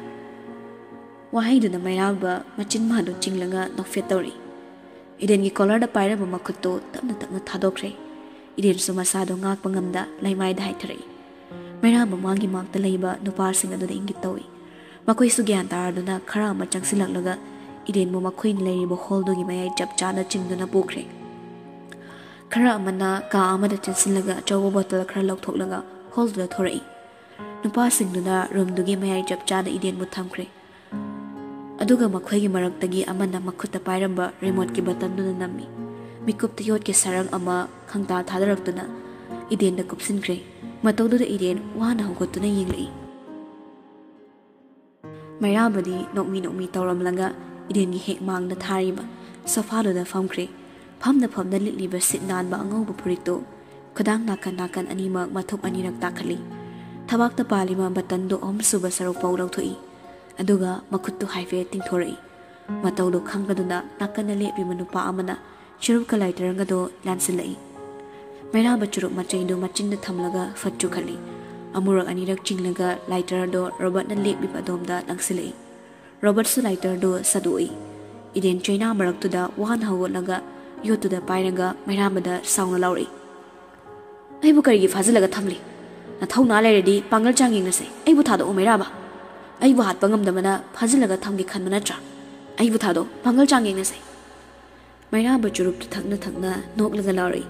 ꯋꯥꯍꯩꯗꯨꯅ ꯃꯩꯔꯥꯕ ꯃꯆꯤꯟ ꯃꯥꯟꯗꯨ ꯆꯤꯡꯂꯒ ꯅꯣꯛꯐꯦꯠ ꯇꯧꯔꯛꯏ꯫ ꯏꯗꯦꯟꯒꯤ ꯀꯣꯂꯔꯗ ꯄꯥꯏꯔꯝꯕ ꯃꯈꯨꯠꯇꯨ ꯇꯞꯅ ꯇꯞꯅ ꯊꯥꯗꯣꯛꯈ꯭ꯔꯦ꯫ ꯏꯗꯦꯟꯁꯨ ꯃꯁꯥꯗꯨ ꯉꯥꯛꯄ ꯉꯝꯗ ꯂꯩꯃꯥꯏꯗ ꯍꯥꯏꯊꯔꯛꯏ꯫ ꯃꯩꯔꯥꯕ ꯃꯥꯒꯤ ꯃꯥꯛꯇ ꯂꯩꯕ ꯅꯨꯄꯥꯁꯤꯡ ꯑꯗꯨꯗ ꯏꯪꯒꯤꯠ ꯇꯧꯏ꯫ ꯃꯈꯣꯏꯁꯨ ꯒ꯭ꯌꯥꯟ ꯇꯥꯔꯗꯨꯅ ꯈꯔ ꯑꯃ ꯆꯪꯁꯤꯜꯂꯛꯂꯒ ꯏꯗꯦꯟꯕꯨ ꯃꯈꯣꯏꯅ ꯂꯩꯔꯤꯕ ꯍꯣꯜꯗꯨꯒꯤ ꯃꯌꯥꯏ ꯆꯞ ꯆꯥꯅ ꯆꯤꯡꯗꯨꯅ ꯄꯨꯈ꯭ꯔꯦ꯫ ꯈꯔ ꯑꯃꯅ ꯀꯥ ꯑꯃꯗ ꯆꯪꯁꯤꯜꯂꯒ ꯑꯆꯧꯕ ꯕꯣꯇꯜ ꯈꯔ ꯂꯧꯊꯣꯛꯂꯒ ꯍꯣꯜꯗꯨꯗ ꯊꯣꯔꯛꯏ꯫ ꯅꯨꯄꯥꯁꯤꯡꯗꯨꯅ ꯔꯨꯝꯗꯨꯒꯤ ꯃꯌꯥꯏ ꯆꯞ ꯆꯥꯅ ꯏꯗꯦꯟꯕꯨ ꯊꯝꯈ꯭ꯔꯦ꯫ ꯑꯗꯨꯒ ꯃꯈꯣꯏꯒꯤ ꯃꯔꯛꯇꯒꯤ ꯑꯃꯅ ꯃꯈꯨꯠꯇ ꯄꯥꯏꯔꯝꯕ ꯔꯤꯃꯣꯠꯀꯤ ꯕꯇꯟꯗꯨꯗ ꯅꯝꯃꯤ꯫ ꯃꯤꯀꯨꯞꯇ ꯌꯣꯠꯀꯤ ꯁꯔꯪ ꯑꯃ ꯈꯪꯇꯥ ꯊꯥꯗꯔꯛꯇꯨꯅ ꯏꯗꯦꯟꯗ ꯀꯨꯞꯁꯤꯟꯈ꯭ꯔꯦ꯫ ꯃꯇꯧꯗꯨꯗ ꯏꯗꯦꯟ ꯋꯥꯅ ꯍꯧꯒꯠꯇꯨꯅ ꯌꯦꯡꯂꯛꯏ꯫ ꯃꯩꯔꯥꯕꯗꯤ ꯅꯣꯛꯃꯤ ꯅꯣꯛꯃꯤ ꯇꯧꯔꯝꯂꯒ ꯏꯗꯦꯟꯒꯤ ꯍꯦꯛ ꯃꯥꯡꯗ ꯊꯥꯔꯤꯕ ꯁꯣꯐꯥꯗꯨꯗ ꯐꯝꯈ꯭ꯔꯦ꯫ ꯐꯝꯅ ꯐꯝꯅ ꯂꯤꯠꯂꯤꯕ ꯁꯤꯠ ꯅꯥꯟꯕ ꯑꯉꯧꯕ ꯐꯨꯔꯤꯠꯇꯨ ꯈꯨꯗꯥꯡ ꯅꯥꯀꯟ ꯅꯥꯀꯟ ꯑꯅꯤꯃꯛ ꯃꯊꯨꯞ ꯑꯅꯤꯔꯛ ꯇꯥꯈꯠꯂꯤ꯫ ꯊꯕꯥꯛꯇ ꯄꯥꯜꯂꯤꯕ ꯕꯇꯟꯗꯨ ꯑꯍꯨꯝꯁꯨꯕ ꯁꯔꯨꯛ ꯐꯥꯎ ꯂꯧꯊꯣꯛꯏ꯫ ꯑꯗꯨꯒ ꯃꯈꯨꯠꯇꯨ ꯍꯥꯏꯐꯦꯠ ꯇꯤꯡꯊꯣꯔꯛꯏ꯫ ꯃꯇꯧꯗꯨ ꯈꯪꯂꯗꯨꯅ ꯅꯥꯀꯟꯗ ꯂꯦꯞꯂꯤꯕ ꯅꯨꯄꯥ ꯑꯃꯅ ꯆꯨꯔꯨꯞꯀ ꯂꯥꯏꯇꯔꯒꯗꯣ ꯂꯥꯟꯁꯤꯜꯂꯛꯏ꯫ ꯃꯩꯔꯥꯕ ꯆꯨꯔꯨꯞ ꯃꯆꯩꯗꯨ ꯃꯆꯤꯟꯗ ꯊꯝꯂꯒ ꯐꯠ ꯆꯨꯈꯠꯂꯤ꯫ ꯑꯃꯨꯔꯛ ꯑꯅꯤꯔꯛ ꯆꯤꯡꯂꯒ ꯂꯥꯏꯇꯔꯗꯣ ꯔꯣꯕꯔꯠꯅ ꯂꯦꯞꯂꯤꯕ ꯑꯗꯣꯝꯗ ꯂꯪꯁꯤꯜꯂꯛꯏ꯫ ꯔꯣꯕꯔꯠꯁꯨ ꯂꯥꯏꯇꯔꯗꯨ ꯁꯠꯗꯣꯛꯏ꯫ ꯏꯗꯦꯟ ꯆꯩꯅꯥ ꯃꯔꯛꯇꯨꯗ ꯋꯥꯅ ꯍꯧꯒꯠꯂꯒ ꯌꯣꯠꯇꯨꯗ ꯄꯥꯏꯔꯒ ꯃꯩꯔꯥꯕꯗ ꯁꯥꯎꯅ ꯂꯥꯎꯔꯛꯏ꯫ "ꯑꯩꯕꯨ ꯀꯔꯤꯒꯤ ꯐꯥꯖꯤꯜꯂꯒ ꯊꯝꯂꯤ? ꯅꯊꯧꯅꯥ ꯂꯩꯔꯗꯤ ꯄꯥꯡꯒꯜ ꯆꯥꯡ ꯌꯦꯡꯅꯁꯦ꯫ ꯑꯩꯕꯨ ꯊꯥꯗꯣꯛꯎ ꯃꯩꯔꯥꯕ꯫ ꯑꯩꯕꯨ ꯍꯥꯠꯄ ꯉꯝꯗꯕꯅ ꯐꯥꯖꯤꯜꯂꯒ ꯊꯝꯒꯦ ꯈꯟꯕ ꯅꯠꯇ꯭ꯔꯥ? ꯑꯩꯕꯨ ꯊꯥꯗꯣꯛꯎ, ꯄꯥꯡꯒꯜ ꯆꯥꯡ ꯌꯦꯡꯅꯁꯦ꯫" ꯃꯩꯔꯥꯕ ꯆꯨꯔꯨꯞꯇꯨ ꯊꯛꯅ ꯊꯛꯅ ꯅꯣꯛꯂꯒ ꯂꯥꯎꯔꯛꯏ꯫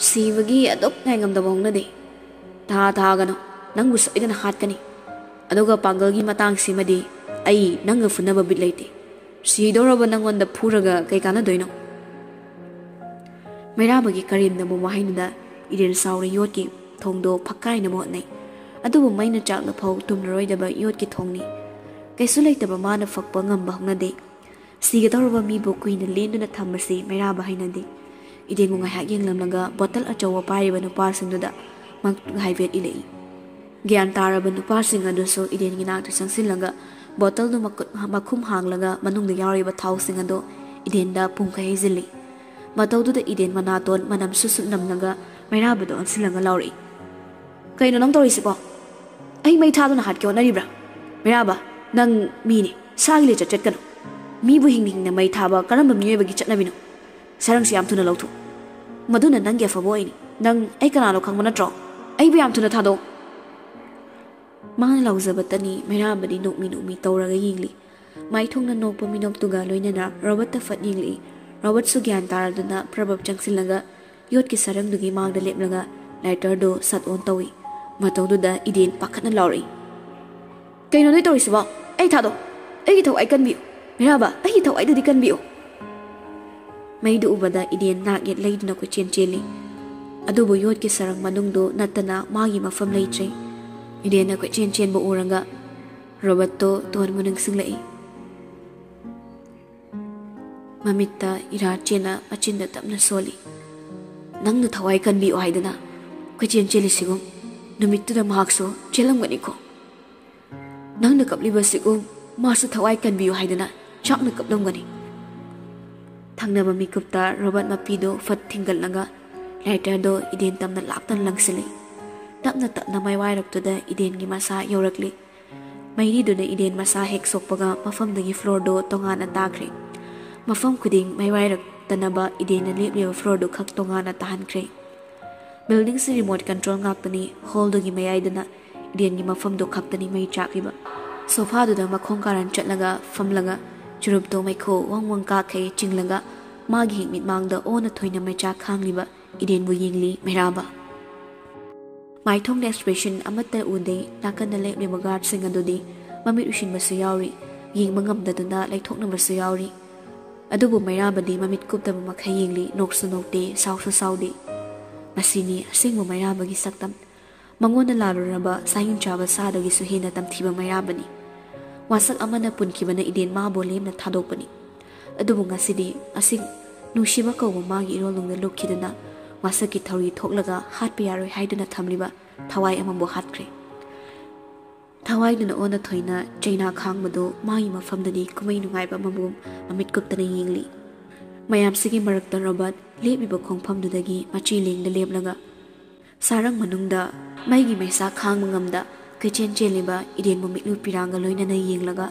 "ꯁꯤꯕꯒꯤ ꯑꯗꯨꯛ ꯉꯥꯏꯉꯝꯗꯕ ꯍꯧꯅꯗꯦ꯫ ꯊꯥ ꯊꯥꯒꯅꯨ, ꯅꯪꯕꯨ ꯁꯣꯏꯗꯅ ꯍꯥꯠꯀꯅꯤ꯫ ꯑꯗꯨꯒ ꯄꯥꯡꯒꯜꯒꯤ ꯃꯇꯥꯡꯁꯤꯃꯗꯤ ꯑꯩ ꯅꯪꯒ ꯐꯨꯅꯕ ꯕꯤꯠ ꯂꯩꯇꯦ꯫ ꯁꯤꯗꯧꯔꯕ ꯅꯪꯉꯣꯟꯗ ꯐꯨꯔꯒ ꯀꯩ ꯀꯥꯟꯅꯗꯣꯏꯅꯣ?" ꯃꯩꯔꯥꯕꯒꯤ ꯀꯔꯦꯝꯅꯕ ꯋꯥꯍꯩꯗꯨꯗ ꯏꯔꯦꯟ ꯁꯥꯎꯔ ꯌꯣꯠꯀꯤ ꯊꯣꯡꯗꯣ ꯐꯛꯀꯥꯏꯅꯕ ꯍꯣꯠꯅꯩ꯫ ꯑꯗꯨꯕꯨ ꯃꯩꯅ ꯆꯥꯛꯂꯐꯥꯎ ꯇꯨꯝꯂꯔꯣꯏꯗꯕ ꯌꯣꯠꯀꯤ ꯊꯣꯡꯅꯤ꯫ ꯀꯩꯁꯨ ꯂꯩꯇꯕ ꯃꯥꯅ ꯐꯛꯄ ꯉꯝꯕ ꯍꯧꯅꯗꯦ꯫ ꯁꯤꯒꯗꯧꯔꯕ ꯃꯤꯕꯨ ꯀꯨꯏꯅ ꯂꯦꯟꯗꯨꯅ ꯊꯝꯕꯁꯤ ꯃꯩꯔꯥꯕ ꯍꯩꯅꯗꯦ꯫ ꯏꯗꯦꯟꯕꯨ ꯉꯥꯏꯍꯥꯛ ꯌꯦꯡꯂꯝꯂꯒ ꯕꯣꯇꯜ ꯑꯆꯧꯕ ꯄꯥꯏꯔꯤꯕ ꯅꯨꯄꯥꯁꯤꯡꯗꯨꯗ ꯃꯈꯨꯠ ꯍꯥꯏꯐꯦꯠ ꯏꯜꯂꯛꯏ꯫ ꯒ꯭ꯌꯥꯟ ꯇꯥꯔꯕ ꯅꯨꯄꯥꯁꯤꯡ ꯑꯗꯨꯁꯨ ꯏꯗꯦꯟꯒꯤ ꯅꯥꯛꯇ ꯆꯪꯁꯤꯜꯂꯒ ꯕꯣꯇꯜꯗꯨ ꯃꯈꯨꯠ-, ꯃꯈꯨꯝ ꯍꯥꯡꯂꯒ ꯃꯅꯨꯡꯗ ꯌꯥꯎꯔꯤꯕ ꯊꯥꯎꯁꯤꯡ ꯑꯗꯨ ꯏꯗꯦꯟꯗ ꯄꯨꯡꯈꯩ ꯍꯩꯖꯤꯜꯂꯤ꯫ ꯃꯇꯧꯗꯨꯗ ꯏꯗꯦꯟ ꯃꯅꯥꯇꯣꯟ ꯃꯅꯝ ꯁꯨꯠ ꯁꯨꯠ ꯅꯝꯂꯒ ꯃꯩꯔꯥꯕꯗ ꯑꯣꯟꯁꯤꯜꯂꯒ ꯂꯥꯎꯔꯛꯏ꯫ "ꯀꯩꯅꯣ ꯅꯪ ꯇꯧꯔꯤꯁꯤꯕꯣ? ꯑꯩ ꯃꯩ ꯊꯥꯗꯨꯅ ꯍꯥꯠꯀꯦ ꯍꯣꯠꯅꯔꯤꯕ꯭ꯔꯥ? ꯃꯩꯔꯥꯕ, ꯅꯪ ꯃꯤꯅꯤ, ꯁꯥꯒꯤ ꯂꯤꯆꯠ ꯆꯠꯀꯅꯨ꯫ ꯃꯤꯕꯨ ꯍꯤꯡꯅ ꯍꯤꯡꯅ ꯃꯩ ꯊꯥꯕ ꯀꯔꯝꯕ ꯃꯤꯑꯣꯏꯕꯒꯤ ꯆꯠꯅꯕꯤꯅꯣ? ꯁꯔꯪꯁꯤ ꯌꯥꯝ ꯊꯨꯅ ꯂꯧꯊꯣꯛ꯫ ꯃꯗꯨꯅ ꯅꯪꯒꯤ ꯑꯐꯕ ꯑꯣꯏꯅꯤ꯫ ꯅꯪ ꯑꯩ ꯀꯅꯥꯅꯣ ꯈꯪꯕ ꯅꯠꯇ꯭ꯔꯣ? ꯑꯩꯕꯨ ꯌꯥꯝ ꯊꯨꯅ ꯊꯥꯗꯣꯛ꯫" ꯃꯥꯅ ꯂꯥꯎꯖꯕꯇꯅꯤ ꯃꯩꯔꯥꯕꯗꯤ ꯅꯣꯛꯃꯤ ꯅꯣꯛꯃꯤ ꯇꯧꯔꯒ ꯌꯦꯡꯂꯤ꯫ ꯃꯥꯏꯊꯣꯡꯅ ꯅꯣꯛꯄ ꯃꯤꯅꯣꯛꯇꯨꯒ ꯂꯣꯏꯅꯅ ꯔꯣꯕꯔꯠꯇ ꯐꯠ ꯌꯦꯡꯂꯛꯏ꯫ ꯔꯣꯕꯔꯠꯁꯨ ꯒ꯭ꯌꯥꯟ ꯇꯥꯔꯗꯨꯅ ꯄ꯭ꯔꯕꯞ ꯆꯪꯁꯤꯜꯂꯒ ꯌꯣꯠꯀꯤ ꯁꯔꯪꯗꯨꯒꯤ ꯃꯥꯡꯗ ꯂꯦꯞꯂꯒ ꯂꯥꯏꯇꯔꯗꯨ ꯁꯠ ꯑꯣꯟ ꯇꯧꯏ꯫ ꯃꯇꯧꯗꯨꯗ ꯏꯗꯦꯟ ꯄꯥꯈꯠꯅ ꯂꯥꯎꯔꯛꯏ, "ꯀꯩꯅꯣ ꯅꯣꯏ ꯇꯧꯔꯤꯁꯤꯕꯣ? ꯑꯩ ꯊꯥꯗꯣꯛ꯫ ꯑꯩꯒꯤ ꯊꯋꯥꯏ ꯀꯟꯕꯤꯌꯨ꯫ ꯃꯩꯔꯥꯕ, ꯑꯩꯒꯤ ꯊꯋꯥꯏꯗꯨꯗꯤ ꯀꯟꯕꯤꯌꯨ꯫" ꯃꯩꯗꯨ ꯎꯕꯗ ꯏꯗꯦꯟ ꯅꯥꯛ ꯌꯦꯠ ꯂꯩꯗꯨꯅ ꯀꯣꯏꯆꯦꯟ ꯆꯦꯜꯂꯤ꯫ ꯑꯗꯨꯕꯨ ꯌꯣꯠꯀꯤ ꯁꯔꯪ ꯃꯅꯨꯡꯗꯨ ꯅꯠꯇꯅ ꯃꯥꯒꯤ ꯃꯐꯝ ꯂꯩꯇ꯭ꯔꯦ꯫ ꯏꯗꯦꯟꯅ ꯀꯣꯏꯆꯦꯟ ꯆꯦꯟꯕ ꯎꯔꯒ ꯔꯣꯕꯔꯠꯇꯣ ꯇꯣꯟꯕꯨ ꯅꯤꯡꯁꯤꯡꯂꯛꯏ꯫ ꯃꯃꯤꯠꯇ ꯏꯔꯥ ꯆꯦꯟꯅ ꯃꯆꯤꯟꯗ ꯇꯞꯅ ꯁꯣꯜꯂꯤ꯫ "ꯅꯪꯅ ꯊꯋꯥꯏ ꯀꯟꯕꯤꯌꯨ ꯍꯥꯏꯗꯅ ꯀꯣꯏꯆꯦꯟ ꯆꯦꯜꯂꯤꯁꯤꯒꯨꯝ ꯅꯨꯃꯤꯠꯇꯨꯗ ꯃꯍꯥꯛꯁꯨ ꯆꯦꯜꯂꯝꯒꯅꯤꯀꯣ꯫ ꯅꯪꯅ ꯀꯞꯂꯤꯕꯁꯤꯒꯨꯝ ꯃꯥꯁꯨ ꯊꯋꯥꯏ ꯀꯟꯕꯤꯌꯨ ꯍꯥꯏꯗꯅ ꯆꯥꯛꯅ ꯀꯞꯂꯝꯒꯅꯤ꯫" ꯊꯪꯅꯕ ꯃꯤꯀꯨꯞꯇ ꯔꯣꯕꯔꯠ ꯃꯄꯤꯗꯨ ꯐꯠ ꯊꯤꯡꯒꯠꯂꯒ ꯂꯥꯏꯇꯔꯗꯣ ꯏꯗꯦꯟ ꯇꯝꯅ ꯂꯥꯞꯇꯅ ꯂꯪꯁꯤꯜꯂꯤ꯫ ꯇꯞꯅ ꯇꯞꯅ ꯃꯥꯏꯋꯥꯏꯔꯞꯇꯨꯗ ꯏꯗꯦꯟꯒꯤ ꯃꯁꯥ ꯌꯧꯔꯛꯂꯤ꯫ ꯃꯩꯔꯤꯗꯨꯅ ꯏꯗꯦꯟ ꯃꯁꯥ ꯍꯦꯛ ꯁꯣꯛꯄꯒ ꯃꯐꯝꯗꯨꯒꯤ ꯐ꯭ꯂꯣꯔꯗꯣ ꯇꯣꯉꯥꯟꯅ ꯇꯥꯈ꯭ꯔꯦ꯫ ꯃꯐꯝ ꯈꯨꯗꯤꯡ ꯃꯥꯏꯋꯥꯏꯔꯛꯇꯅꯕ ꯏꯗꯦꯟꯅ ꯂꯦꯞꯂꯤꯕ ꯐ꯭ꯂꯣꯔꯗꯨ ꯈꯛ ꯇꯣꯉꯥꯟꯅ ꯇꯥꯍꯟꯈ꯭ꯔꯦ꯫ ꯕꯤꯜꯗꯤꯡꯁꯤ ꯔꯤꯃꯣꯠ ꯀꯟꯇ꯭ꯔꯣꯜ ꯉꯥꯛꯇꯅꯤ꯫ ꯍꯣꯜꯗꯨꯒꯤ ꯃꯌꯥꯏꯗꯅ ꯏꯗꯦꯟꯒꯤ ꯃꯐꯝꯗꯨ ꯈꯛꯇꯅꯤ ꯃꯩ ꯆꯥꯛꯂꯤꯕ꯫ ꯁꯣꯐꯥꯗꯨꯗ ꯃꯈꯣꯡ ꯀꯥꯔꯟ ꯆꯠꯂꯒ ꯐꯝꯂꯒ ꯆꯨꯔꯨꯞꯇꯣ ꯃꯩꯈꯨ ꯋꯪ ꯋꯪ ꯀꯥꯈꯩ ꯆꯤꯡꯂꯒ ꯃꯥꯒꯤ ꯍꯦꯛ ꯃꯤꯠꯃꯥꯡꯗ ꯑꯣꯟꯅ ꯊꯣꯏꯅ ꯃꯩꯆꯥꯛ ꯈꯥꯡꯂꯤꯕ ꯏꯗꯦꯟꯕꯨ ꯌꯦꯡꯂꯤ ꯃꯩꯔꯥꯕ꯫ ꯃꯥꯏꯊꯣꯡꯗ ꯑꯦꯛꯁꯄ꯭ꯔꯦꯁꯟ ꯑꯃꯠꯇ ꯎꯗꯦ꯫ ꯅꯥꯀꯟꯗ ꯂꯦꯞꯂꯤꯕ ꯒꯥꯔꯗꯁꯤꯡ ꯑꯗꯨꯗꯤ ꯃꯃꯤꯠ ꯎꯏꯁꯤꯟꯕꯁꯨ ꯌꯥꯎꯔꯤ, ꯌꯦꯡꯕ ꯉꯝꯗꯗꯨꯅ ꯂꯩꯊꯣꯛꯅꯕꯁꯨ ꯌꯥꯎꯔꯤ꯫ ꯑꯗꯨꯕꯨ ꯃꯩꯔꯥꯕꯗꯤ ꯃꯃꯤꯠ ꯀꯨꯞꯇꯕ ꯃꯈꯩ ꯌꯦꯡꯂꯤ, ꯅꯣꯛꯁꯨ ꯅꯣꯛꯇꯦ, ꯁꯥꯎꯁꯨ ꯁꯥꯎꯗꯦ꯫ ꯃꯁꯤꯅꯤ ꯑꯁꯦꯡꯕ ꯃꯩꯔꯥꯕꯒꯤ ꯁꯛꯇꯝ꯫ ꯃꯉꯣꯟꯗ ꯂꯥꯜꯂꯨꯔꯕ ꯁꯥꯍꯤꯡ ꯆꯥꯕ ꯁꯥꯗꯒꯤꯁꯨ ꯍꯦꯟꯅ ꯇꯝꯊꯤꯕ ꯃꯩꯔꯥꯕꯅꯤ꯫ ꯋꯥꯁꯛ ꯑꯃꯅ ꯄꯨꯟꯈꯤꯕꯅ ꯏꯗꯦꯟ ꯃꯥꯕꯨ ꯂꯦꯝꯅ ꯊꯥꯗꯣꯛꯄꯅꯤ꯫ ꯑꯗꯨꯕꯨ ꯉꯁꯤꯗꯤ ꯑꯁꯤꯡ ꯅꯨꯡꯁꯤꯕ ꯀꯧꯕ ꯃꯥꯒꯤ ꯏꯔꯣꯜꯅꯨꯡꯗ ꯂꯨꯞꯈꯤꯗꯨꯅ ꯋꯥꯁꯛꯀꯤ ꯊꯧꯔꯤ ꯊꯣꯛꯂꯒ ꯍꯥꯠꯄ ꯌꯥꯔꯣꯏ ꯍꯥꯏꯗꯨꯅ ꯊꯝꯂꯤꯕ ꯊꯋꯥꯏ ꯑꯃꯕꯨ ꯍꯥꯠꯈ꯭ꯔꯦ꯫ ꯊꯋꯥꯏꯗꯨꯅ ꯑꯣꯟꯅ ꯊꯣꯏꯅ ꯆꯩꯅꯥ ꯈꯥꯡꯕꯗꯨ ꯃꯥꯒꯤ ꯃꯐꯝꯗꯗꯤ ꯀꯨꯝꯍꯩ ꯅꯨꯡꯉꯥꯏꯕ ꯑꯃꯕꯨ ꯃꯃꯤꯠ ꯀꯨꯞꯇꯅ ꯌꯦꯡꯂꯤ꯫ ꯃꯌꯥꯝꯁꯤꯒꯤ ꯃꯔꯛꯇ ꯔꯣꯕꯔꯠ ꯂꯦꯞꯂꯤꯕ ꯈꯣꯡꯐꯝꯗꯨꯗꯒꯤ ꯃꯆꯤ ꯂꯦꯡꯗ ꯂꯦꯞꯂꯒ ꯁꯥꯔꯪ ꯃꯅꯨꯡꯗ ꯃꯩꯒꯤ ꯃꯩꯁꯥ ꯈꯥꯡꯕ ꯉꯝꯗ ꯀꯣꯏꯆꯦꯟ ꯆꯦꯜꯂꯤꯕ ꯏꯗꯦꯟꯕꯨ ꯃꯤꯠꯂꯨ ꯄꯤꯔꯥꯡꯒ ꯂꯣꯏꯅꯅ ꯌꯦꯡꯂꯒ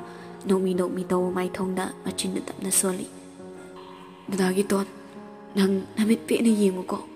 ꯅꯣꯛꯃꯤ ꯅꯣꯛꯃꯤ ꯇꯧꯕ ꯃꯥꯏꯊꯣꯡꯗ ꯃꯆꯤꯟꯗ ꯇꯞꯅ ꯁꯣꯜꯂꯤ꯫ "ꯗꯗꯥꯒꯤ ꯇꯣꯟ, ꯅꯪ ꯅꯃꯤꯠ ꯄꯦꯠꯅ ꯌꯦꯡꯉꯨꯀꯣ꯫